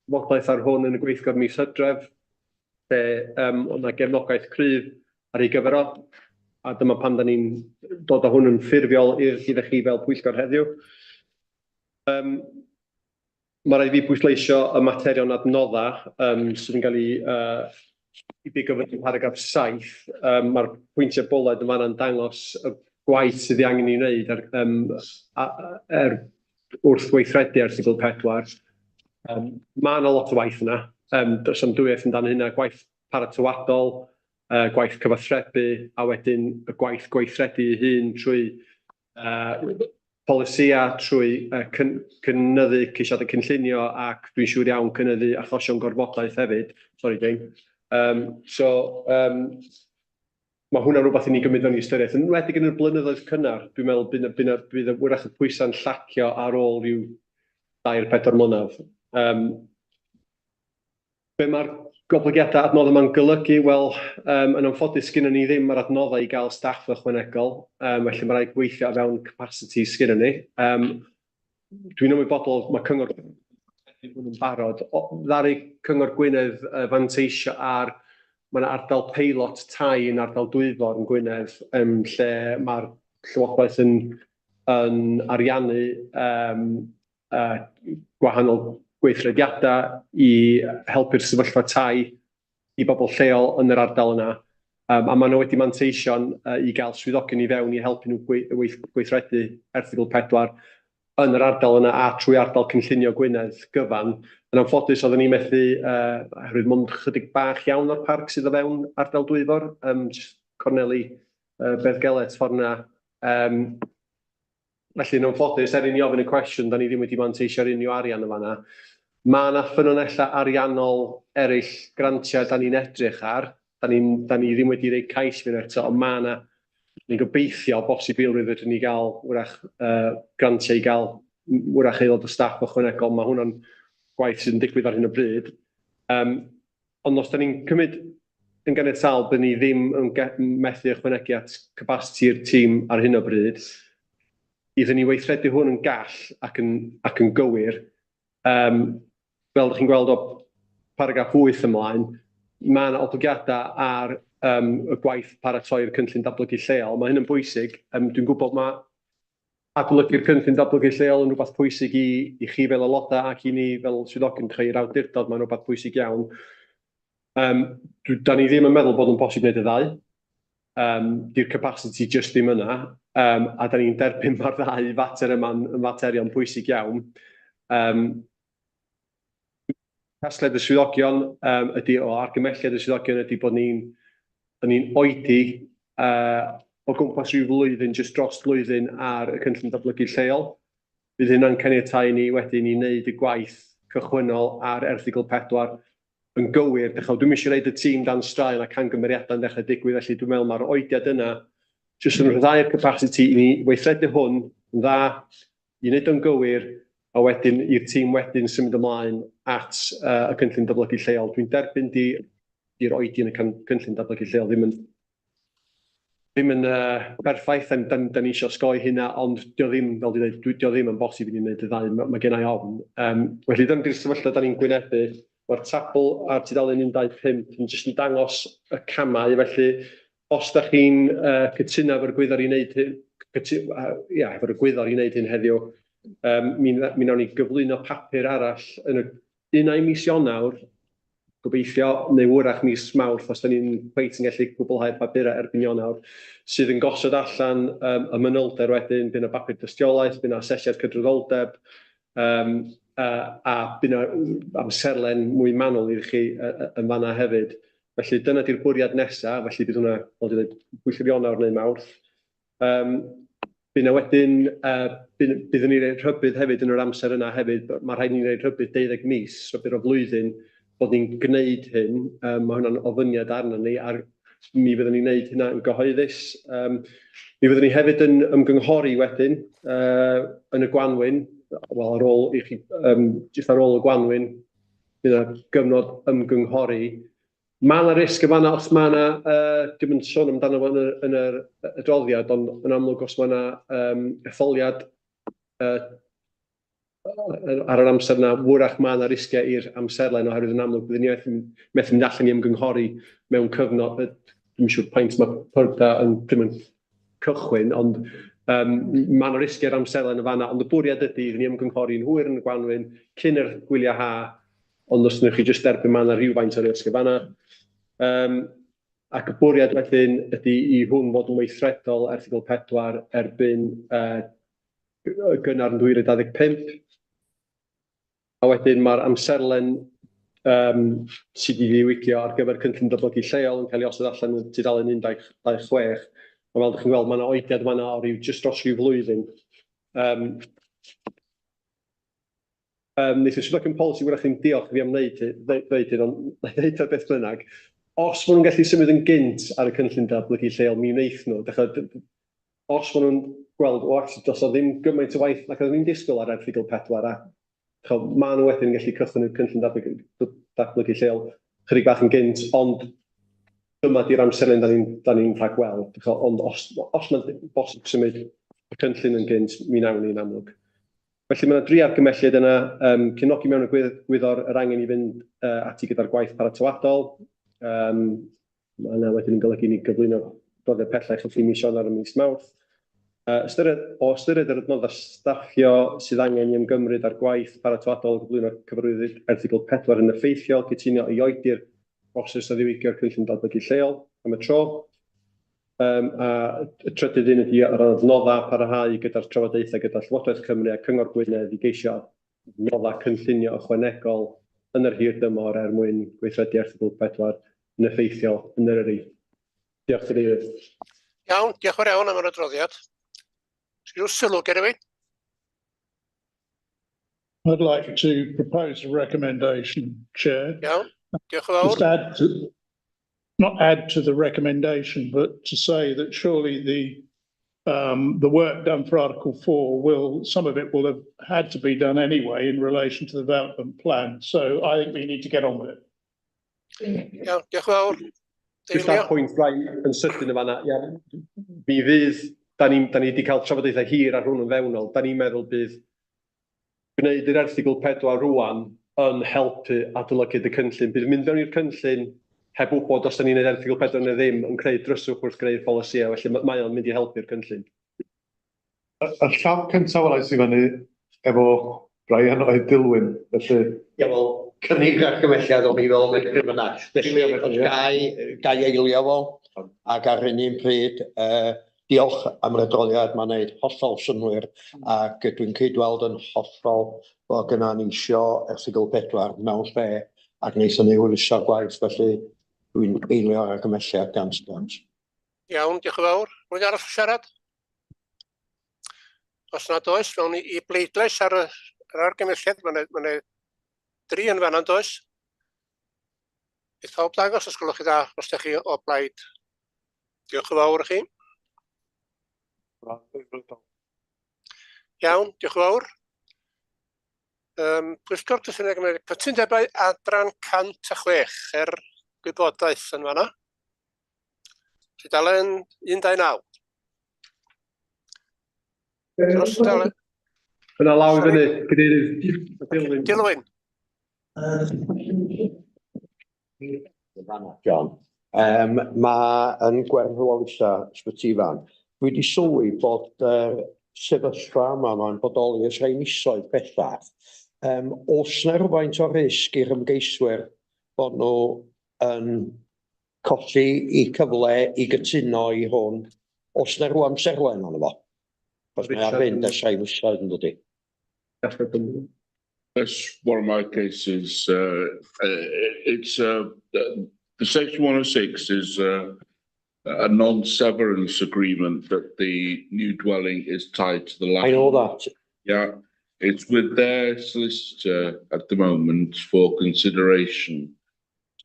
Speaker 4: trafodaeth ar hwn yn y gweithgor mis Hydref, lle oedd 'na gefnogaeth cryf ar ei gyfer o, a dyma pam da ni'n dod â hwn yn ffurfiol iddo chi fel pwyllgor heddiw. Mae rhaid i fi bwysleisio y materion adnoddau sydd yn cael eu i bigo fyny yn paragraff 7. Mae'r pwyntiau boled yn fanna'n dangos y gwaith sydd ei angen ei wneud ar, wrth weithredu erthygl 4. Mae yna lot o waith yna. Does 'na'm dwywaith amdano hynna, gwaith paratoadol, gwaith cyfathrebu, a wedyn y gwaith gweithredu ei hun trwy polisïau, trwy cynyddu ceisiadau cynllunio ac dwi'n siŵr iawn cynyddu achosion gorfodaeth hefyd. Sorry Jane. So mae hwnna'n rhywbeth i ni gymryd mewn i ystyriaeth. Yn enwedig yn y blynyddoedd cynnar, dwi'n meddwl bydd wrach y pwysau'n llacio ar ôl rhyw 3-4 mlynedd. Be mae'r goblygiadau adnoddau yma'n golygu? Wel, yn anffodus, sgynnon ni ddim yr adnoddau i gael staff ychwanegol, felly mae rhaid gweithio o fewn capacity sgynnon ni. Dwi'n ymwybodol, mae Cyngor hwn yn barod. Ddaru Cyngor Gwynedd fanteisio ar, mae yna ardal peilot tai yn ardal Dwyfor yn Gwynedd, lle mae'r Llywodraeth yn ariannu gwahanol gweithrediadau i helpu'r sefyllfa tai i bobl lleol yn yr ardal yna. A maen nhw wedi manteision i gael swyddogion i fewn i helpu nhw gweithredu erthygl 4 yn yr ardal yna a trwy ardal cynllunio Gwynedd gyfan. Yn anffodus, oedden ni methu, oherwydd mond chydig bach iawn o'r parc sydd o fewn ardal Dwyfor, jyst corneli Beddgelert ffordd yna. Felly, yn anffodus, er i ni ofyn y cwestiwn, da ni ddim wedi manteisio ar unrhyw arian yn fanna. Mae yna ffynonellau ariannol eraill, grantiau da ni'n edrych ar. Da ni, da ni ddim wedi rhoi cais fewn eto, ond mae yna, ni'n gobeithio bosibilrwydd fedrwn ni gael wrach grantiau i gael wrach aelod o staff ychwanegol. Mae hwnna'n gwaith sydd yn digwydd ar hyn o bryd. Ond os da ni'n cymryd yn ganiataol bod ni ddim yn methu ychwanegu at capasiti'r tîm ar hyn o bryd, iddyn ni weithredu hwn yn gall ac yn gywir, fel ydych chi'n gweld o paragraff 8 ymlaen, mae yna oblygiadau ar y gwaith paratoi'r cynllun datblygu lleol. Mae hyn yn bwysig. Dwi'n gwybod mae adolygu'r cynllun datblygu lleol yn rhywbeth pwysig i chi fel aelodau ac i ni fel swyddogion i'r awdurdod, mae'n rhywbeth pwysig iawn. Da ni ddim yn meddwl bod yn bosib wneud y ddau. Di'r capacity just ddim yna, a da ni'n derbyn mae'r ddau fater yma'n yn faterion pwysig iawn. Casgliad y swyddogion ydy, o argymelliad y swyddogion ydy bod ni'n oedi o gwmpas rhyw flwyddyn, jyst dros blwyddyn ar y cynllun datblygu lleol. Bydd hynna'n caniatáu ni wedyn i wneud y gwaith cychwynnol ar erthygl 4 yn gywir. Dych chi'n, dwi'm eisiau rhoid y tîm dan straen a camgymeriadau yn dechrau digwydd, felly dwi'n meddwl mae'r oediad yna jyst yn rhyddhau'r capacity i ni weithredu hwn yn dda, i wneud o'n gywir, a wedyn i'r tîm wedyn symud ymlaen at y cynllun datblygu lleol. Dwi'n derbyn di'r oedi yn y cynllun datblygu lleol ddim yn berffaith, da ni eisiau osgoi hynna, ond dio ddim, fel dwi'n dweud, dio ddim yn bosib i ni wneud y ddau, mae gen i ofn. Felly dyna di'r sefyllfa da ni'n gwynebu. Mae'r tabl ar tudalen 125 yn jyst yn dangos y camau, felly os da chi'n cytuno efo'r gwyddor i wneud hyn, ia, efo'r gwyddor i wneud hyn heddiw, mi nawn ni gyflwyno papur arall yn y unai mis Ionawr. gobeithio, neu wrach mis Mawrth, os da ni'n cweit yn gallu cwblhau'r papurau erbyn Ionawr, sydd yn gosod allan um, y manylder wedyn, bydd yna bapur dystiolaeth, bydd yna asesiad cydraddoldeb, um, a, a bydd yna amserlen mwy manwl i chi yn fanna hefyd. Felly dyna di'r bwriad nesaf, felly bydd hwnna, fel dwi'n dweud, pwyllgor Ionawr neu Mawrth. Um, bydd yna wedyn, uh, bydd, byddwn ni'n rhoi rhybudd hefyd yn yr amser yna hefyd, mae rhaid ni roi rhybudd 12 mis, rhybudd o flwyddyn, bod ni'n gwneud hyn. Um, mae hwnna'n ofyniad arno ni, a mi fyddwn ni'n gwneud hynna yn gyhoeddus. Um, mi fyddwn ni hefyd yn ymgynghori wedyn uh, yn y gwanwyn, wel ar ôl i chi, um, jyst ar ôl y gwanwyn, bydd yna gyfnod ymgynghori. Mae yna risg yn fanna os mae yna, uh, dim yn sôn amdano fo yn yr, yn yr adroddiad, ond yn amlwg os mae yna um, etholiad uh, ar yr amser yna, wrach mae yna risgiau i'r amserlen oherwydd yn amlwg byddwn ni methu, methu mynd allan i ymgynghori mewn cyfnod, dwi'n siŵr paint mae pyrda yn pryd mae'n cychwyn, ond um, mae yna risgiau i'r amserlen yn fanna, ond y bwriad ydy iddyn ni ymgynghori'n hwyr yn y gwanwyn, cyn yr gwyliau ha, ond os wnewch chi jyst derbyn mae yna rhywfaint o risg yn fanna. Um, ac y bwriad wedyn ydy i hwn fod yn weithredol erthygl 4 erbyn uh, gynnar yn 2025. A wedyn mae'r amserlen um, sydd wedi ddiwygio ar gyfer cynllun datblygu lleol yn cael ei osod allan yn tudalen 126. A fel ydych chi'n gweld, mae yna oediad fanna o ryw jyst dros ryw flwyddyn. Um, um, wneith y swyddogion polisi wrach ddim diolch i fi am wneud dweud hyn, ond na i ddeud o beth bynnag. Os maen nhw'n gallu symud yn gynt ar y cynllun datblygu lleol, mi wneith nhw. Dechrau, os maen nhw'n gweld, o, actually, does o ddim gymaint o waith nag oeddwn i'n disgwyl ar erthygl 4, a ch'od, maen nhw wedyn yn gallu cychwyn y cynllun datblygu, datblygu lleol chydig bach yn gynt, ond dyma di'r amserlen da ni'n da ni'n rhagweld. Ond os, os mae'n bosib symud y cynllun yn gynt, mi wnawn ni'n amlwg. Felly mae yna dri argymelliad yna, um, cefnogi mewn egwyddor yr angen i fynd uh, ati gyda'r gwaith paratoadol. Um, mae yna wedyn yn golygu ni gyflwyno doddiad pellach i chi mis Ionawr a mis Mawrth. Uh, ystyried, o ystyried yr adnoddau staffio sydd angen i ymgymryd â'r gwaith paratoadol o gyflwyno cyfarwyddyd erthygl 4 yn effeithiol, cytuno i oedi'r broses o ddiwygio'r cynllun datblygu lleol am y tro. Um, a y trydydd un ydy o ran adnoddau parhau gyda'r trafodaethau gyda Llywodraeth Cymru a Cyngor Gwynedd i geisio adnoddau cynllunio ychwanegol yn yr hir dymor er mwyn gweithredu erthygl 4 yn effeithiol yn Eryri. Diolch, Cadeirydd.
Speaker 2: Iawn, diolch yn fawr iawn am yr adroddiad. Rhyw sylw gen i fi?
Speaker 9: I'd like to propose a recommendation, Chair.
Speaker 2: Iawn, diolch yn fawr.
Speaker 9: Just add to, not add to the recommendation, but to say that surely the um, the work done for Article 4 will, some of it will have had to be done anyway in relation to the development plan. So I think we need to get on with it.
Speaker 2: Iawn, diolch yn fawr.
Speaker 4: Just ar pwynt Brian yn sydyn yn fanna, ia, mi fydd, da ni'n da ni wedi cael trafodaethau hir ar hwn yn fewnol, da ni'n meddwl bydd gwneud yr erthygl 4 rwan yn helpu adolygu y cynllun. Bydd mynd fewn i'r cynllun heb wybod os da ni'n gwneud erthygl 4 neu ddim yn creu dryswch wrth greu'r polisïau, felly mae o'n mynd i helpu'r cynllun.
Speaker 13: Y llaw cyntaf welais i fyny efo Brian oedd Dilwyn, felly...
Speaker 17: Ie, wel, cynnig argymelliad o'n i fel yn mynd fyna. Felly, os gai, gai eilio fo, ac ar un un pryd, uh, diolch am yr adroddiad, mae'n neud hollol synnwyr, ac dwi'n cydweld yn hollol bod gyna ni isio erthygl 4 mewn lle, ac wnaethon ni hwyluso'r gwaith, felly dwi'n eilio'r argymelliad gan Sgant.
Speaker 2: Iawn, diolch yn fawr. Rwy'n arall siarad? Os nad oes, mewn i, i bleidlais ar y, yr argymelliad, mae'n ma dri yn fanna'n does? Bydd pawb dangos os gwelwch chi dda, os ydych chi o blaid. Diolch yn fawr i chi. Iawn, diolch yn fawr. Um, Pwyllgor Cyllideb Gymreig, cytundebau adran 106 er gwybodaeth yn fanna. Tudalen 129. Dros tudalen.
Speaker 4: Yna law i fyny, cadeirydd. Dilwyn.
Speaker 2: Dilwyn.
Speaker 17: John. Um, mae yn gwerthfawrogi Ysbyty Ifan. Dwi wedi sylwi bod yr uh, sefyllfa yma mae'n bodoli ers rhai misoedd bellach. Um, oes na rhywfaint o risg i'r ymgeiswyr? bod nhw yn colli i cyfle i gytuno i hwn, oes 'na rhyw amserlen arno fo? Achos mae ar fynd ers rhai misoedd yn dydi?
Speaker 7: That's one of my cases. It's the section 106 is a non-severance agreement that the new dwelling is tied to the land.
Speaker 17: I know that.
Speaker 7: Yeah, it's with their solicitor at the moment for consideration.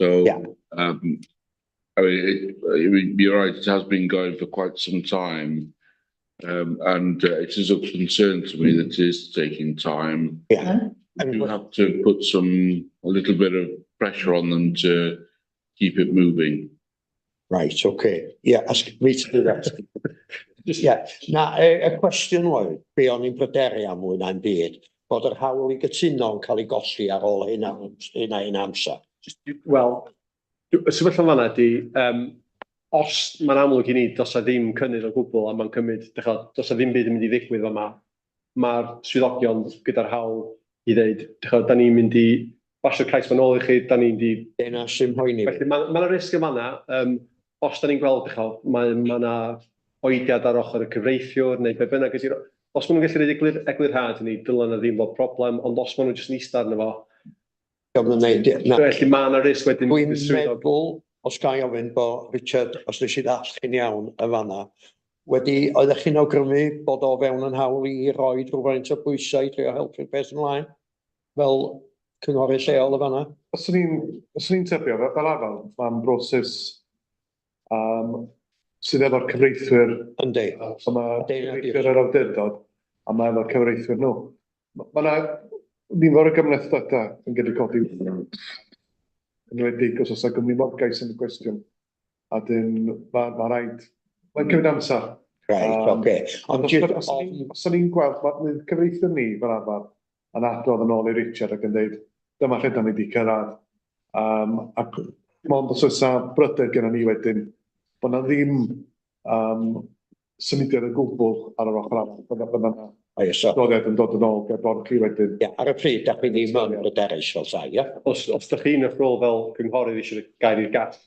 Speaker 7: So,
Speaker 17: yeah.
Speaker 7: I mean, you're right, it has been going for quite some time. And it is of concern to me that it is taking time.
Speaker 17: Yeah.
Speaker 7: We do have to put a little bit of pressure on them to keep it moving.
Speaker 17: Right, okay. Yeah, ask me to do that. Yeah. Na, y cwestiwn oedd, be o'n i'n pryderu am mwy na'n byd, bod yr hawl i gytuno yn cael ei golli ar ôl hynna, hynna un amser.
Speaker 4: Wel, y sefyllfa fanna ydy, os mae'n amlwg i ni, does 'na ddim cynnydd o gwbl a mae'n cymryd, dych ch'od, does 'na ddim byd yn mynd i ddigwydd fama, mae'r swyddogion gyda'r hawl i ddeud, dych ch'od, da ni'n mynd i basio'r cais ma'n ôl i chi, da ni'n mynd i...
Speaker 17: Dyna sy'n poeni fi.
Speaker 4: Felly mae ma 'na risg yn fanna, os da ni'n gweld, dych ch'od, mae ma 'na oediad ar ochr y cyfreithiwr neu be bynnag ydy'r... Os maen nhw'n gallu rhoid eglurhad i ni, dyla 'na ddim fod problem, ond os maen nhw jyst yn eistedd arno fo...
Speaker 17: Dio'm yn neud, na.
Speaker 4: Felly mae 'na risg wedyn...
Speaker 17: Dwi'n meddwl, os ga i ofyn, bo Richard, os nes i ddallt chi'n iawn yn fanna, wedi, oeddech chi'n awgrymu bod o fewn yn hawl i roid rhywfaint o bwysau i drio helpu'r peth ymlaen, fel cynghorydd lleol yn fanna?
Speaker 13: Os o'n i'n os o'n i'n tybio, fel arfer, mae'n broses sydd efo'r cyfreithwyr.
Speaker 17: Yndi.
Speaker 13: So mae cyfreithwyr yr awdurdod, a mae efo'r cyfreithwyr nhw. Mae yna nifer o gymhlethdodau yn gallu codi, yn enwedig os oes 'na gwmni morgais yn y cwestiwn. A dyn, ma rhaid, mae'n cymryd amser.
Speaker 17: Right, oce. Ond
Speaker 13: Os o'n i'n gweld, mae cyfreithiwr ni fel arfer yn adrodd yn ôl i Richard ac yn dweud, dyma lle da ni wedi cyrraedd. Ac dim ond os oes 'na bryder gennym ni wedyn, bod 'na ddim symudiad o gwbl ar yr ochr arall, bydda 'na adroddiad yn dod yn ôl ger bron chi wedyn.
Speaker 17: Ie, ar y pryd, da chi ddim yn bryderus fel tai, ie?
Speaker 4: Os da chi'n eich rôl fel cynghorydd eisiau gair i'r gall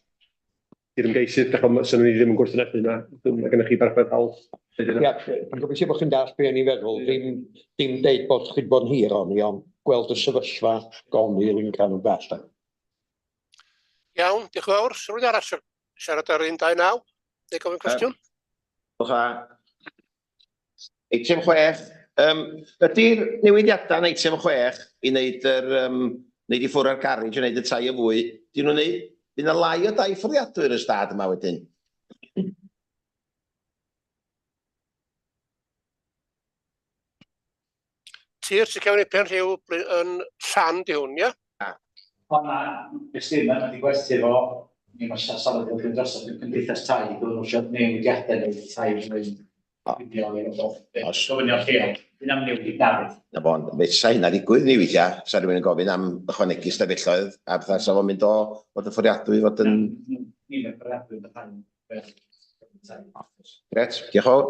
Speaker 4: i'r ymgeisydd, dych chi'n sy'n ni ddim yn gwrthwynebu hynna, mae gennych chi berffaith hawl.
Speaker 17: Ie, dwi'n gobeithio bod chi'n dallt be o'n i'n feddwl, ddim deud bod chi 'di bod yn hir o'n i, ond gweld y sefyllfa goni yn can yn bell.
Speaker 2: Iawn, diolch yn fawr. Sy'n rhywun arall siarad ar 129? Neu gofyn cwestiwn?
Speaker 10: Diolch yn fawr. Eitem 6. Ydy'r newidiadau yn eitem 6 i wneud yr, wneud i ffwrdd â'r garej a wneud y tai yn fwy, dyn nhw'n wneud, fydd yna lai o dai fforddiadwy yn y stad yma wedyn?
Speaker 2: Tir sy'n cefn i pen rhyw yn llan di hwn, ie?
Speaker 14: O na, beth sy'n yma, wedi gwerthu fo, ni mae safle wedi mynd drosodd i'r cymdeithas tai, dwi'n nhw eisiau newidiadau neu tai mwyn gofynion lleol, un am newid dafydd.
Speaker 10: Na fo, ond fe sa hynna ddigwydd ni weithiau, sa rhywun yn gofyn am ychwanegu stafelloedd a pethau, sa fo'n mynd o fod yn fforddiadwy i fod yn...
Speaker 14: Ni'n fforddiadwy yn y tai.
Speaker 10: Gret, diolch yn fawr.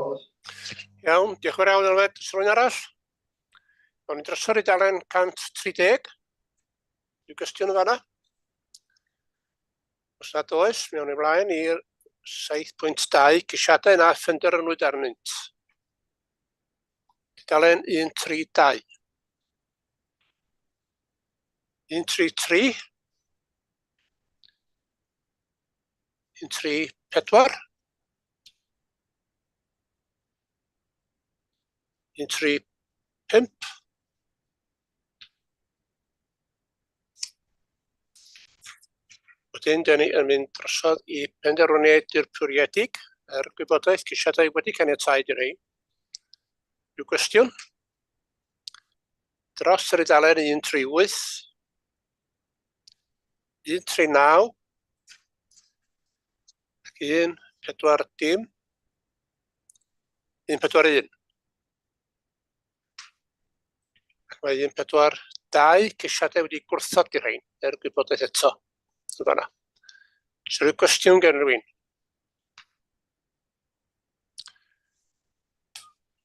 Speaker 2: Iawn, diolch yn fawr iawn Elfed. Oes rhywun arall? Awn ni drosodd i dalen 130. Rhyw gwestiwn yn fanna? Os nad oes, mi awn ni ymlaen i'r 7.2, ceisiadau na phenderfynwyd arnynt. Tudalen 132. 133. 134. 135. Wedyn, dyn ni yn mynd drosodd i penderfyniad dirprwyedig er gwybodaeth ceisiadau wedi caniatáu di rhain. Rhyw gwestiwn? Dros yr udalen 138, 139, ac 140, 141. Ac mae 142 ceisiadau wedi gwrthod di rhain, er gwybodaeth eto. Yn fanna. Oes rhyw gwestiwn gen rhywun?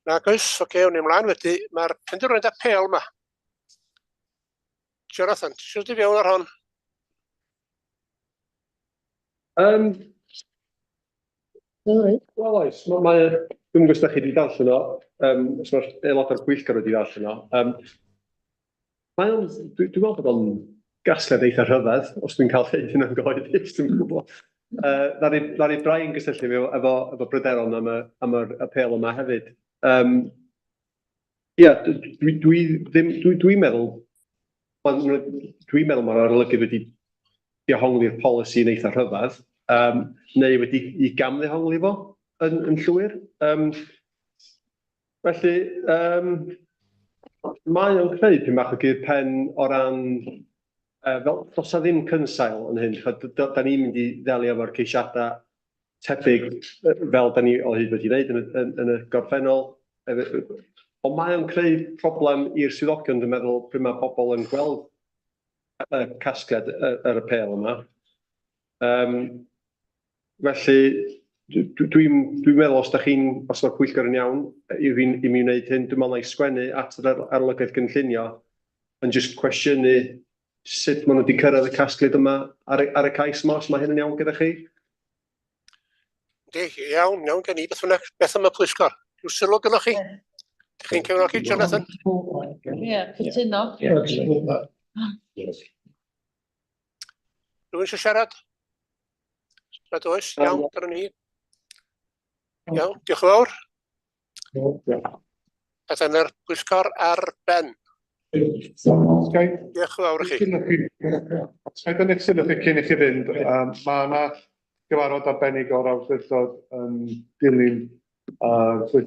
Speaker 2: Nag oes, oce, okay, awn ni ymlaen wedi. Mae'r penderfyniad apêl yma. Jonathan, ti eisiau dod i fewn ar hon?
Speaker 4: Wel oes, mae, dwi'm yn gwybod os da chi wedi darllen o, os mae'r aelod o'r pwyllgor wedi darllen o. Mae o'n, dwi'n meddwl bod o'n gasgliad eitha rhyfedd, os dwi'n cael deud hynna'n gyhoeddus, dwi'm yn gwybod. Ddaru Brian gysylltu fi efo bryderon am yr apêl yma hefyd. Ia, dwi ddim, dwi'n meddwl, dwi'n meddwl mae'r arolygydd wedi dehongli'r polisi yn eitha rhyfedd, neu wedi i gamddehongli fo yn llwyr. Felly, mae o'n creu pyn bach o gur pen o ran, fel, does 'na ddim cynsail yn hyn, ch'od, da ni'n mynd i ddelio efo'r ceisiadau tebyg fel da ni o hyd wedi wneud yn y gorffennol. Ond mae o'n creu problem i'r swyddogion, dwi'n meddwl, pryd mae pobl yn gweld y casgliad yr apêl yma. Felly, dwi'n meddwl os da chi'n, os mae'r pwyllgor yn iawn i mi wneud hyn, dwi'n meddwl na i sgwennu at yr arolygaeth gynllunio yn jyst cwestiynu sut maen nhw wedi cyrraedd y casgliad yma ar y cais yma, os mae hyn yn iawn gyda chi.
Speaker 2: Yndi, iawn, iawn gen i. Beth bynnag, beth am y pwyllgor? Rhyw sylw gynnoch chi? Dych chi'n cefnogi Jonathan?
Speaker 16: Ie, cytuno.
Speaker 2: Rhywun eisiau siarad? Nad oes? Iawn, dyna ni. Iawn, diolch yn fawr. A dyna'r pwyllgor ar ben. Diolch yn fawr i chi.
Speaker 13: Ga i dynnu'ch sylw chi cyn i chi fynd? Mae yna gyfarfod arbennig o'r awdurdod yn dilyn pwyllgor.